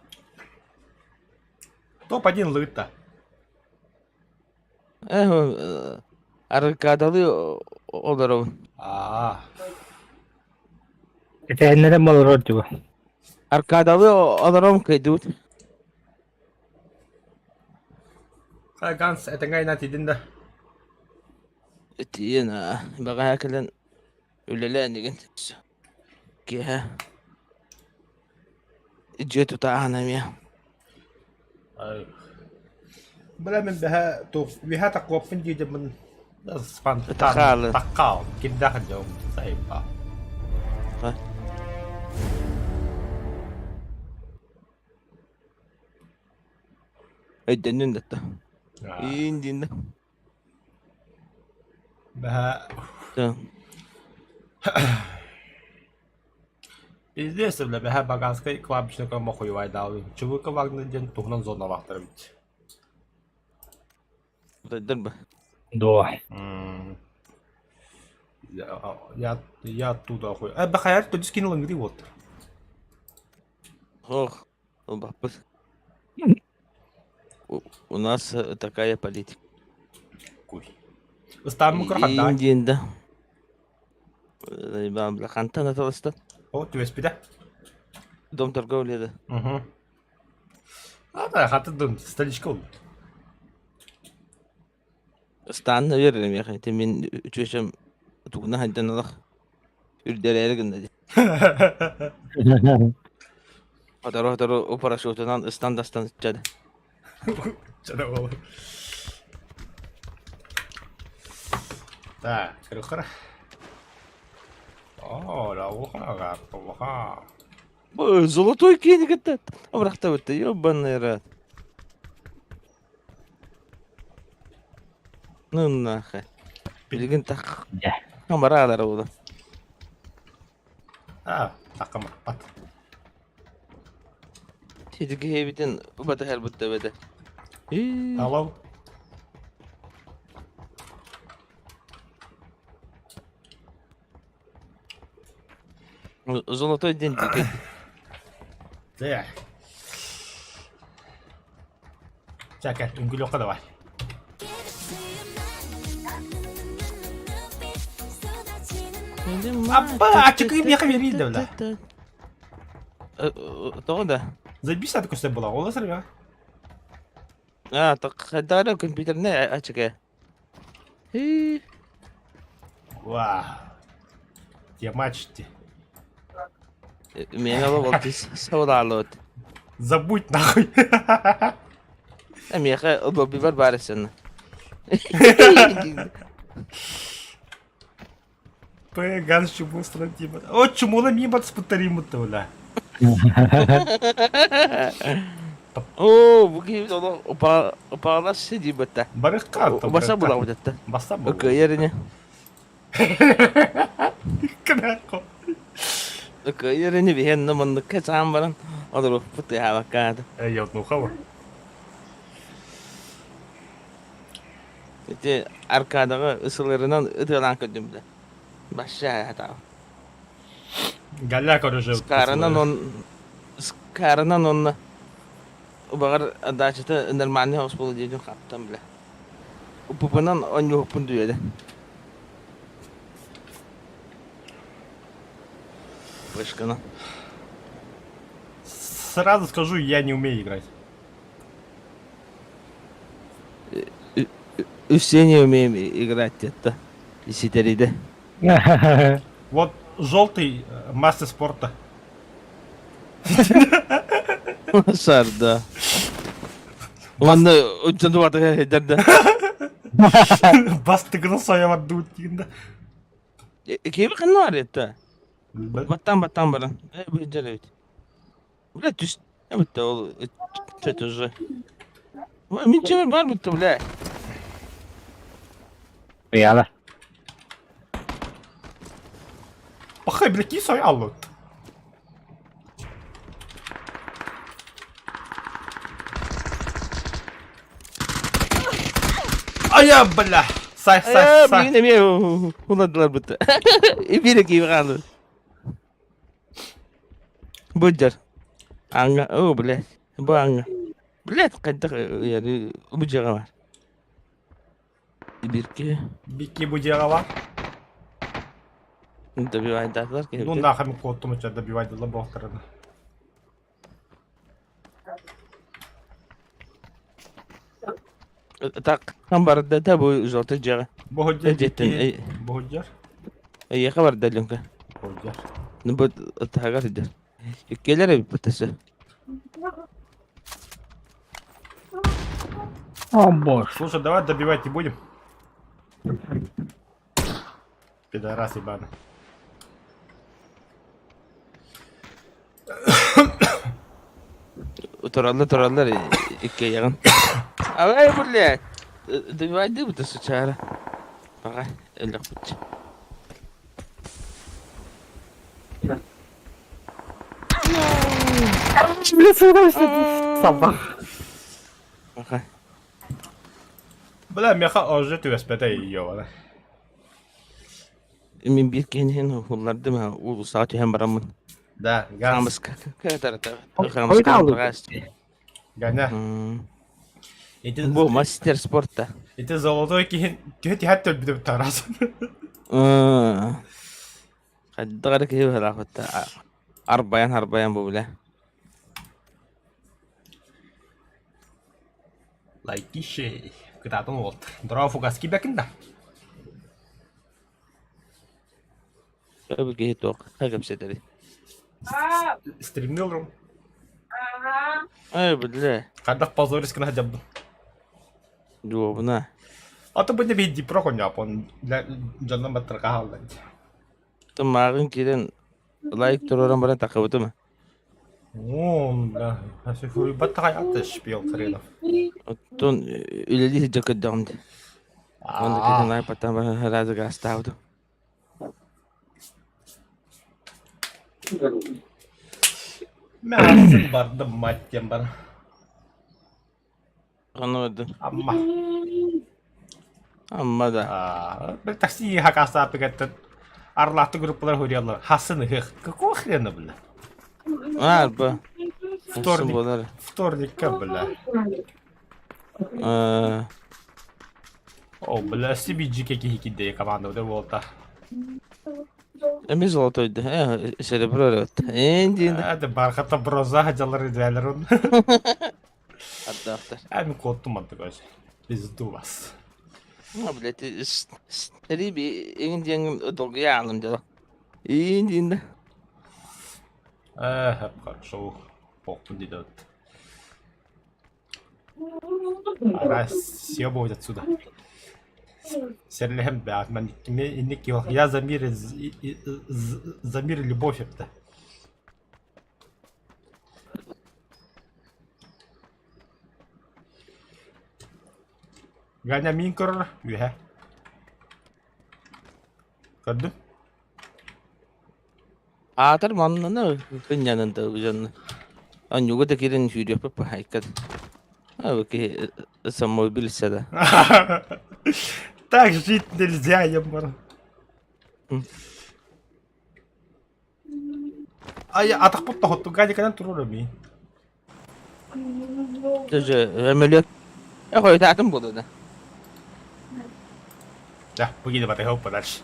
Топ-1 лыта. Э, аркадалы олоров. Аа. Этэһиннэрэн олорор дуу. Аркадалы олором кайдут. Ганс, этэҥҥэ айна тиийдин да? Тиийэн бэҕэһээ кэлэн үлэлээн игин киэһэ дьиэ тутааһын эмиэ Бля мин бэһэ туох үөһэ таккуоппун диидиммин Такаалы. Таккаал кирдээх дьон сайба. Өйдөннүн да Иин диин да. Бэһэ Пиздец, бля, бэһэ Баганскай кладбищега мохуйвайдаабын. ЧВК Вагнер диэн туһунан зоналаахтар эбит. Дойдор ба. Дуо. Я, я оттуда охуй. Э, бахаяр төдүс кин лыҥгырый буолтар. Ох, баппыт. У нас такая политика. Куй. Ыстааммын көр хандаай. Иин да. Хантан аталыстан? О, түбэспитэ. Дом торговли да. Угу. А, да, хаты дом, столичка болбут. Ыстаанна биэрэрим миэхэ ити мин үчүөчэм тугуна сылдьан олох үрдэрээри гынна дии. Сотору-сотору парашютунан ыстан да ыстан иччэдэ. Чана буолар. Так, көрөхөр. Оо, лауха, лауха. Бу золотой киини кытта абырахтабытта, ёбаный рот. Ну нахуй. Билигин так Дьэ. хамараалара буолан. А, такамаппат. Ситигиһэбитин батыһарбыт да эбэтэ. Алло. Золотой день дикий. Да. Чакер, үҥкүлүөххэ давай. Аппа, ачыкы миэхэ биэрии да бля. Тоҕо да? Заебись аты көстөр була, ол сырга. А, так хайдара компьютерный ачыка. Вау. Темачти. Миэнэ ол саулаалыт. Забудь нахуй. Миэхэ лоббибар баар сен. П газ чуму стратима. О, чумула мимо спутаримут бля. Оо, бу киһи олох упаалас сидибэтэ. Барыкка Баса булабыт Баса була. Ыкыйар Кынакко. Ыкыйар ини биһиэннэ манныкка саан баран олоруохпут тыаһаабакка Эй, отнухава. Ити аркадаҕа ысыларынан ытыалаан көрдүм да. Башша хатаа. Галяк оружие. Скаранан он скаранан онно баҕар дачата нормальный хаус буолуо диэн хаптан бile. Уппупунан онньуһуппун дүйэдэ. Вышкана. Сразу скажу, я не умею играть. Все не умеем играть это. И ситериде. Вот желтый мастер спорта. Сарда. Уонна уччан тугата да. Бастыгын соявар дуутигында. Киби ханна бар это? Баттан баттан баран. Э бу жарабит. Бля түс. Бутта ол что уже. Мин чемер бар бутта бля. Яла. Пахай, бля, ки сой аллот. Ая, бля! Сай, сай, сай. Билигин эмиэ уладылар бутта. Эбире киби хаалыр. Бу дьар. Аңа, о, блядь. Бу аңа. Блядь, хайдах яри бу дьиэҕэ бар. Бирки. Бикки бу дьиэҕэ бар. Добивайдаатылар Ну киһибитин. нахуй мен куоттум оччо добивайдылар буолтарына. Так, хам барда да бу желтый дьиэҕэ. Бу ходжер Дьиэттэн бикки. Бу ходжер. эйиэхэ барда Ленка. Ходжер. Ну бу таһыгар сылдьар. Иккиэлэр эбит бутасы. О боже. Слушай, давай добивать не будем. Пидорас ебаный. Тураллар тураллар иккиэйэҕин. Алай блядь. Добивайды бутасы сучара. Пока өлөхпүт. Собак. Пока. Бля, меха уже түбэспэтэ ёбана. Мин биир киһини уллардым уулуссаҕа түһэн бараммын. Да, газ. Хаамыска кытарата. Хойут аалбыт. Ганя. Ити Бу мастер спорта. ити золотой киһин түһэ түһэт төлбүтэ тарас. Хайдах эрэ киһи быһалаахпытта. Арбайан арбайан бу бile. Лайкише. Кытаатын уолт. Дороо фугас кибекин да. Өбү киһи туох кэпсэтэри. Стримнил рум. Ай, бля. Хайдах позорис гына сылдьабын. Дуобуна. Ото бу не Днепро коньяпон дьонно баттарга хаалла. Тымааҕын киирэн лайк туруоран баран таххыбытым. О, да. Хуйбат аты шпион хренов. Оттон үлэлии сылдьа көрдөҕүм дии. Онно киирэн лайк баттаан баран сразу гаастаабытым. Мин бардым мать диэн бар. Ханна бардын? Амма. Амма да. Бил такси хакасаапыгаттан арлаахты группалар хуриаллар. Хасын ыһыах. Какого хрена, бля? Арба. Вторник. Буолар. Вторникка, бля. О, бля, CBG киһи кидде команда да буолта. Эми золотойду. Серебро эрэ. Эндин. Это бархата бронза дьалар идээлер. Ардахтар. Эми куоттум мантык өс. Пизду вас. Ну, блядь, риби эҥин диэҥ долгуйа аалым дьоло. Иин Э, хорошо. Похуй не дает. Ара съебывать отсюда. Серлэһэн бэҕэт инник я за мир за мир и любовь это. Ганя мин көрөр үөһэ. Көрдүм. Аатар маннана кынньанан да дьонно. Анньуга да киирэн сүүрүөхпүт баһайкат. А киһи самой билсэ да. Так жить нельзя, ебар. Ай, атахпыт тоһотту Ганя турар ми. Даже өмөлөт. Хойутаатым буолуо да. Да, погоди, батыһа подальше.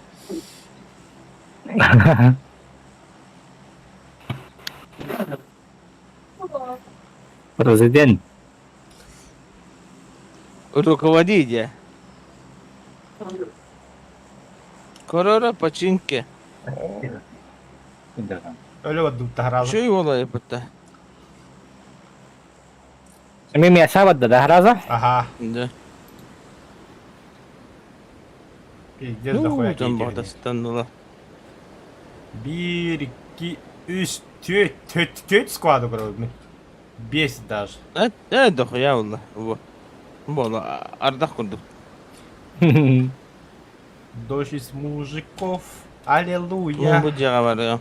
Президент. Руководитель. Корора починки. Өлө бардым таһарааза. Үчүгэй уола эппитэ. Эми миэсэ барда да хараза? Аха. Да. Пиздец Ну, дохуя дьон киһи. баҕатастан Биир, икки, үс, түөрт, түөрт, түөрт сквады көрөбүн. Биэс даже. Э, э, дохуя буолла. Бу. Буола ардах курдук. Дождь из мужиков. Аллилуйя. Бу дьиэҕэ барыам.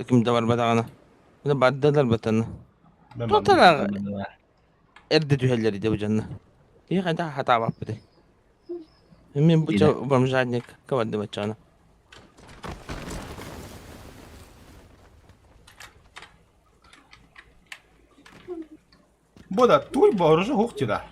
Ким да барбатаҕына. Бардылар батаны. Тоталар эрдэ түһэллэр ити бу дьонно. Киһи хайдах хатаабаппытый? Мин бу бомжадник кабарды баччаҕына. Бу да туй боружу хук да.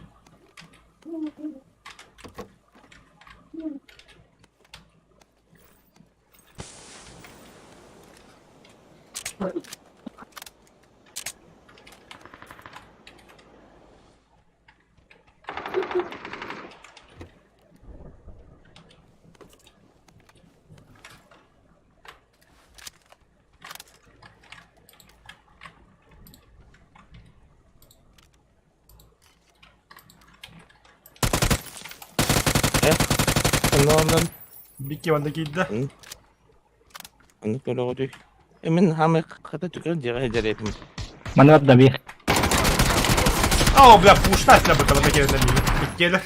Онно онон Бикки онно киирдэ. Онно көрөҕүтүй. Мин хаамай хата түгэн дьиэҕэ дьэрэпин. Манна да би. О, бля, пушта бля, бля, онно киирдэ Иккиэлэр.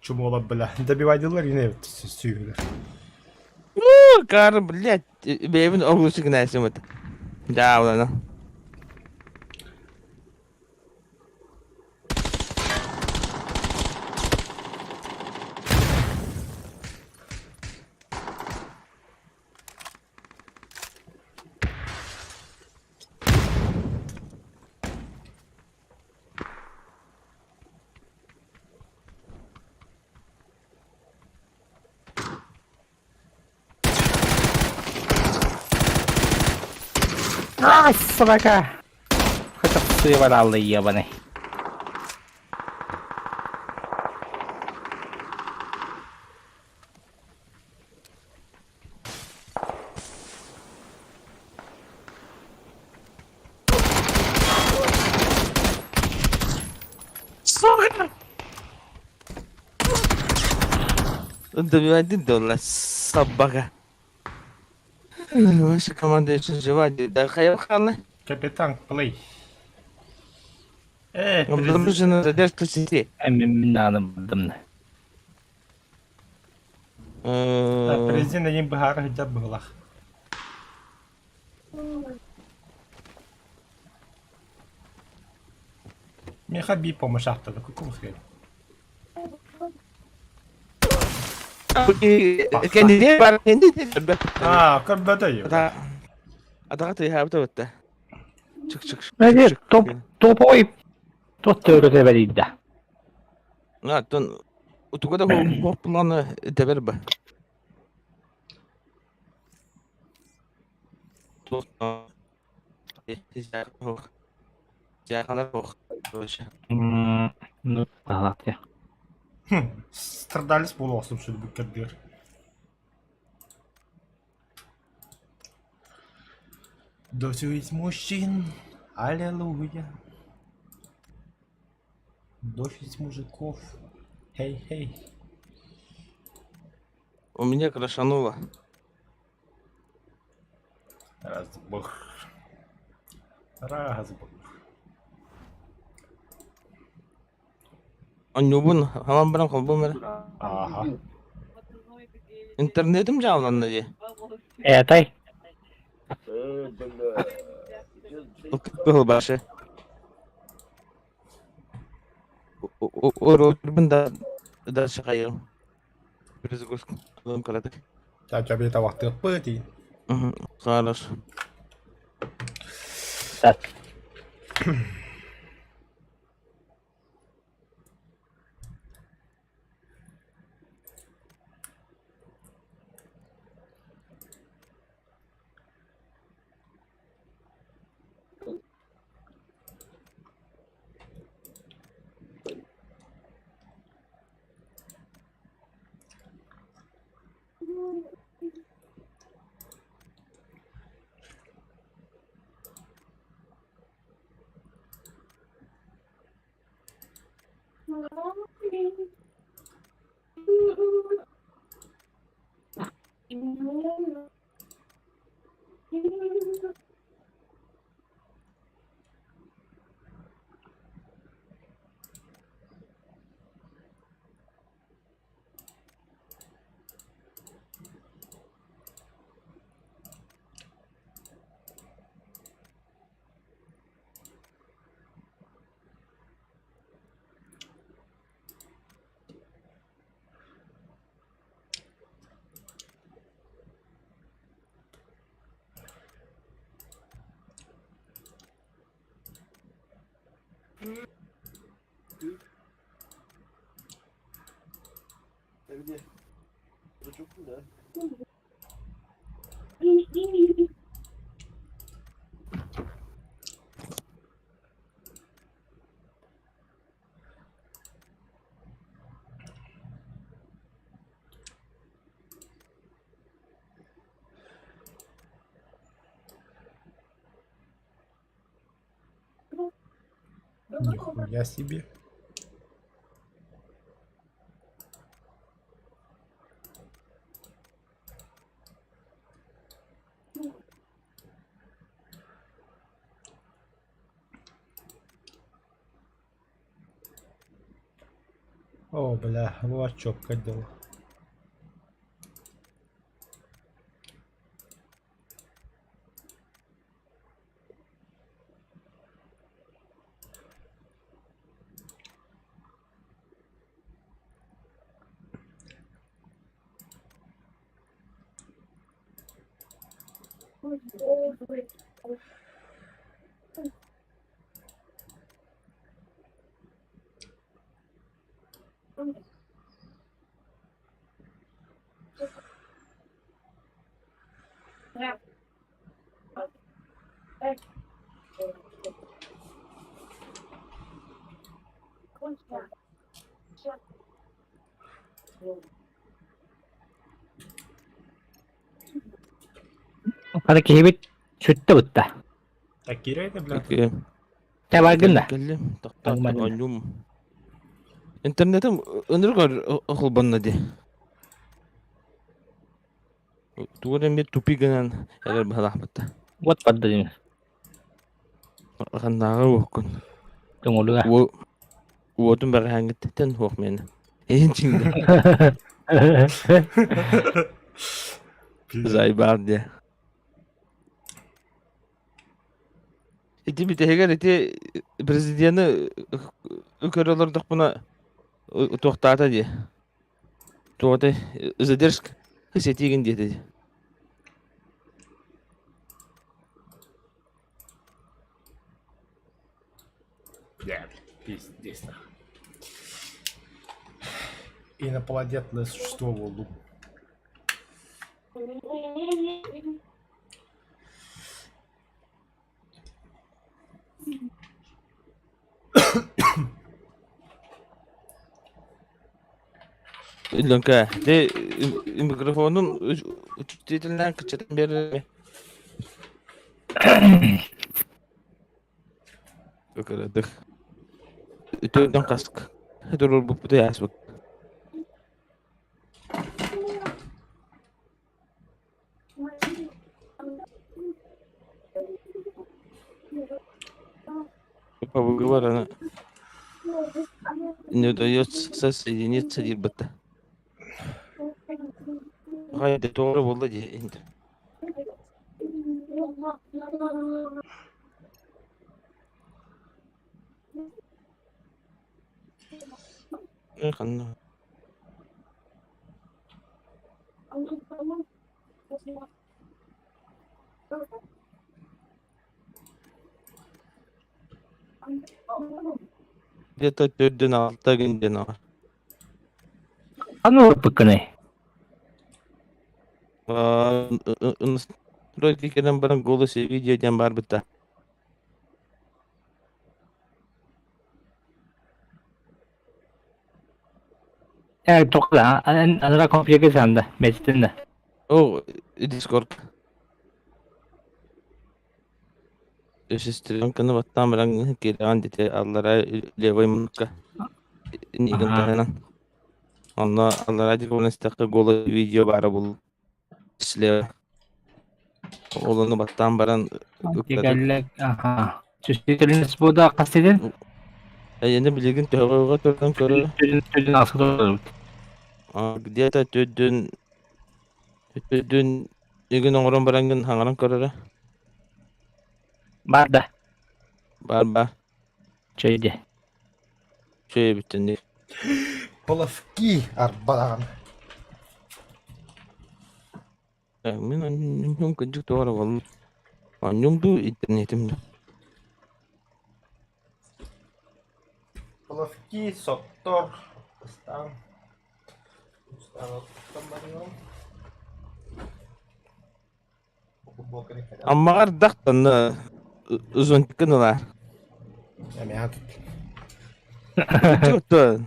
Чумола, бля. Добивайдылар ине сүүрүлэр. Кар, блядь, бэйэбин оглушу гынайсым это. Да, ладно. Ай, собака! Хотя сываралы ебаный. Сука! Добивай доллар, собака. Наша команда еще жива, да хаялханы. Капитан Плей. Э, Обнаружена задержка сети. Мин наадам. Президент эйин быһаара сылдьар быһылах. Миэхэ биир помощь аахтада, кукум хрен. Кэннилиэ бар, кэннилиэ көрбөт. Аа, көрбөтө юу. Атаға тыйһаабыта бытта. Чык-чык. Мэгир, топ, топовой тот төрөтө бэрийдэ. Оттон утуга да хуоппуланы тэбэр ба. Ну, ага. Страдалец буолуохсум сүлбүккэр диэр. Дождь мужчин, аллилуйя. Дождь мужиков, хей-хей. У меня крашануло. Разбор. Разбор. Онньуубун хаман баран холбуом эрэ. Ааха. Интернетим дьааланна дии. Этай. Кыһыл башы. Урутбун да дальше хайым. Перезагрузку. Алым каратык. Так, я табахтыахпыт дии. Хорошо. Так. Нихуя себе. О, бля, вот чётко дело. Хата киһибит сүттэ бутта. Так киирэ бля. Табаргын да. Кэллим. Тохтоо. Нормально. Онньум. Интернетим ынырык холбонно дии. Тугу эрэ эмиэ тупик гынан эрэр быһалаахпыт. Вот барда дии. Ханнааҕы уоккун. Көҥүлүгэ. Уотун бэҕэһээҥҥиттэн суох миэнэ. Иһин чиҥдэ. Зайбаар диэ. Ити бүтэһигэр ити президени көрө олордохпуна туохтаата дии. Туота задержка сэтиигин диэтэ дии. Бля, пиздец. Инопланетное существо буоллум. Лөҥкө, ити микрофонун үчүгэтинэн кыччатан биэрэр Кырадык. Үтүөдэн хаск. Туруорбуппут ааспыт. Побыгылар аны не удается соединиться диирбэттэ. Хайда тоҕо буолла дии инде. Ханна Где-то төрдүн алта гын диэн аҕар. Аны ылбыккыный? Настройки кэлэн баран голос и видео диэн баарбыта. Э, тоқта, анара компьютер санда, бэстин да. О, Discord. Сестренканы баттаан баран киирэҕин дите аллара левый муннукка иннигин таһынан. Онно аллара диэки истэххэ голос видео баара буолуо. Слева. Ол ону баттаан баран Кэллэ, аха. Чувствительность буда хас сидин? Эйэни билигин төһөҕө туран көрөр. Төрүн асылы Где-то төрдүн төрдүн игин оҥорон бараҥҥын хаҥаран көрөрө. Бар да. Бар бар. Чөйдө. Чөй бүттүн Половки арбадаҕын. Мин онньум кырдьык тоҕо эрэ буоллум. Онньум дуу, интернетим дуу. Половки, соттор, ыстаан. Ыстаан барыам. Аммаҕа ардах да зонтиккын ылаар. Эмиэ тут. Кырдьык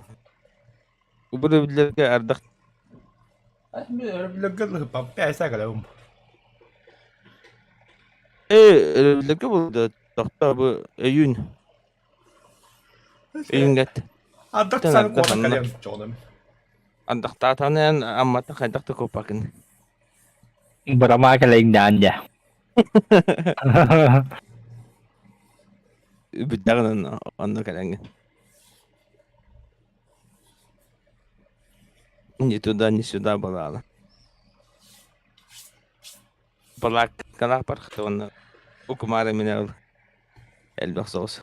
Убур ардах Өрөбүллэргэ Ээ, өрөбүллэргэ буолда тохтоо бу өйүүн. Өйүүнгэт. Ардах сан куота кэлиэм чоҕунум. Ардахтаатаан Амматтан хайдах да куоппакын. Бырамаа кэлэйиндээн дьэ. Бүттэҕин онно кэлэҥҥин. Ни туда, ни сюда была. Балааккалаах бархата уонна укумаара минэ ол элбэх соҕус.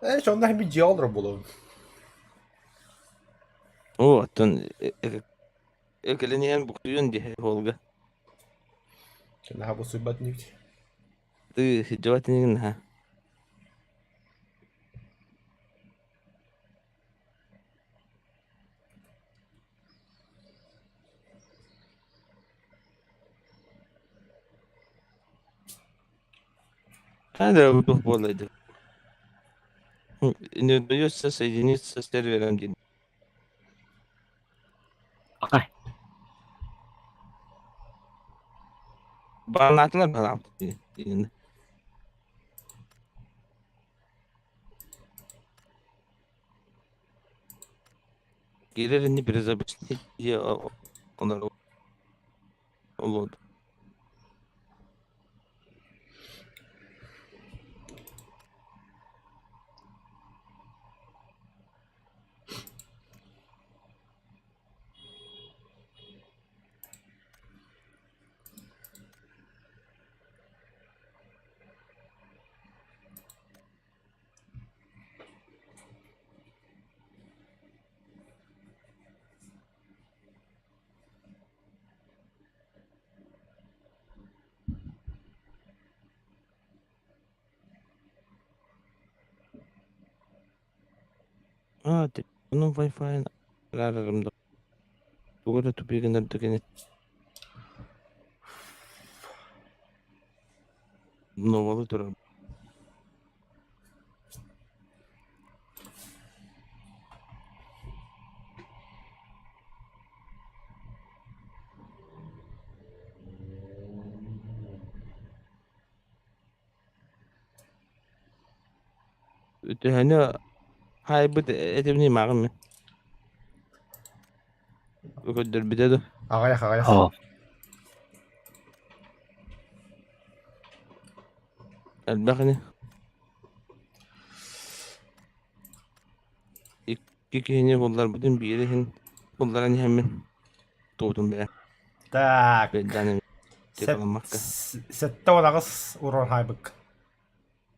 Э, сонно би дьиэ олорор буолабын. Оо, оттон кэлин иһэн буксуйун дии уолга. Наһаа бусуйбат инибит. Ты сылдьыбат инигин наһаа. Hadi bu буоллайды. Не удается соединиться с сервером диэн. Акай. Бааннаатылар балаабыт диэн. Киирэр ини перезапустить олору олорду. Аа, телефонум Wi-Fi араарарым да тугу эрэ тупик гынар да кини новалы турар. Төһөнү хаайбыт этибиний мааҕын мин? Көрдөрбүтэ дуо? Аҕыйах аҕыйах. Оо. Элбэх ини. Икки киһини булларбытын биир иһин булларан иһэммин туутум бэйэ. Так. Бэйдээн Сэт 78 урон хаайбык.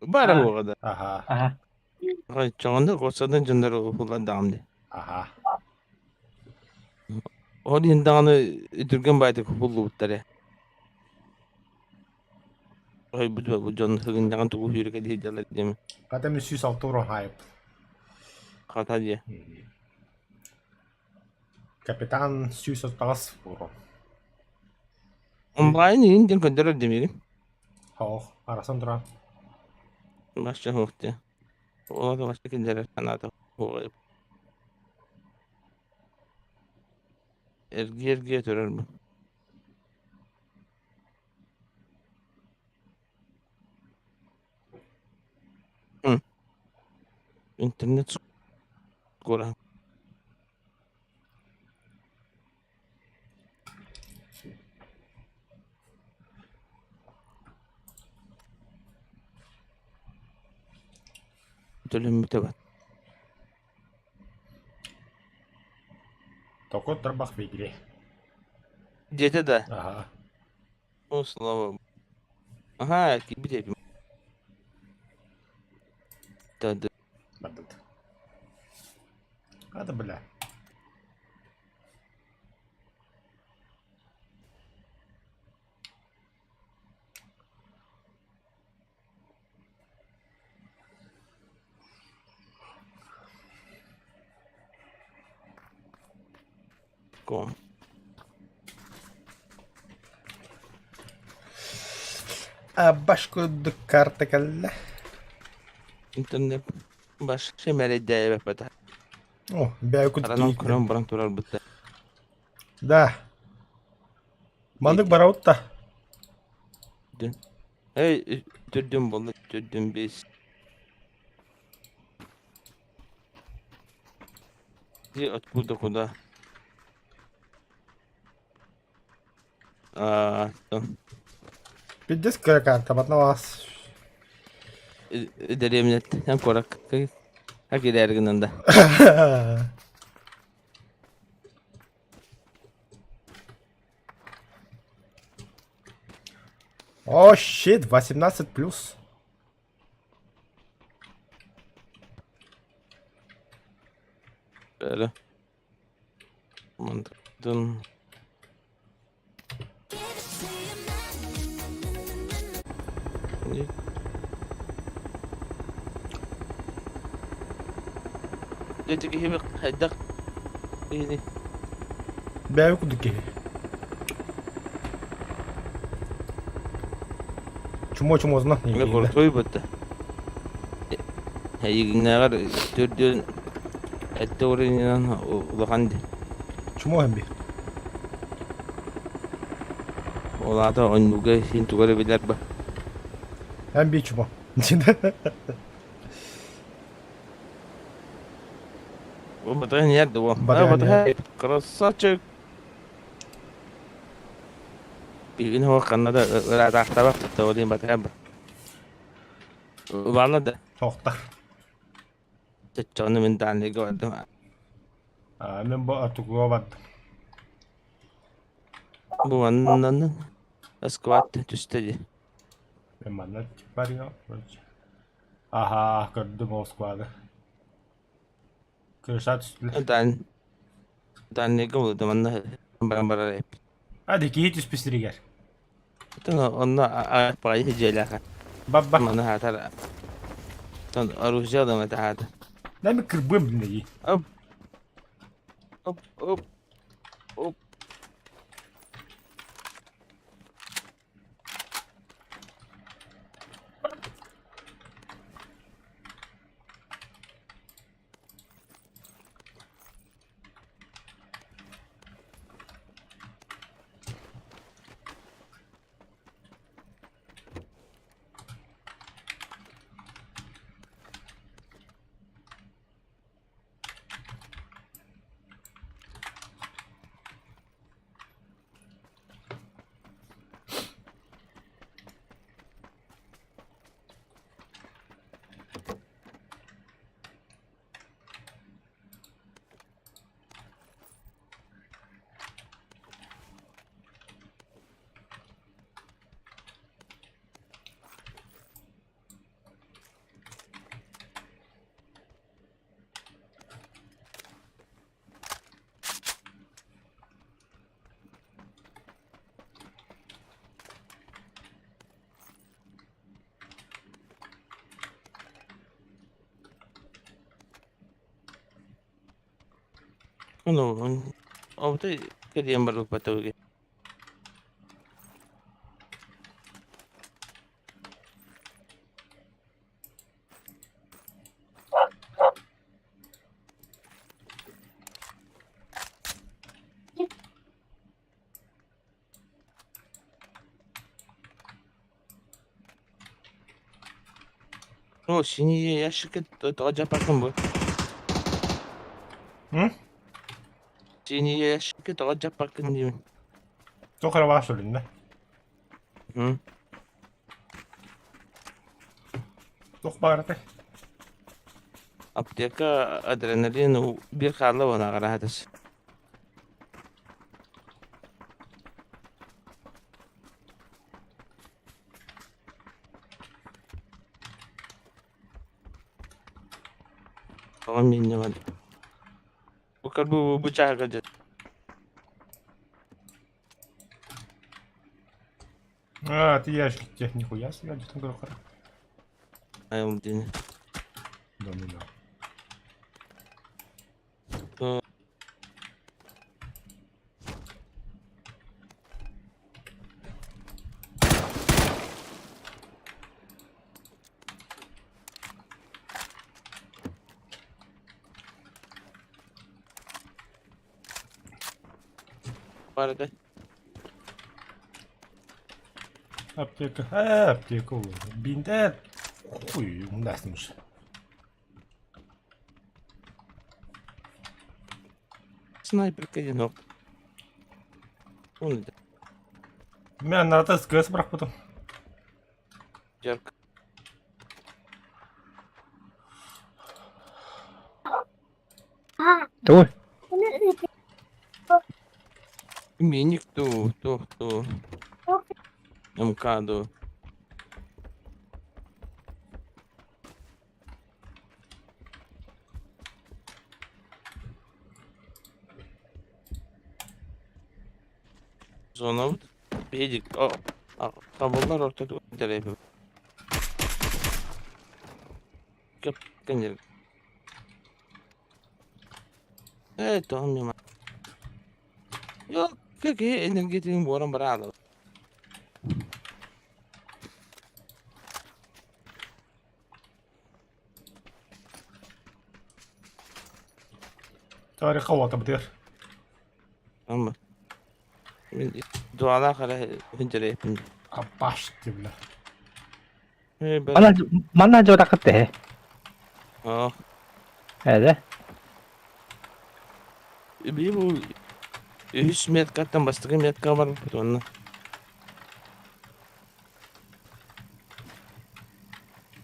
Бара буоҕа да. Аха. Аха. Чоҕонда косадан дьоннор улардаҕым дии. Аха. Ол иһин даҕаны үтүргэн баайдык буллубуттар ээ. Ойбут бу дьон сыгынньаҕын тугу сүүрүкэ диэдэлэр диэми. Хата мен 106 урон хаайып. Хата диэ. Капитан 138 урон. Онлайн иһин диэн көрдөрөр димигин. Хоох, арасан туран. Башча хоох диэ. Ол башча кинилэр санаата хоох. Эргийэ-эргийэ турар бу. Интернет скоро. Төлөммүтэ бат. Току тарбах в игре. Диэтэ да? Ага. О, слава Ага, киирбит эбит. Да, да. Бардыт. А да бля. Ком. Баш курдук карта кэллэ. Интернет баш шемэрейдээбэппэтэ. О, бэйэ курдук Аранан көрөн баран турарбыт да. Да. Маннык барабыт да. Эй, түрдүм буолла, түрдүм бис. Где, откуда, куда? А, там. Пиздец кыра карта, батна вас. Дэриэбинэттэн куоракка киирээри гынан да. О, щит, 18 плюс. Эрэ. Мантан Дьэ киһи хайдах киһини Бэйэ курдук киһи. Чумо чумозно. Эмэ крутой бытта. Эйигиннээҕэр төрдүөн эттэ уровенынан улахан ди. Чумо хэмби. Ол аата оннуга син тугу эрэ билэр ба. Хэмби чумо. Батыһан иһэр да Батыһан Батыһан Красавчик. Билигин ол ханна да ыраатаахтаабат ол батыһан Убаана да. Тоқтар. Чоччону мин даанныга бардым. А, мен бу атугуга бардым. Бу маннан сквад түстэ дии. Мен манна барыга. Аха, көрдүм ол сквады. Кырыша түстүлэр. Дан Данныга булду манна баран барар эппит. Hadi киһи түспүт сиригэр. Онно баҕайы дьиэлээх. Бабба. Маны хаатар. Тон оружие да мата хаата. Дай мен кырбыам билнеги. Оп. Оп, оп. Оп. Ну, а вот и кэлиэн барбыппат О, синий ящик это дьаппакын бу. М? Синий ящик это дьаппакын диибин. Туох эрэ баар сүрүннэ. М? Туох баар этэй? Аптека адреналин биир хаалла уонааҕар аһатас. Тоҕо миинньэбин. Бу бу бу чааһыга дьэ. А, ты ящик тех нихуя себе, где там көрөхөр. Айыл диэн. Да ну да. Барыта. Аптека. Э, аптека ол. Биндэ хуй, умдасымыш. Снайперка диэн ох. Оны да. Мен нарата СКС бырахпытым. Жарк. Тугуй? Миник ту, ту, ту. МК ду. Зона Педик. О, табыллар ортото тэрээпи. Кеп кенер. Э, тоҕом ньыма. Yok, киһи энергетигин буоран бараалы. Тарихха уотабытыгар. Ама. Мин дуалаах эрэ сылдьар Аппашты, бля. Манна манна дьуотаххыт ээ. Оо, Ээ. Бии бу үһүс меткаттан бастакы меткаҕа барбыппыт уонна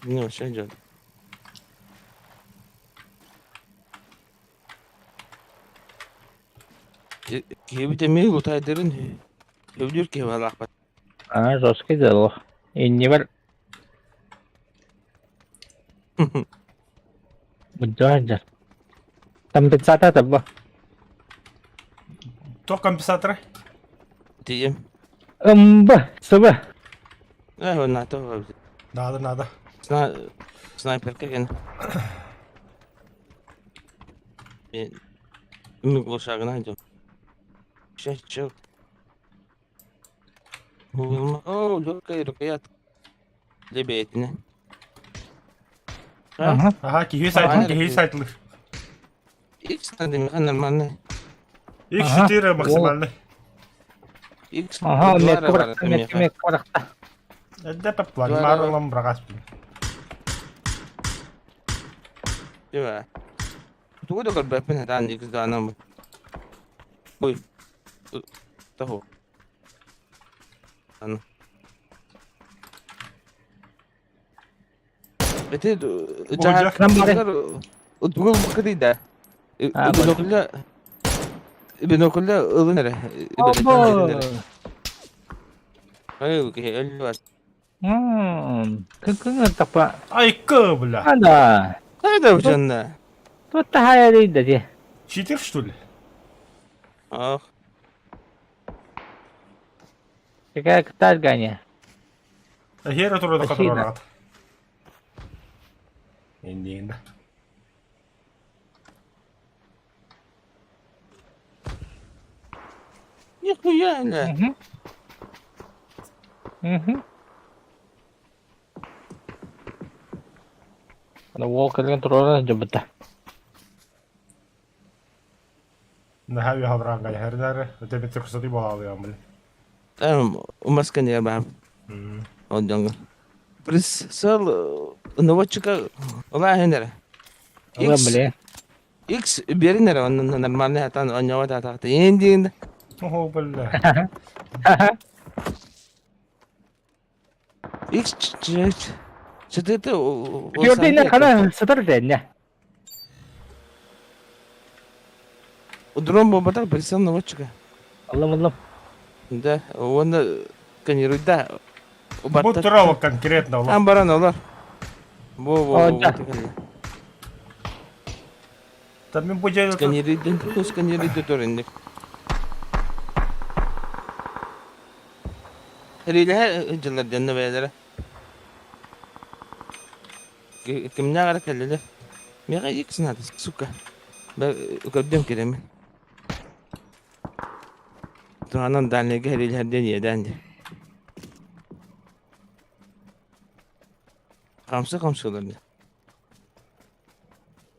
Не вообще идет. Киһибит эмиэ лутайдарын сөбүлүүр киһи баалаахпат. А, жесткий дело. Иннибэр Буддуа Компенсатор табба. Туох компенсатора? Тиийим. Ымба, сыба. Э, НАТО. Надо, надо. Снайперка ген. Мен глушагына идем. Сейчас, чё? О, легкая рукоятка. Лебедина. Ага. Аха, киһи сайт, киһи сайтлыр. X надо, нормально. X4 максимальный. X Ага, метка барахта, метка, метка барахта. Эдде паплан, марылам брагас. Дива. Тугу да көрбөппүн хатаан X даанам. Ой. Того. Аны. Ити Тугул бакыдыйда. Бинокүллэ бинокүллэ ылын эрэ. Ай, киһи өллү Кын тапа. Айка, бля. Ана. Хайда бу Тут тахайрыйда де. Читер, что ли? Ах. Какая катаргания? Хера турда катарат. Инди Нихуя, бля. Угу. Угу. Уол кэлэн турара дьыбыта. Наһаа үһабраан хәрдәре, өтө бит кусати болалыям били. Эм, умаска не баар. Ол дьоҥҥо. Присыл наводчика улааһын эрэ. Ылан били. X биэрин эрэ онно нормальный хатан онньоҕо таатаахта. Иин диин. Ого, бля. X чытыты Төрдейне хана сытар дэнне. Дрон буолбатах прицел наводчика. Аллам аллам. Да, уонна сканируйда. Бу туралы конкретно Там баран олар. Бу бу бу. Там мен бу жерде Сканируйдын, сканируйды туринник. Риле дьыллар дьонно бэйэлэрэ. Кимнээх эрэ кэллилэр. Миэхэ икс надо, сука. Көрдүм киремин. Туһанан дальнайга эрилэрдэн иэдээн дии. Хамса хамсалар дии.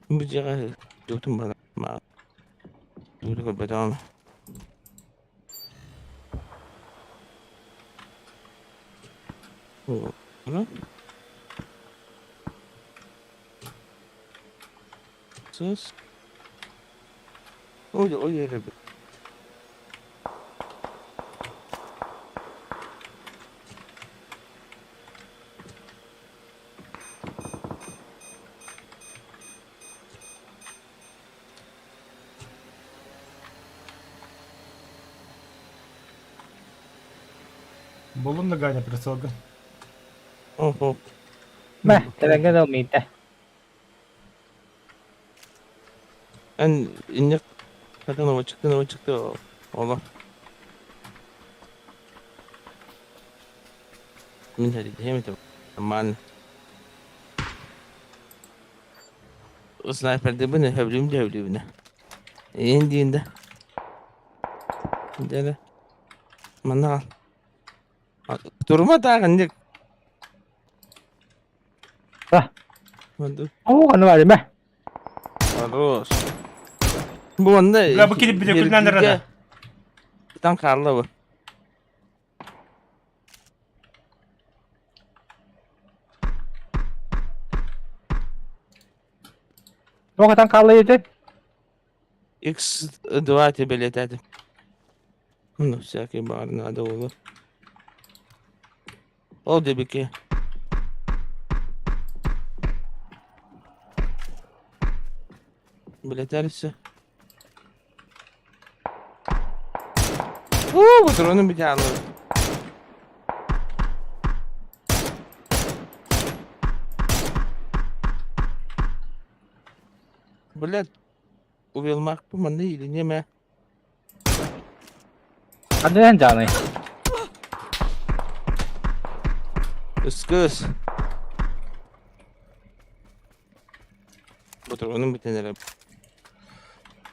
Бу дьиэҕэ дьуутун бала Тугу көрбөтөҕүм. Sus. Ой, ой, ой, Булун да Ганя прицелга. Ого. Мэ, тэбэҥҥэ да умийтэ. Эн инник хатан чыкты чыкты ола. Мин хәдиһем Нормально. Снайпердебин хөблүм дәвлүбүнэ. Ээн диин да. Дьэ манна Турума тааҕынньык. А. Оо, ханна баар мэ. Хорош. Бу онно Бля, бу килип видео күннән эрэ. Там хаалла бу. Туох атан хаалла ити? X2 ти бэлиэтээтим. Ну, всякий баар надо было. Ол дебики. Билетер все. Уу, патроны бүтэ Блядь, Увелмакпы манна иилиниэм ээ. Ханна дьаный? Ыскыс. Патроным бүтэн эрэ.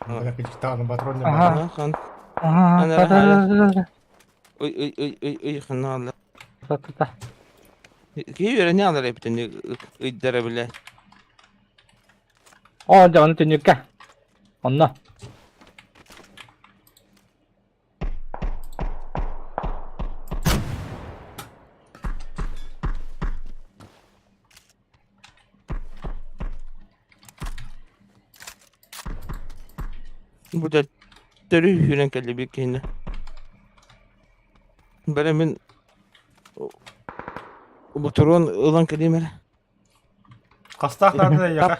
Бля, кычтааны патрон Ага. Хан. Ага, Ана та та та Ой ой ой ой ой ханна алла. та та та. Киһи үөрэнэ алар эбитин ыйдара билэ. Оо, дьэ, ону түннүккэ. Онно. Бу да төрүү сүүрэн кэллибит киһини. Бэрэ мин ботуруон ылан кэлиим эрэ. Хастаах наада эйиэхэ?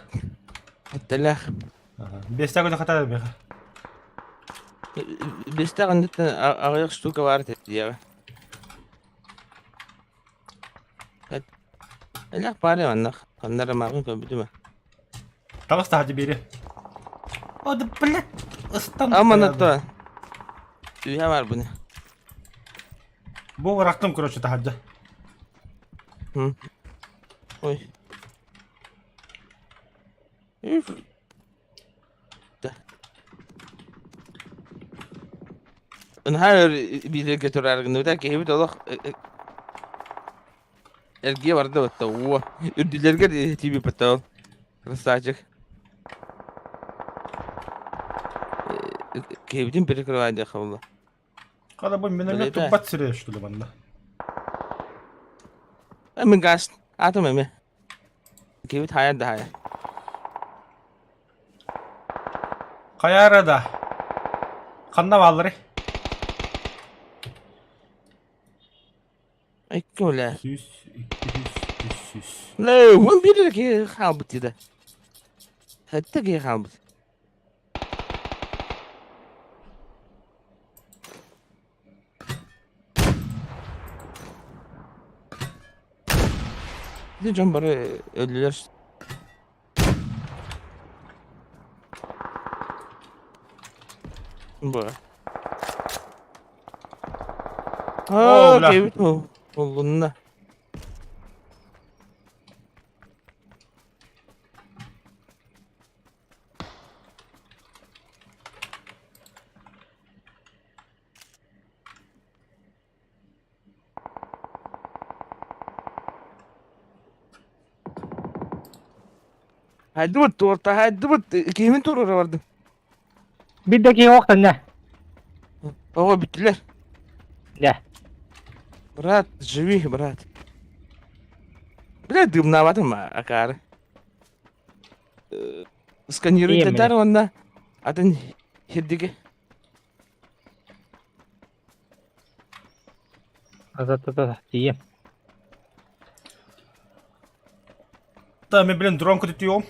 Этtelэх. Биэстээх күнү хата миэхэ. Биэстээх инниттэн аҕыйах штука баар этэ диэҕэ. Элэх баар маннах. Ханна эрэ мааҕын көрбүтүм ээ. Таҕыс таһырдьа биэри. О, да блядь, ыстан. Амана то. Үйэ бар буны. Бу бырахтым, короче, таһырдьа. Ой. Üf. Да. Наһаа өр бииргэ турар гынныбыта киһибит олох эргийэ барда батта уо үрдүлэргэ тиийбит батта ол красавчик киһибитин перекрывай диэххэ буолла Хата бу миномет Билетэ. туппат сирэ что ли манна. Мин газ атом эми киһибит хайа да хайа Хайа арада? Ханна бааллары? Икки үлэ. 100, 200, 300. Лээ, уон биир эрэ киһи хаалбыт дии да. Сэттэ киһи хаалбыт. Ити дьон бары өллүлэр. Бу. О, Аа, бля. кэбит буллунна. Хайдыбыт туорта хайдыбыт киһибин туруора бардым. Биир да киһи уохтанна. Оҕо бүттүлэр. Дьэ. Брат, живи, брат. Бля, дымнаабатым акаары. Сканируйтатар уонна атын хирдиги. Та-та-та, тиийэм. Да, мен блин дрон көтүтүөм.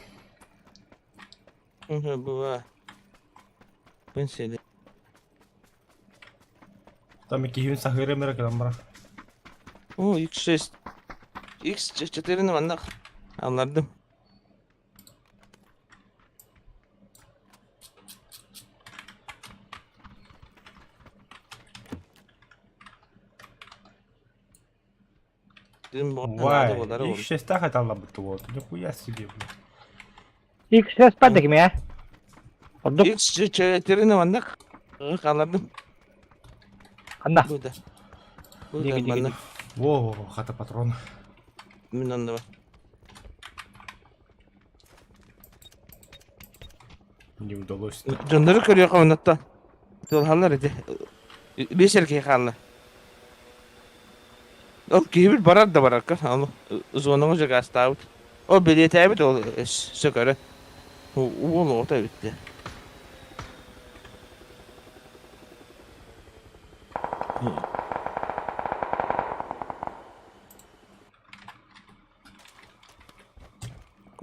Быва. Пенсия. Там киһибин саһыырым эрэ кэлэн баран. О, X6. X4-ни манна аллардым. Вай, X6-таах айталлабыт вот. Нихуя себе, блин. X6 баар кими ээ? Ордук X4-ни манна хааллардым. ханна? Бу да. Бу да Диги, диги, манна. Во, хата патрон. Мин онно бар. Не удалось. Дьоннору көрүөххэ оннуттан. Тылһаллар ити. Биэс эр киһи хаалла. Ол киһибит барар да барарка, ону зонаҕа дьагаастаабыт. Ол бэлиэтээбит ол сөкөрө. Уол оҕото эбит дии.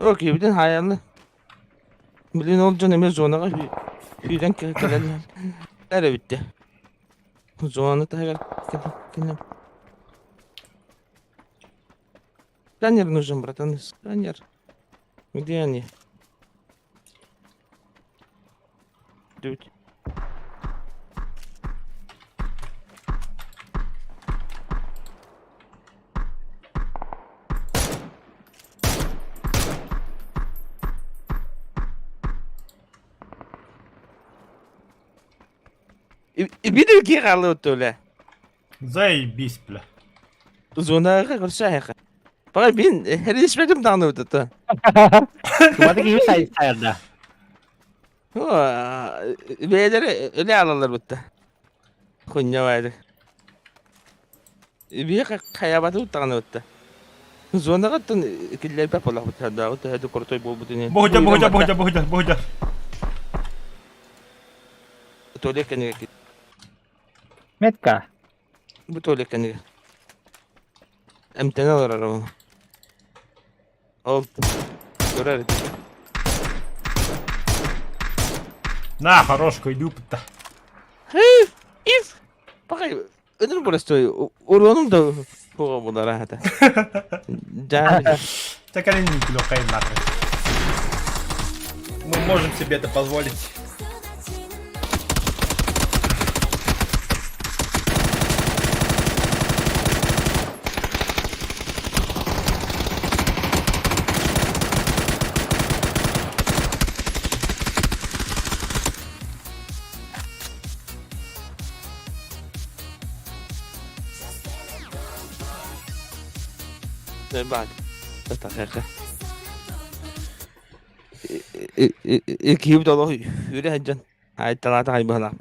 О, киһибитин хаайаллар. Блин, ол дьон эмиэ зонаҕа сүүрэн кэлэллэр эбит дии. Зона таһыгар кэлэн. Сканер нужен, братан, сканер. Где они? Дуть. Биир киһи хаалла бля. Заебись, бля. Зонаҕа көрсө Пага бин херишпетим даҕаны бутата. Туматы киһи сайарда. Бэйэлэри үлэ алалар бутта. Хуння байды. Биһи хайабаты даҕаны бутта. Зонаҕа киллэрбэт буоллахпыт хардааҕы төһө крутой буолбутун. Боһудьа, боһудьа, боһудьа, боһудьа, боһудьа. Туалет кэннигэр Метка. Бу туалет кэннигэр. Эмтэнэ олорор ол. Ол көрөр ити. На, хорош, койду пытта. Ив! Пакай, өнөр простой. Уронум да хуга булара хата. Да. Так они не кило нахрен. Мы можем себе это позволить. بعد دقيقة كيف والله يريد جن هاي طلعت هاي بهلا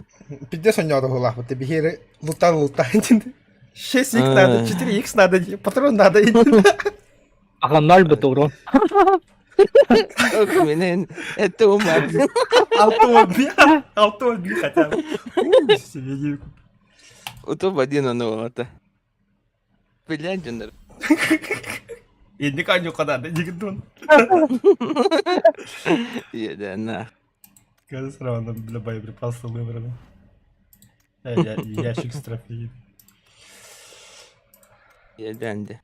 Пиздец у него была, вот тебе лута лута. 6 х надо, 4 х надо, патрон надо. Ага, ноль бы урон. Менен это умар. Алту хотя бы. Себе Уту один он это. Блядь, дженер. Инник анюка надо, не Да, на. Кажется, равно для боеприпасов выбрали. Ящик с трофеем. Дэнди.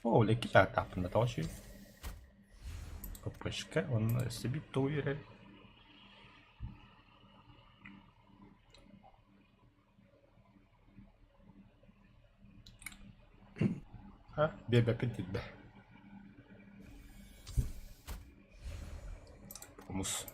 О, леки так тапна тоже. ППшка, он себе туерер. А, бебе аппетит бе. Хумус.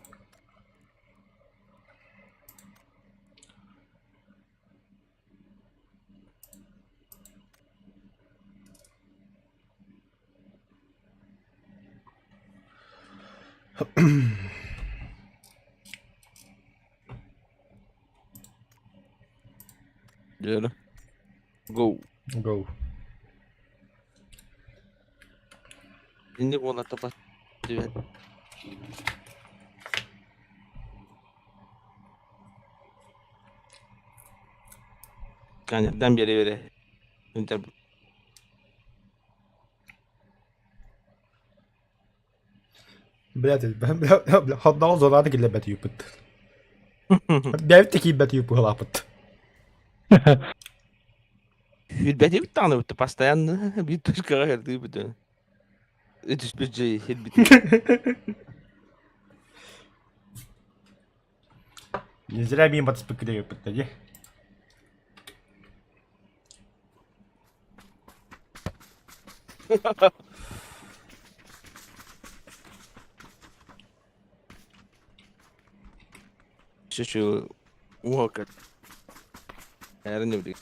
Diyorum. Go. Go. Инник уонна тапа. Привет. Канердан бере бере. Интер. Блядь, бля, бля, бля, хаднал зонады киллебет юпыт. Бэбит киибет юпыһылаапыт. Билбэти даҕаны бутта постоянно биир точкаҕа кэлдии бүтэн. Түспүт дьэ хирбит. Не зря мимо подспекли юпыт, не? Чүчү уока. Эрне билиг.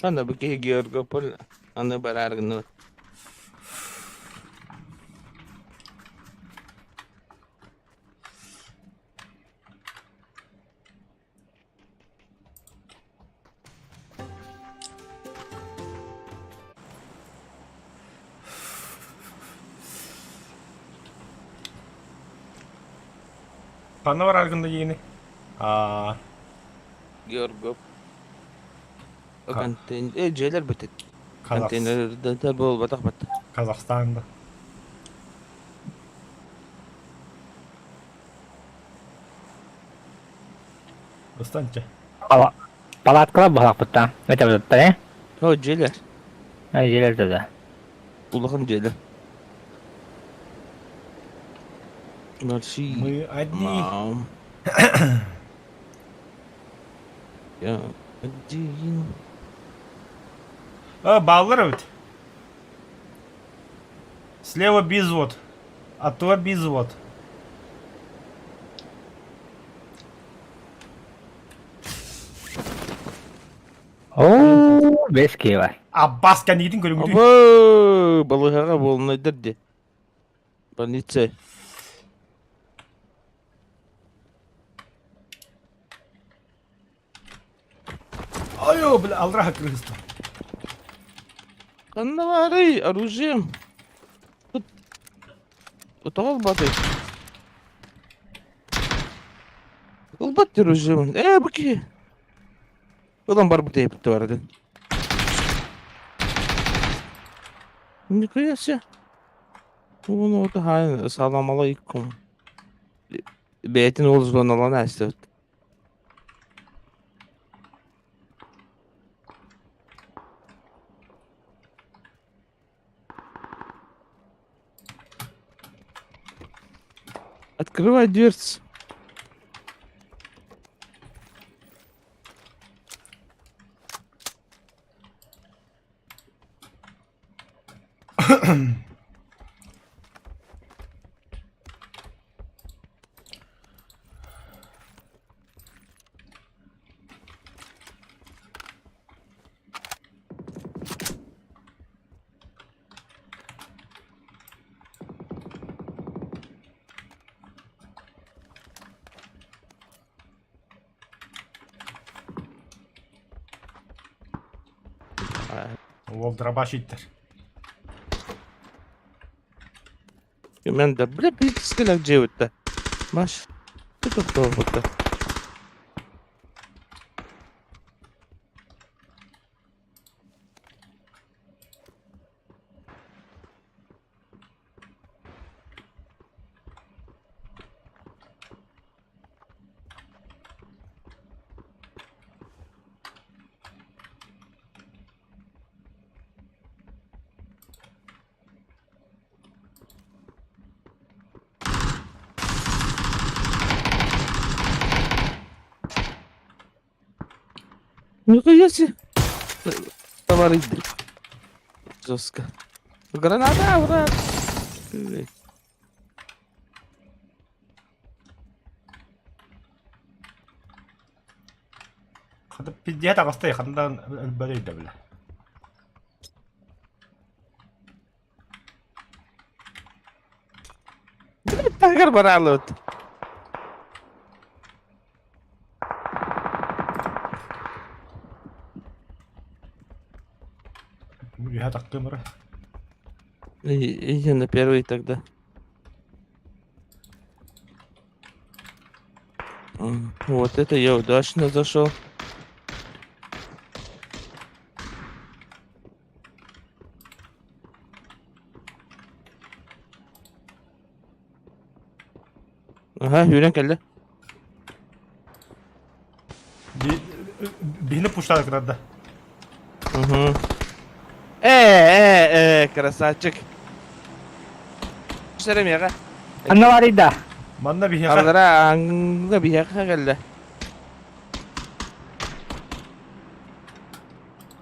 Аны бу киһи Георгополь аны бараар гынныбыт. Ханна бараар гынна диэни? Аа, Георгов контейнер дьиэлэр бүтүт. Казах... Контейнердер буолбатах бат. Казахстанда. Ыстанча. Палаткалар баһалахпыттан. Өтөбүттэр э? О, дьиэлэр. Дьиэлэр да. Улахан дьиэлэр. Мерси. Мы одни. Мам. Я один. А, баллар ведь. Слева безвод. А то безвод. Оо, бэс киэбэ. Аббас кэннигитин көрүҥүтүй. Абы, балыһаҕа буолунайдар де. Больница. Айо, бля, алраха кыргызстан. Ханна баарый, оружием. Тут Тоҕо ылбатый? Ылбат диир оружиебын. Ээ, бу киһи. Ылан барбыт эбит барытын. Нихуя себе. Уну хаайын салам алейкум. Бэйэтин ол звоналан ааспыт. Открывай дверцу. Уол дробаш иттэр. Мен да, бля, билискэлэх дьиэбит Маш, ты тохтообута. Нихуя себе. Товарищ. Жестко. Граната, ура! Хата пиздец таҕыста хандан өлбөтөй да бile. Таһыгар бараалыбыт. Үһэ тахтым ара. Иди на первый тогда. Вот это я удачно зашел. Ага, үүрэн кэллэ. Биһини пуштаады кытарда. Угу. Э, э, э, красавчик. Түсәрем яға. Анна бар да. Манна биһиэхэ. Аллара аңга биһиэхэ кэллэ.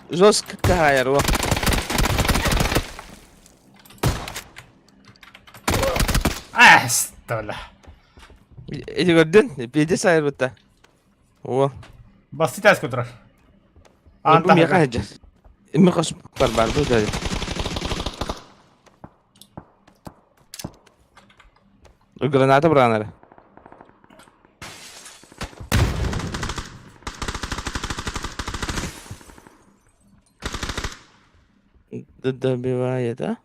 Жестко каайар о. Астала. Эти көрдүн? Пиздец айырбытта. О. Басты тәс көтөрөр. Бу миэхэ сылдьар. Михас бар бу да. Граната быраанара. Добивает, а?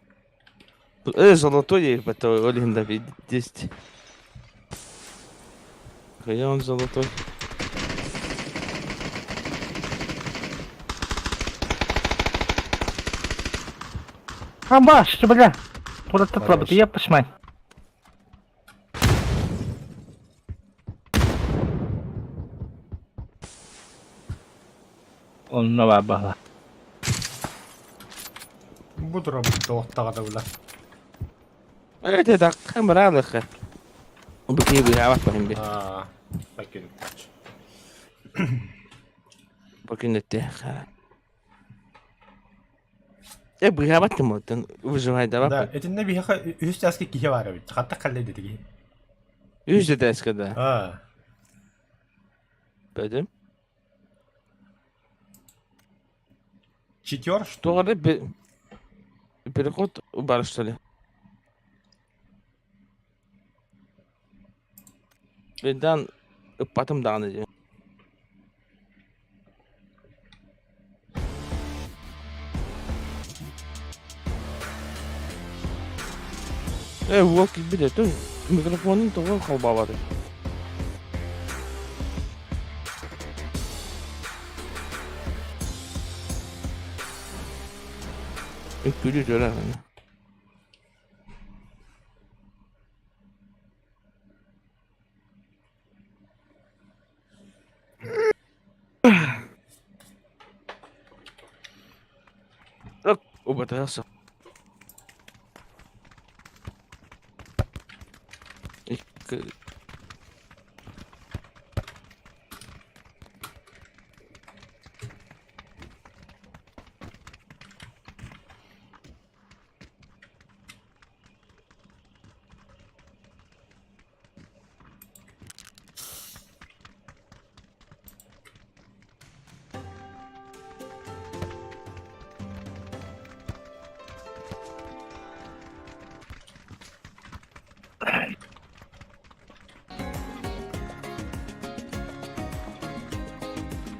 Золотой это Олин добить 10. Где он золотой? Амба, что бля? Куда ты слабо, я пошмай. Онно баар баһа. Бу турабыт тоохтаҕа да Это так камералыха. Бу быһаабат баһын би. Аа, бакин. Бакин өттө. Э быһаабат ким оттон выживай Да, да. итиннэ биһиэхэ үһүс чааска киһи баар эбит. Хатта халлай дэтиги. Үс дэтээскэ да. Аа. Бөдүм. Читер, что ли? Тугары переход бар что ли? Бедан ыппатым даҕаны дии. Э, уол килбит этин микрофонун тоҕо холбообатый? Үҥкүүлүү дьөрө. Убатасы. Икки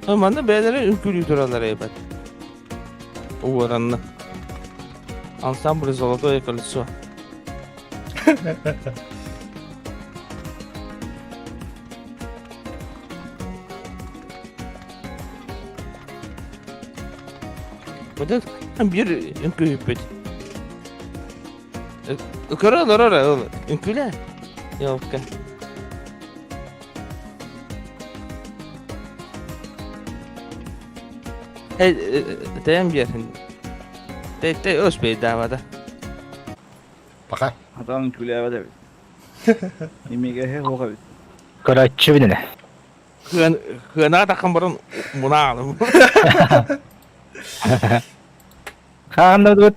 Манна бэйэлэрэ үҥкүүлүү тураллар эбит. Уоранна. Ансамбль «Золотое кольцо». Вот это биир үҥкүүһүппүт. Көрө олорор ол үҥкүүлээ. Елка. Тэйэн биэрин. Тэ тэ өс бейдаабата. Пока. Хатан күлээбэт эбит. Имигэһэ суох эбит. Көрөөччү билинэ. Хыан хыанаҕа таххан баран мунаалым. Хаанна бут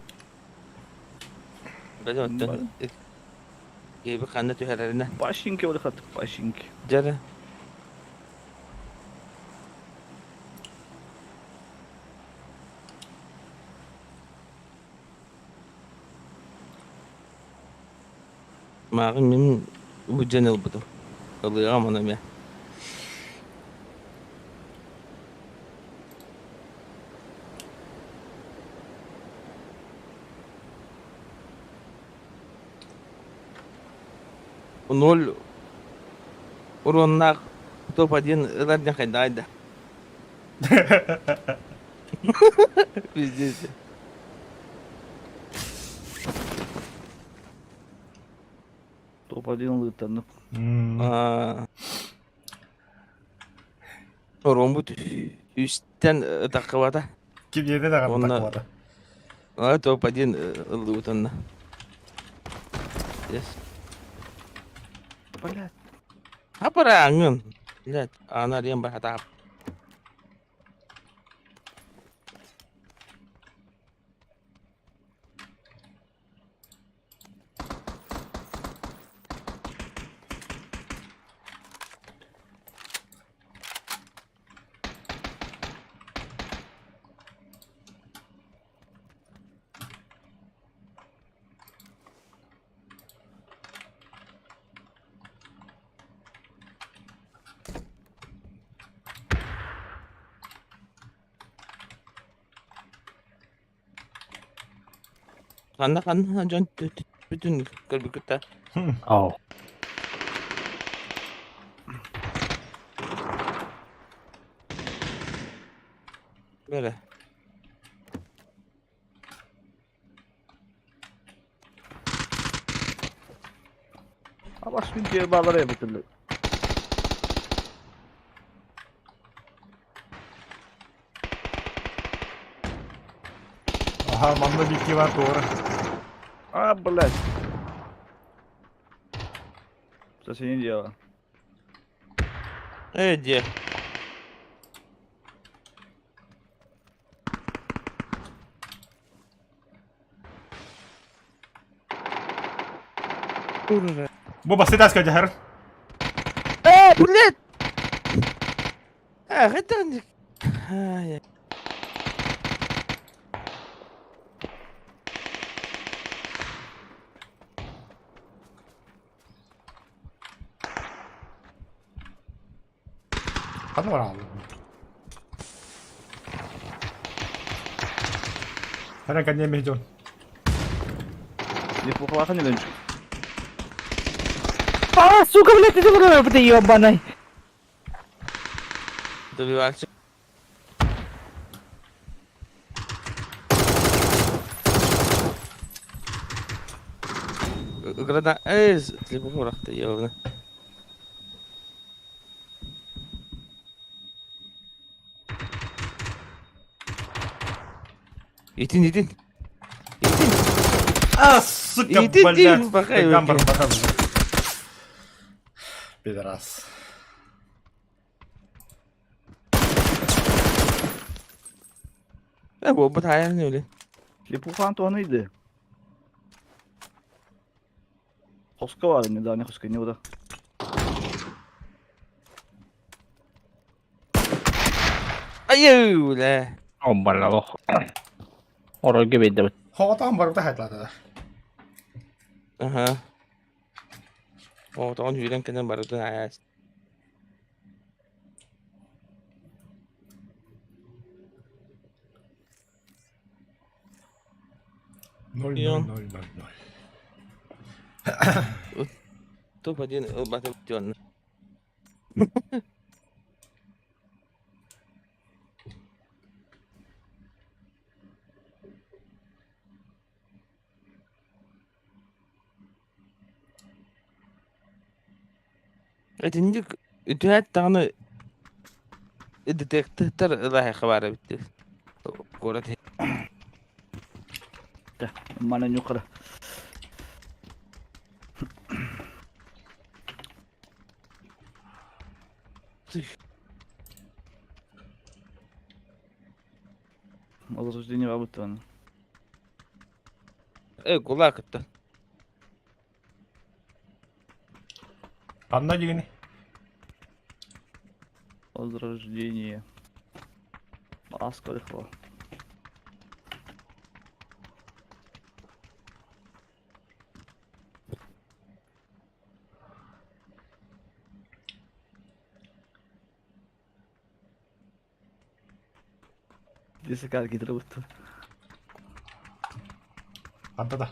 Бөдөн Киһи ханна түһэрэринэ. Пашинки ол хат пашинки. Дьэрэ. Мааҕын мин бу дьэн ылбытым. Ылыаҕым ону эмиэ. Ноль уруоннаах топ-1 ылар диэн хайдаҕай да? Пиздец. Топ-1 ылыытаннык. Оруоммут үстэн ытаххыбата. Ким даҕаны Онно таккыбата. Топ-1 ыллыбыт онно. Yes. Блядь. Хапараҥын. Блядь, ана диэн баһатаап. Ханна ханна дьон бүтүн көрбүккүт Оо. Бere. Абас күн тиэ баалара эбитиллэр. Аха, манна бикки бар туора. А, блядь. Соседнее дело. Э, где? Бу басты таска дьаһар. Э, блядь! Э, это... Ай, Ханна барааллар. Хана конне мехдон. Неплохо не дончик. А, сука, блядь, ты ты ебаный. Добивался. Града... Эй, слепуху ты, ёбаный. Итин, итин. Итин. А, сука, Иди, блядь. иди, бахай, Гамбар, окей. бахай. Пидорас. Э, бу бу не Лепуха Антона иди. Хоска бар недавно хоска не уда. Ай, бля. Омбалало. Оройго биэрдэ. Хоҕотоон барбыта хайтлата. Ага. О, тоҕон үүрэн кэнэн барытын аас. Ноль, Йон. ноль, ноль, ноль, ноль. Топ-1 ылбатым тённа. Этинник үтүһэт даҕаны детектор ылаһы хабара битти. Город. Мана нюкара. Возрождение работы. Э, кулак это. Анна дигини. Возрождение. Аска легко. Десять гидроута. Анта да.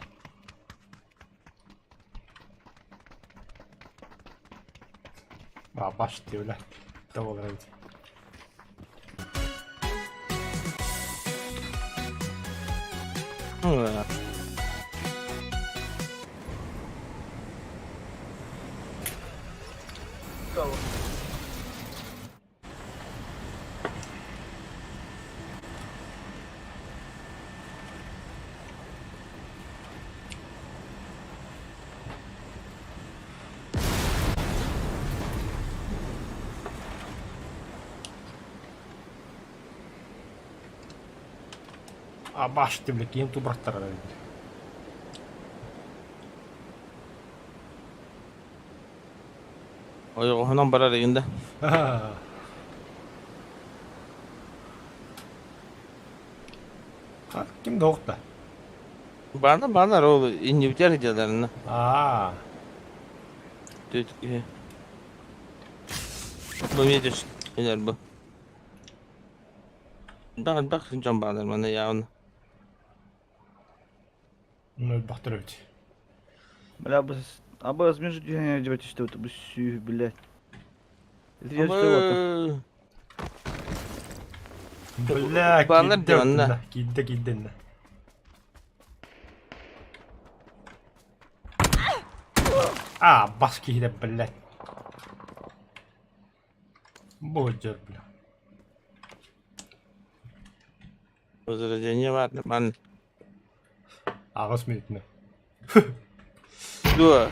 А, баш бля. Того нравится. А, баш ты, бля, кем ту браттара. Ой, оһонон барар егинде. А, ким доқта? Бана бана ол иннибитер дьаларына. А, Түт. Бу медиш. Илер бу. Бак бак жон бадар мана явна. Өлбөхтөр эбит. Бля, абы между түһэн бу сүүс, блядь. Это Бля, Баллар киирдэ дьэ онно. киирдэ киирдэ иннэ. А, бас киһитэ, блядь. Бу дьэр, бля. Возрождение бар, ман. Аҕыс мүнүүтүнэ. Дуо.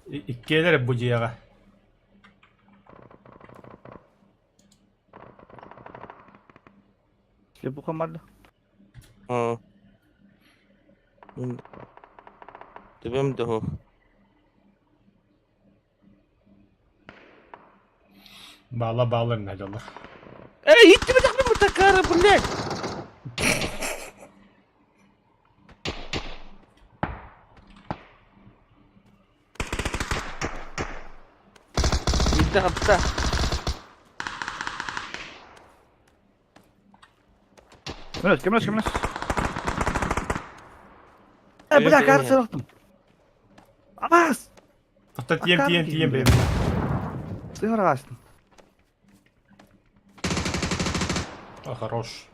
Иккиэлэр бу дьиэҕэ. Слепуха марда. Оо. Төбөм да Баала баалар надалар. Эй, иттибэтэх такара, блядь! Иттэ хапта. Көмөлөс, көмөлөс, көмөлөс. Э, бля, карта сырықтым. Абас! Тоқта тием, тием, тием, бэйб. Сыгыр астым. А, хорош.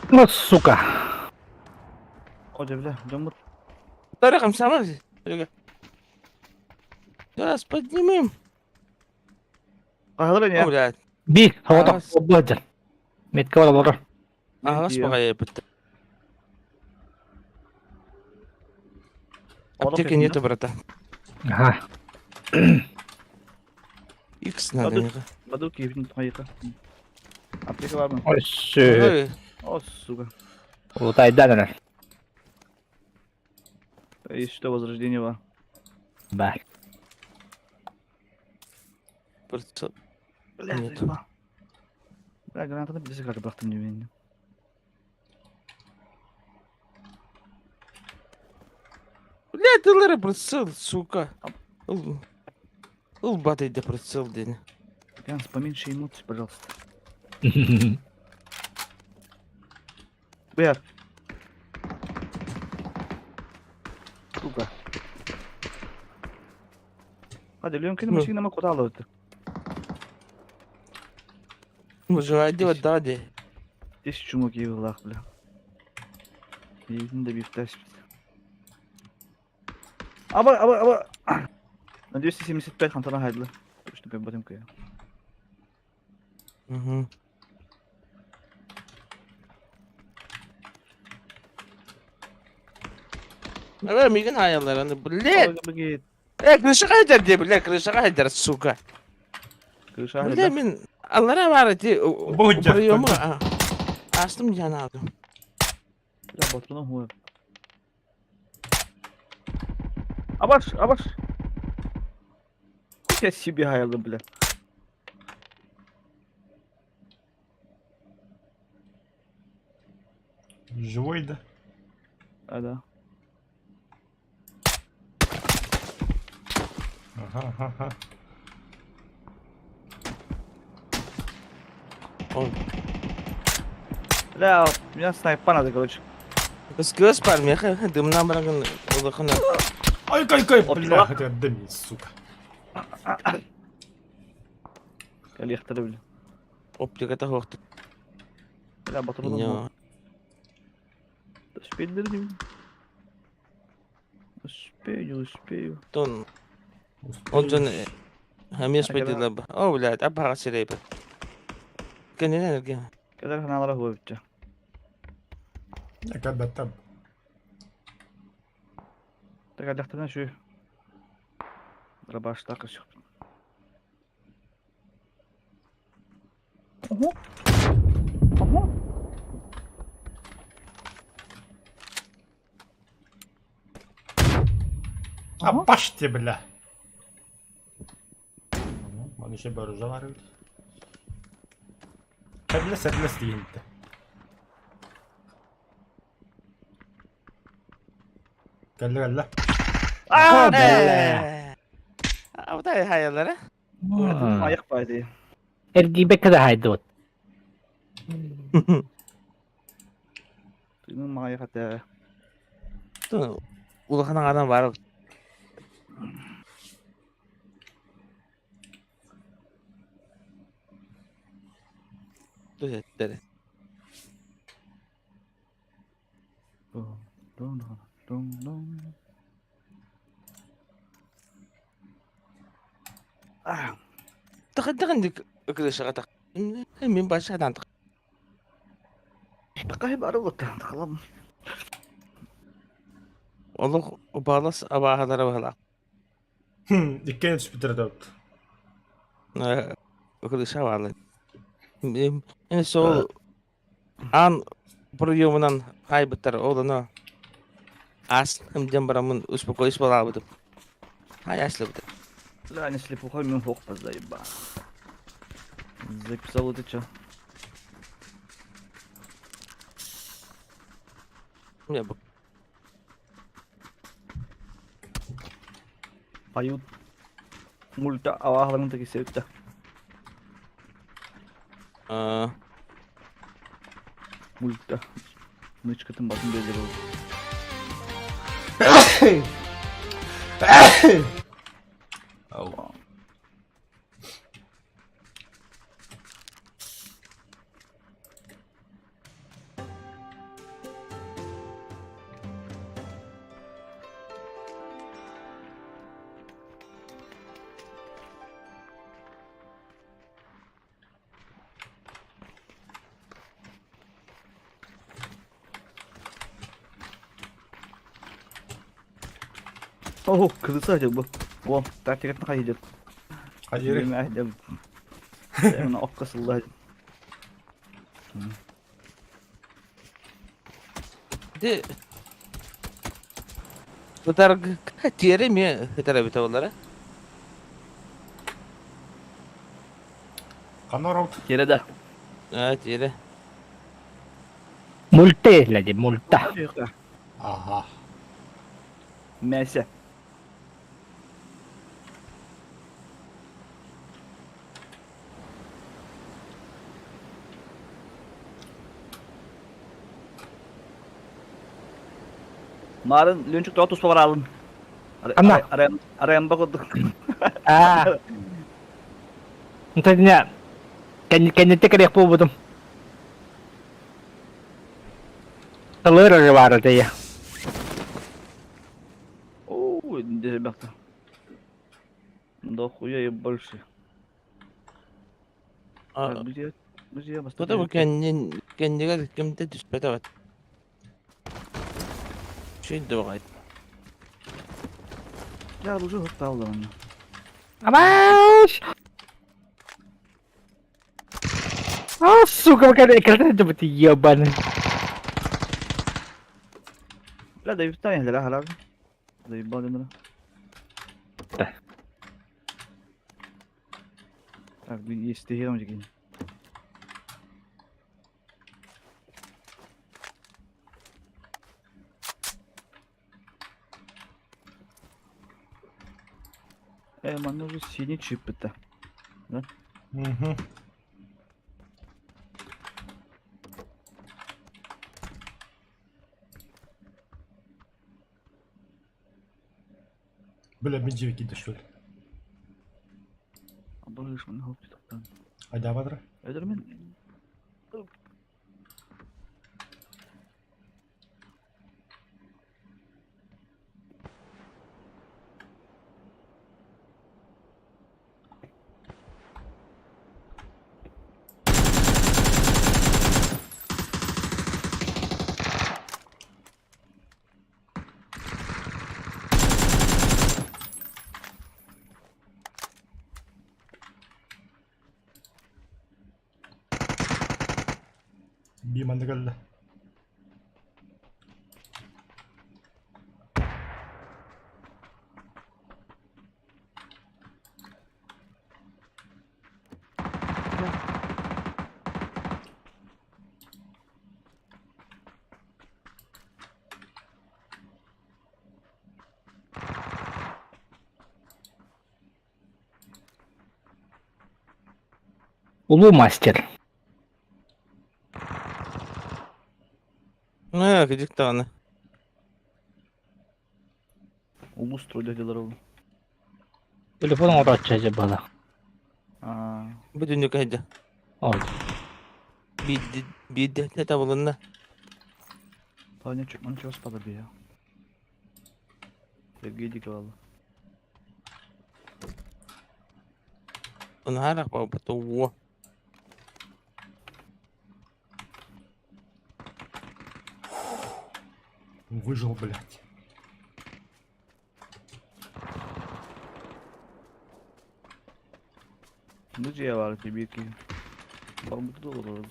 Ну, сука. О, бля, дьоммут. Тарихом сама. Сейчас поднимем. Хаһылар О, не? блядь. Би, оҕото Аас. быдьар. Метка бар олорор. Аас баҕайы бытта. Аптека нету, брата. Ага. Икс надо. Баду- Баду киһитин хайыка. Аптека бар ма? Ой, сö. О, сука. Улутайдан эрэр. И что возрождение бар? Бар. Бля, Нет. заебал. Бля, гранатаны bize kadar bıraktım diye beni. Блядь, ты лара прицел, сука. Ыл. Ыл батайда прицел день. Ганс, поменьше эмоций, пожалуйста. Бля. Сука. Hadi Leon Ну. машина ма куда алды. Мужик, вот да, Тысячу мог ей лах, бля. Един да бифташ. Аба, аба, аба. На 275 хантана хайдла. Что пе батым кая. Угу. Давай, мигин аялар, блядь. Э, крышаға айдар де, бля, крышаға айдар, сука. Крыша Бля, мен аллара бар ти Будь приемы. Астым жанады. Бля, батырны хуй. Абаш, абаш. Я себе хаялды, бля. Живой, да? А, да. Ага, ага, ага. Ой. Бля, у меня снайпа надо, короче. Көз бар, меха, дымнан барагын улахына. Ай, кай, кай, Оп, бля, дым, сука. Калехтары, бля. Оптика тахоқты. Бля, батырны хуй. Успею, Успею, не успею. Тон. Он жон хамеш бедилаб. О, блядь, абага сирейб. Кенен эрге. Кадar ханалара хуй битте. Когда там? Так, аляхтардан şu. Рабаш так еще. Ого. Ого. А баште, бля. Маны еще бөрү бар бит. Сәбле сәбле дигәнде. Кәлле кәлле. А, бля. А, вот ай хаялара. Аяк байды. Эргибекке да хайдыбыт. Тыынын маҕайах этэ. Улахан аҥаарынан баар. Түһэттэр. Тахыддыгын крышаҕа тах. Мин башадан тах. Такай бары вот тахалам. Олох балас абааһылара баһылаах. Иккиэн түспүттэрэ да Крыша баалай. Мен сол Аан проемунан хаайбыттар, ол ону аас диэн бараммын успокоюсь балаабытым. Хаайаслыбыт. Бля, не слепуха мен хохпа заеба. Записал это чё? Не бу. Поют. Мульта аваһаларын таки септэ. Аа. Мульта. Нычкатын батын белгиле болду. Ау. О, кырыса бу. О, тактикатын хайдыр. Хайыр. Мен окко сылла. Де Бытар тиэре ме хытара бите олара. Ханна ораут? Тиэрэ да. Аа тиэрэ. Мульта иһиллэди, мульта. Аха. Мясо. Марын Лүнчүк тоҕо туспа бараалын. Ана. Арыйан курдук. Аа. Нтадина кэнниттэ кэлиэх буолбутум. Талыр эрэ баара тэйэ. Оо, ребята. Да хуя и больше. Тута бу кэннин кэннигэр кимтэ түспэтэ бат. Шүйдө баҕайт. Я уже готовлю. Абаш! А, сука, когда ты ебаный. Бля, да и встань, гля, гля. Заебали, бля. Да. Так, есть ты грамм манна уже синий чип это. Да? Угу. Бля, мен жебе кийди что ли? Абыш, мен хоп тоқтан. Айда бадыра. Өдір мен. Би манна кэллэ. Улуу мастер. Ээ, кыдьык даҕаны. Улуус стройдадилар ол. Телефон оҥорооччу дьэ буола. Аа. Бу түннүк хайда. Ол. Биирдэ биирдэ табылынна. Таня он чего спада бия? Сергей Дикалала. Наһаа баҕарбата уо. Выжил, блядь. Бу дьиэ баар этэ биир киһи. Барбыта да олорор.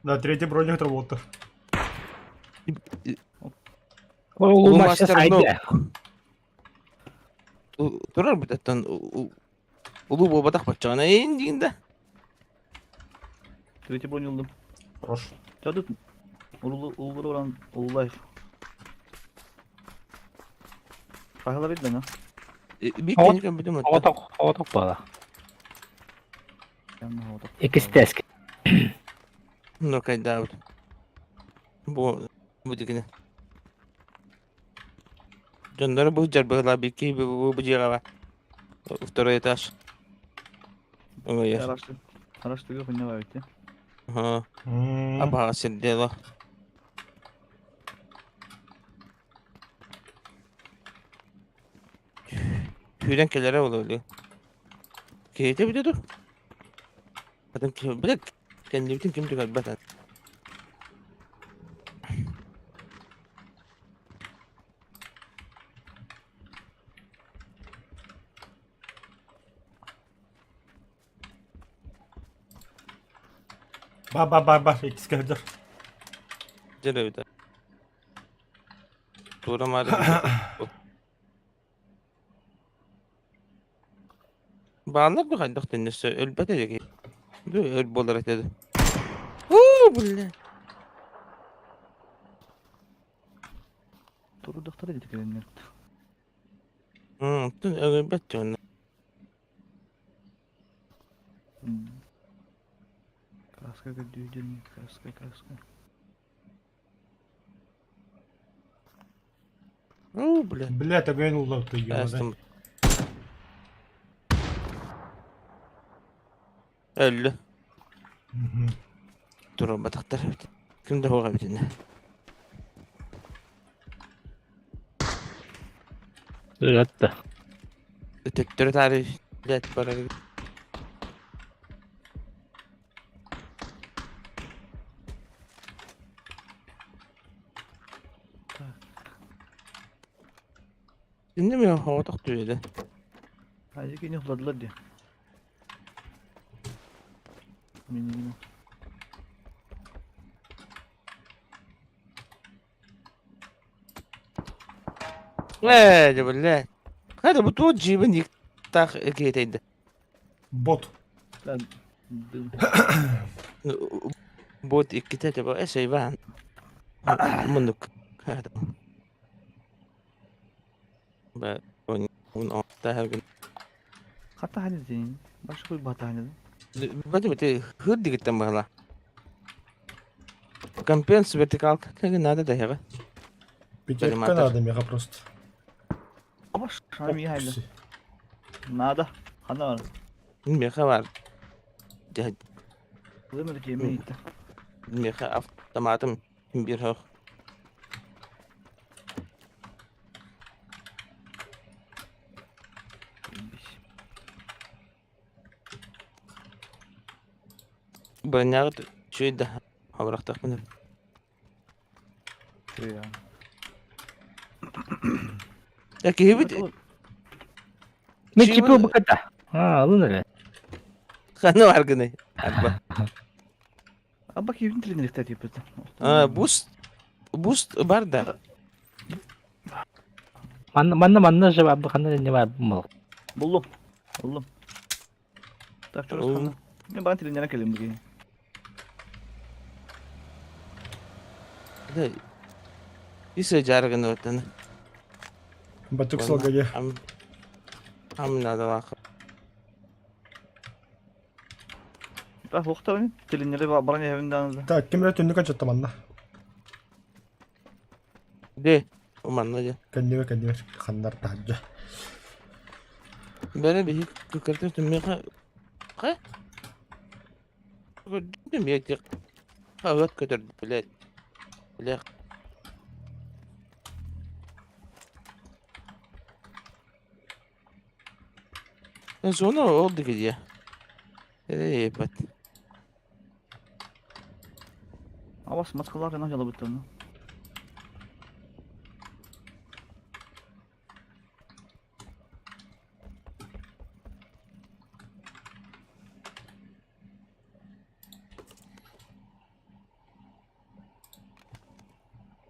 Да, третий броник отработал. Ол мастер айда. Турар бутаттан улуу буолбатах баччаҕына эйин диин да. Третий бронь ыллым. Хорош. Чадыт. Улуу баран улулайх. Хайла бит бена. Биир кэнник бүтүм отта. Оҕотох оҕотох буола. Иккис тэск. Ну кайдаабыт. Бу бу дигини. Дьоннору бу дьарбыһыла бикки бу бу дьиэҕэ Второй этаж. Ой. Араштыга хуйня бар бит. Ага. Абаҕа сирдело. Сүүрэн кэлэрэ буолуо Киһитэ эбитэ дуу? Атын киһи бile кэннибитин ким да көрбөт. Ба ба ба ба иккискэ сылдьар. Дьэ эбитэ. Туора маары Бааллар да хайдах төннөсө өлбөт этэ Ду өл буолар этэ ду. Уу, бля. Турудахтар эдит кэлэннэр. М, тун өлбөт дьон. Краска көрдүүдүн, краска, краска. Уу, бля. Бля, тогда уллар ты Астым. Өллө. Турбатахтар эбит. Ким да суох эбит иннэ. Ыратта. Төттөрү таары блядь барар эбит. Иннэ мен хоҕотох түһүлэ. Айы кини хуладылар дии. Минигин. Ээ, дьэ биллэ. Хайда бу туох дьиибин иктаах киһитэйдэ. Бот. Бот иккитэ типа эсэйбаан. Муннук. Хата ханидин. Башкой батанин. Бати бити хыр дигиттен баһала. Компенс вертикалка надо да яга. Пятерка надо меха просто. Абаш шами хайда. Надо. Хана бар. Меха бар. Вымер кемейт. Меха автоматом бир хох. Броняҕыт үчүгэй да абырахтахпына. Э киһибит Мен чипи буката. А, алын эрэ. Ханна баргыный? Арба. Аба киһибин тренерихтэ тииппит. А, буст буст бар да. Манна манна манна же бар ханна не бар мал. Буллум. Буллум. Так, что ханна. Мен баан тренерен келем буги. Да. Ис дьарыгын өтөн. Батык сылга дии. Ам надалаах. Да, хуохтабын. Тилиннери баран иһэбин даҕаны. Так, ким эрэ түннүк аччатта манна. Де, манна дьэ. Кэннибэр кэннибэр ханнар таһырдьа. Бэрэ биһи кыкыртын түммэхэ. Хэ? Көрдүм я тек. Хаҕыт көтөрдү, блядь. Бля. Зона oldu gidiyor. Эй, ебать. Абас маскалар гына жалабыттан.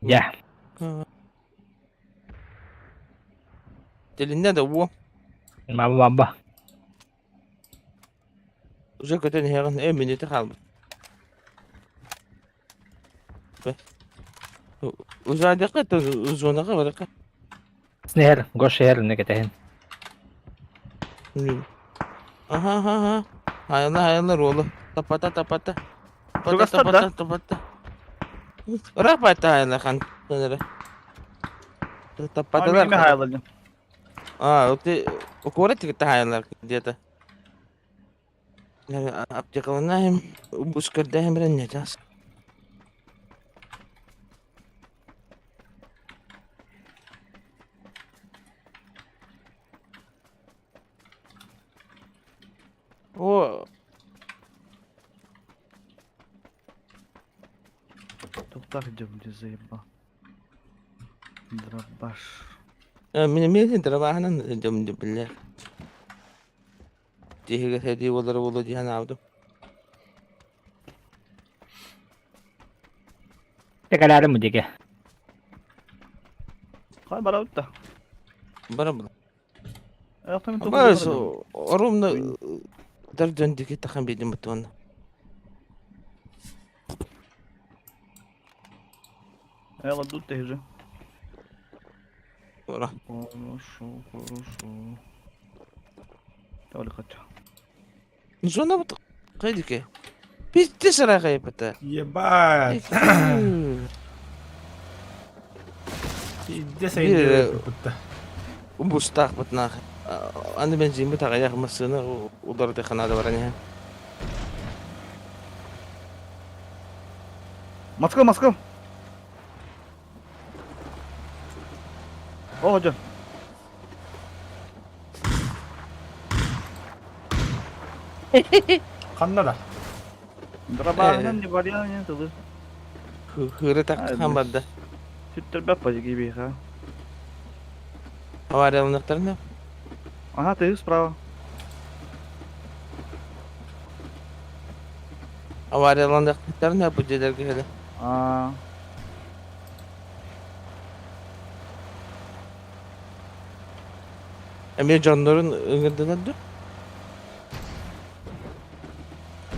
Дьэ, Телинне да уу. баба баба. Уже көтөн иһэҕин э мүнүүтэ хаалбыт. Узаадыка зонаҕа барыка. Снehер, гош шehер не кэтэһин. Аха аха аха. Хайалар хайалар уолу. Тапата тапата. Тапата Чугастар да? тапата тапата. Рапата хайалар хан. Тапаталар. Михайловна. А, ты аккуратно хайалар где-то. Аптекаланаем, бускардаем раннятас. О, Туктах идем, где заеба. Дробаш. Мин эмиэ дробаһынан дьом биллэр. Тиһигэ сэрии буолара буолуо дии санаабытым. Тэкэлээрим бу диэки. Хай барабыт да. Барабын. Аяқтан Бас орумна дар дьон диэки тахан биэрдим бутуон. Аяла тут же. Ура. Хорошо, хорошо. Давай кача. Зона вот кайдыке. Пиздец рахай пата. Ебать. Пиздец айдыы бутта. Бустаах бутнаах. Аны бензин бут аҕыйах массыына уларыты ханаада баран иһэн. Москва, Москва. О, дьон. Ханна да? Дробаһынан не барьян тылы. Хыры таххан барда. Сүттөрбөт пажики биха. Аварияланыктарына. Ага, ты справа. Аварияланыктарына бу дьиэлэргэ кэлэ. А. Эмиэ дьоннорун ыҥырдылар дуо?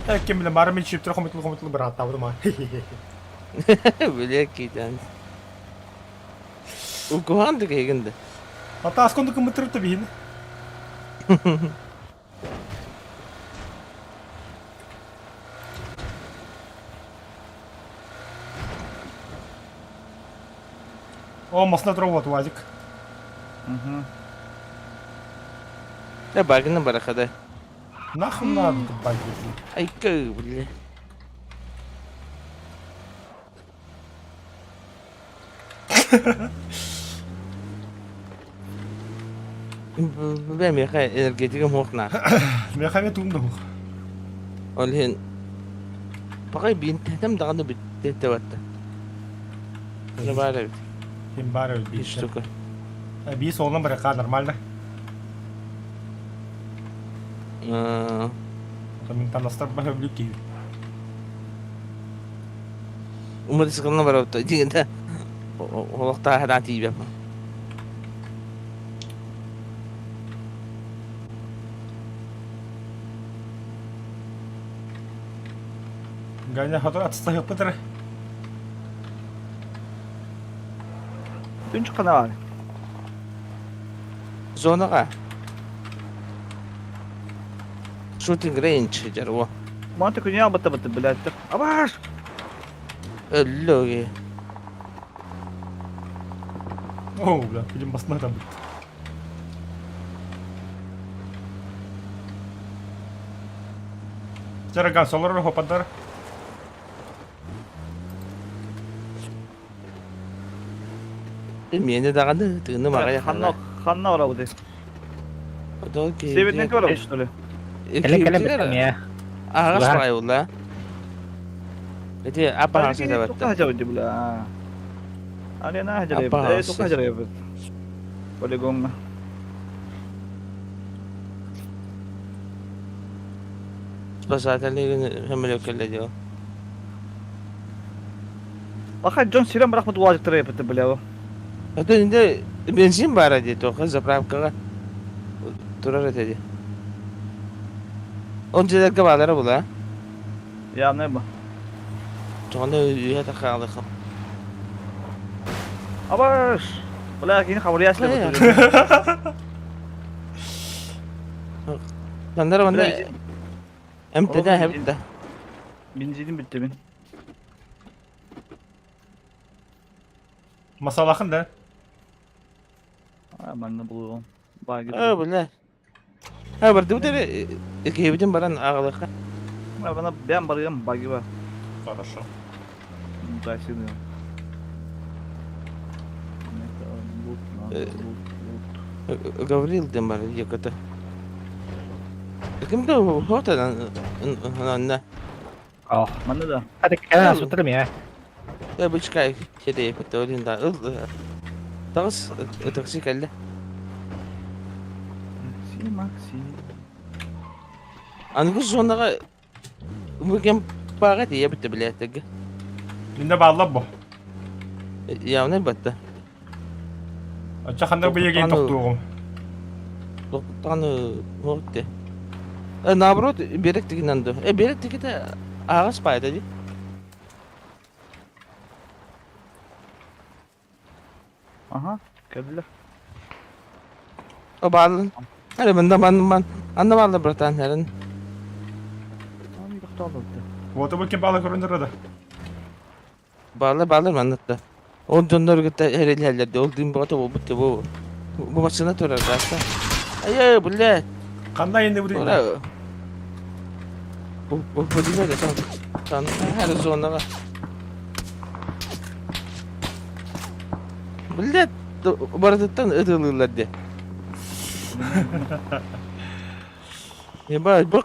Э, ким билэн бары мин чиптер хомутулу хомутулу бырааттаабытым а. Билиэ киитэн. Укуһаан да киһигин да. Ата асконду кымытырып да биһин. О, масна вот Вадик. Угу. Э, багына барахада. Нахуй надо баги. Айка, бля. Бля, меха энергетика мохна. Меха мен туумда хух. Ол иһин Пакай биинтэтэм даҕаны бүттэ батта. Аны баар эбит. Ким баар эбит Биир биир. штука. Биир суолунан барыахха нормально. Мин танастар баһа киһи. Умарысыкылна барабыт дигэнэ олохтааһынаан тиийбэппин. Ганя хоту атыстаһыппыт эрэ. Түнчүк хана бар. Зонаға. Shooting range дьэр о. Манты күнү албатта бытты блядь. Абаш! Өллөге. О, бля, билим басына там бит. Чараган солорор хопадар. Миэнэ даҕаны тыыным аҕай Ханна ханна барабыт? Севернен барабыт что ли? Кэлэн кэлэн бэттим я. Аҕас баайылла. Ити аппаҕас этэ Хажабыт бля. Арена хажабыт. Тоққа хажабыт. Полигонга. Спасательный көмөлөккелле дио. Баха дьон сирен бырахпыт уазыктара эппит бля. Это инде бензин бара дии тоха заправкаҕа турар этэ дии. Он дьиэлэргэ баалара була. Явно бу. Тоҕону үйэ тахаалыхым. Абаш! Бля, кини хабырыйас лебит. Мандар манна МТД хэбит да. Бензиним бүттү мин. Масалахын да? А, манна булуом. Баги. Э, бля. Ha бардыбыт эрэ киһибитин баран аҕалыахха. Бана бэм барыам баги бар. Хорошо. Красивый. Гаврил диэн бар якота. Ким да хотанан анна. Манна да. Hadi кэлэн сутарым я. Э бычкай хеде петолин да ыл. Таҕыс такси кэллэ. Макси, Макси. Аныгы зонаҕа бу кэм бааҕа тиийэ бүттэ билээттэргэ. Инде баалла бу. Явно батта. Оччо ханнык быйыгын тохтуоҕум. Тохтааны уотте. Э наоборот берек тигинен ду. Э берек тигите ағас пайда ди. Аха, кэллилэр. О баалын. Hadi bunda man man. Anna баалла братан herин. Аны тохтоолбут. Вот бу ким баала көрүнөр да. Баалла баалла маннатта. Ол дьоннор кытта эрэллэллэр ол дым бата буолбут бу. Бу массыына турар даста. Айы, блядь. Ханна инде бу Ура. Бу бу бу димэ сан. Сан her зонаға. Блядь, барытыттан ытылыылар де. Ебать, бу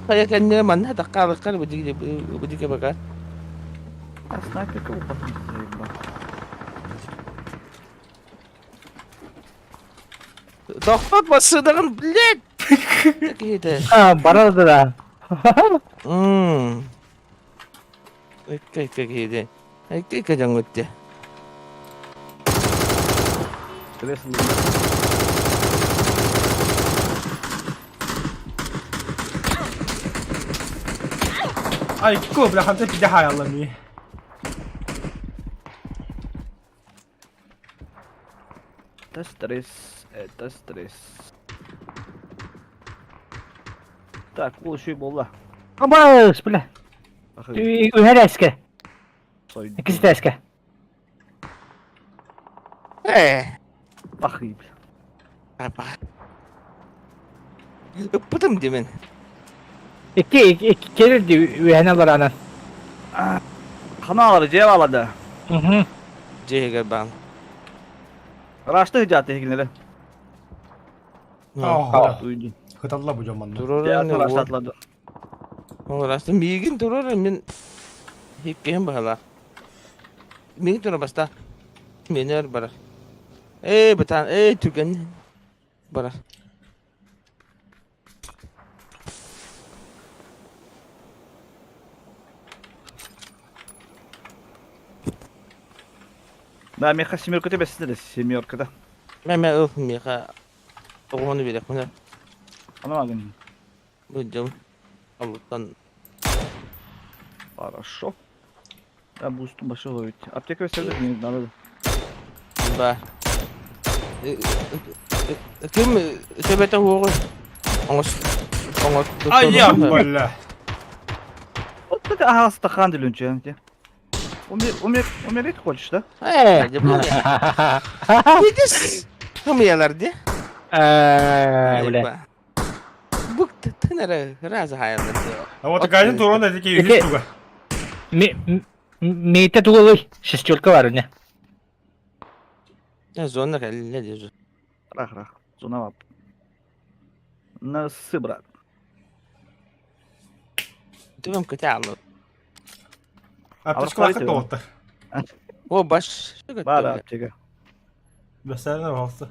хайа кэннэ манна таккаалыккар бу дике бака. А снайперка упасть заебал. Тохтот массыынаҕын, блядь! Такие-то. А, барар да. Мм. Икки киһи. Икки дьоҥҥут Кресло. Ай, ку, бля, ханта пиде хаяллами. Это стресс, это стресс. Так, ол еще и болла. Абас, бля. Үһэр эске. Иккис эске. Э. Ахы, бля. Апа. Ыппытым димен. Икки икки келир ди үһәне алар анан. Хана алары, жеп алады. Мгм. Дьиэгэр баан. Рашты жаты хигинere. Оо, Уйду. хыталла бу дьон манна. Турар Раштатлады. Рашты миигин турар мин хиккиһин баһалаах. Миигин тура баста. Менер барар. Эй, бытаан, эй, түргэн барар. Да, меха семерка тебе сидели, семерка, да. Мэ мэ ыл миэхэ оҕону биэриэхпинэ Ана магын. бу дьыл аллыттан Хорошо. Да, бусту большой ловить. Аптека все не надо. Ба. Ким төбөтө уоҕу оҥос Ай, бля. Вот это ага, стахан делюнче. Умереть хочешь, да? Э, бля. Видишь? Умелар, де? Бля. Бук тынары раз хаялар. А вот газин турон эти үһүс туга. Мейте тугулуй. Шестерка бар не. Зона кэллэ дежу. Рах, рах. Зона вап. Носы, брат. Түбэм көтө аллы. Аптечка лакыт болтар. О, баш. Бар аптека. Бәсәрне балсы.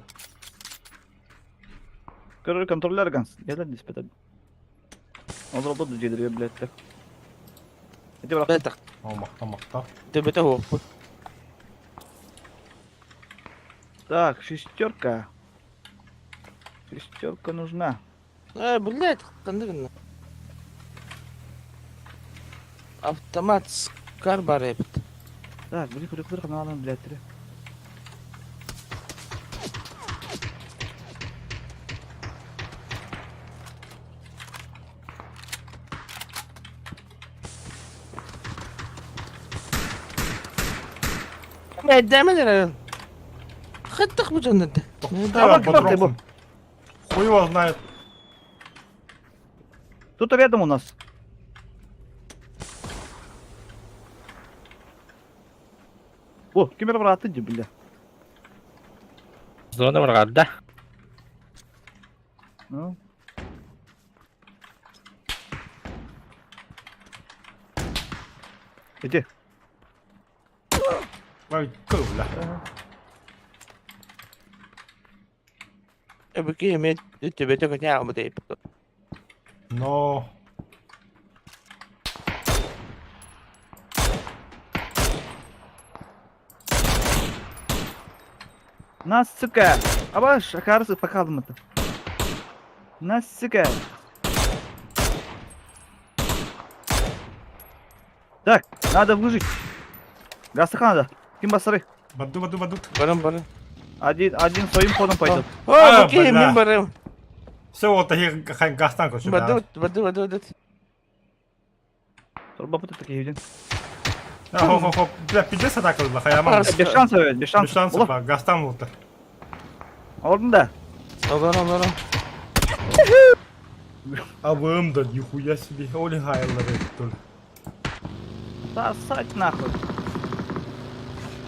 Короче, контроллер ганс. Я да не спитать. Он заработал дедерье, блядь, так. Иди, брат. Бетак. Макта, макта. Төбөтө хуоппут. Так, шестерка. Шестерка нужна. Э, блядь, ханнык. Автомат скар бар эбит. Так, блин, куда куда надо, блядь, три. Мэйдэмэлэр. Хаттах бу дьоннорду. Тоқтаа, Хуй его знает. Тут рядом у нас. О, кемер браты, бля. Зона бар да. Ну. Иди. Ой, кыла. Эбики эме төбөтө көтө албыт эйп. Но. Нас, сука! Абаш, акарсы показываем это. Нас, сука! Так, надо выжить. Гастаха надо. Ким басары? Баду, баду, баду. Барым барым. Один, один своим ходом пойдет. О, бу киһи мин барым. Все, вот такие гастан, короче. Баду, баду, баду, баду. Турба вот такие видим. Хоп, хоп, хоп. Бля, пиздец атака была, хаяман. Без шансов, без шансов. Без шансов, гастан вот. Орден да. Олор, олор. АВМ да, нихуя себе. Оли хайлар это. Сосать нахуй.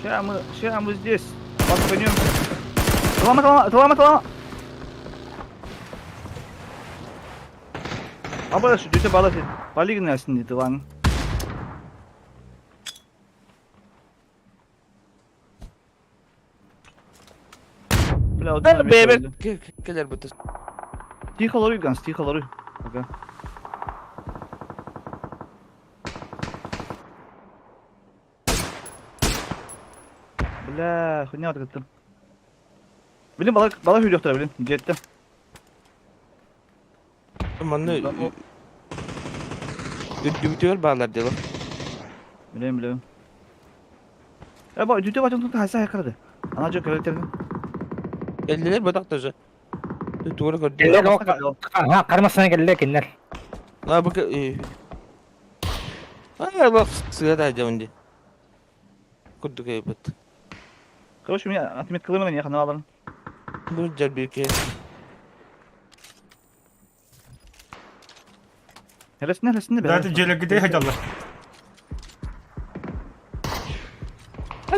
Сейчас мы здесь подконемся. Лама, лама, лама, лама. Абаш, дюте бала полигны асин ты лан. Бля, вот Бэбэ, кэлэр бутас. Тихо лоры, Ганс, тихо лоры. Ага. Бля, хуйня вот это. Блин, бала, бала хүлөктөр, блин, жетти. Манны үрдүбүтүгэр баалар дело. Билем, билем. Э, ба, дүтө бачын туту хайса хайкырды. Ана жок келтердин. Эллилер батак тоже. Тугура көрдү. Келлер ха кармасына келлер киннер. Ла бу А, бак сыгада жабынды. Курдук эбит. Короче, у меня отметка лымына не хана аларын. Бу жарбике. Хелесине, хелесине Да, это желегде хотел.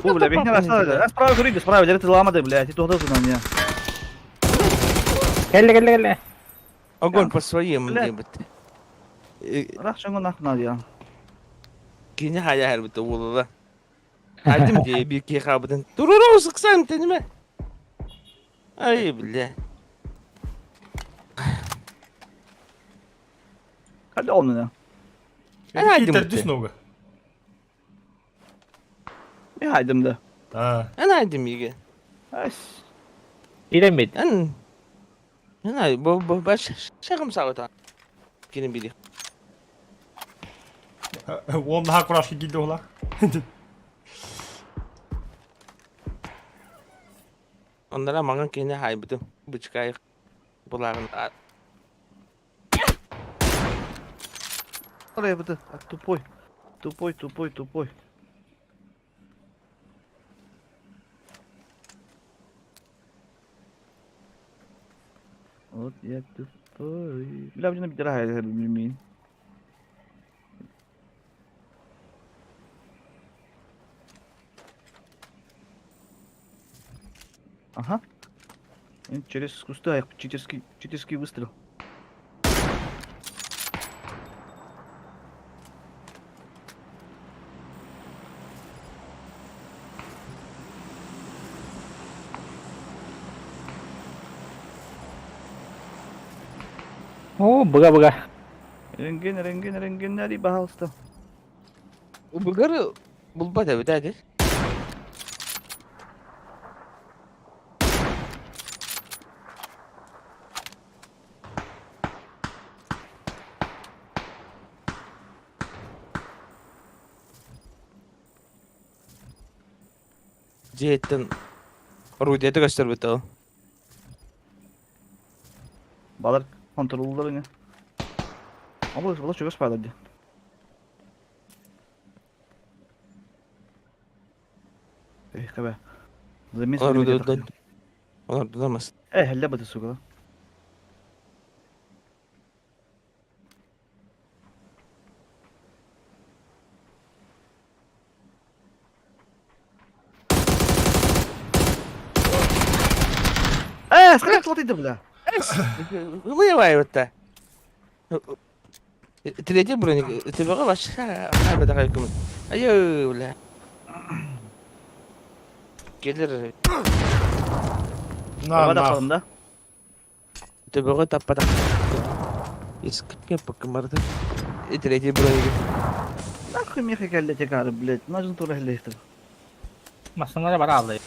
Бу, бля, бихне расала. Справа көрүйді, справа, дәрі ламады, бля, ти тоғда на меня. Келле келле келле. Огонь по своим Бля. дебит. Рах шоңго нахуй надо я. Кини хая хәрбит улула. Айдым де бир ки хабыдын. Туруру сыксам тениме. Ай, бля. Када оны. Эн айдым. Китердүс нога. Не хайдым да. А. Эн айдым иге. Ас. Иремит. Эн. Эн ай, бу бу баш шагым сабыта. Кини бири. Он на курашки гилде ола. Оннора маҥан киһини хаайбытым. Бычкаайык булааҕын Тупой, тупой, тупой, тупой. Вот я тупой. Бля, блин, дорогая, блин. Ага. Через кусты, читерский, читерский выстрел. О, быга-быга. Рентген, рентген, рентген, пожалуйста. Быгары булбат эбит ээ Дьиэттэн орудиета көстөрбүт ол. Балар контроллар ини. Абы, балар чугас баалар дии. Эх, кэбэ. Замес Олордулар олордуламас. Э, хелле баты сука. Э, сколько платить, бля? Выявай-то. Третий броник, тебе вообще Айы, бля. Келер. На, на. да? Төбөҕө таппатах. Иск покмарды. Третий броник. Нахуй меха кэллэ текары, блядь. Нужно тура хлехтер. Массыҥҥа бара аллай.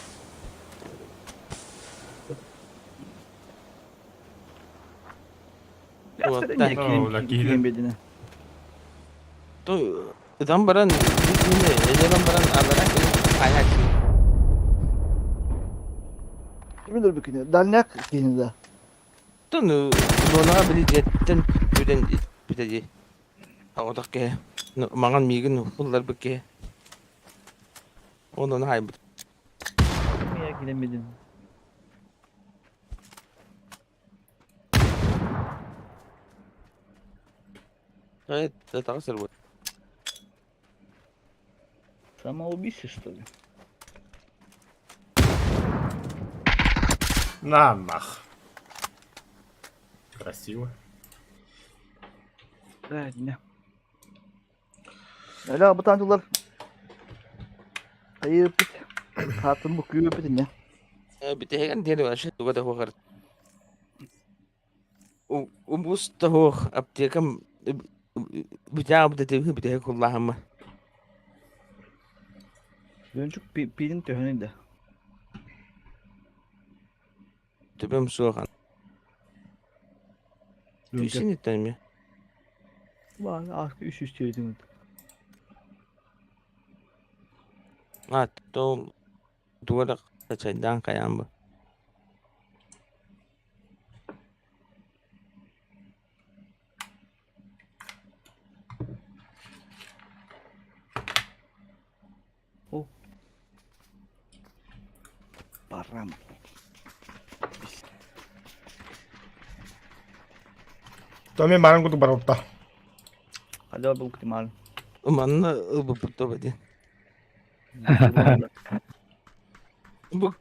Ытан баран, ытан баран алара айач. Кимин өлбүкүнэ? Дальняк киһини да. Тон зонаҕа били дьиэттэн бүтэн бүтэ дии. Оҕотох киһи. Маҥан миигин булларбыт киһи. Онон хайбыт. Мия килэммитин. Таҕыс ылбыт. Самоубийство, что ли? На нах. Красиво. Да, не. Öyle bu tanrılar. Hayır bit. Hatun bu kıyı bit ne? Бүтэһигэн диэри вообще туга да хуохар. Убус да хуох аптекам бүтээ бүтэ бүтэһик куллаһамма. Dönçük pilin töhönü de. Төбөм суохан. Түсін еттен Var artık 300 tüydüm. А, то туора чайдаан хайаан бу. Parram. Томми маҥан курдук барбыта. Hadi abi bu mal. Манна ылбыппыт тоба диэн. Бу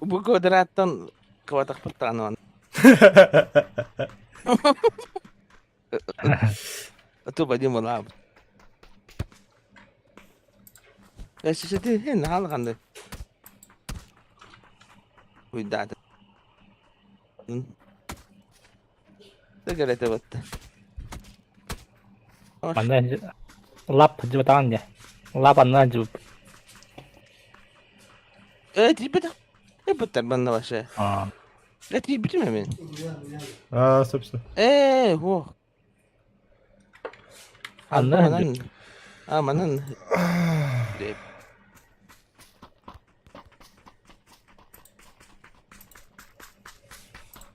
бу квадраттан кыбатахпыт даҕаны Туба диэн буолаабыт. Эсисити хин хаалҕанды. Уйдаата. Тыгырete батта. Манна лап дьыбатаҕын дьэ. Лап анна дьыбып. Э, тиийбэтэх. Эбэттэр манна вообще. Э, тиийбитим эмин. А, собственно. Э, хуох. Анна Манан. А, манан.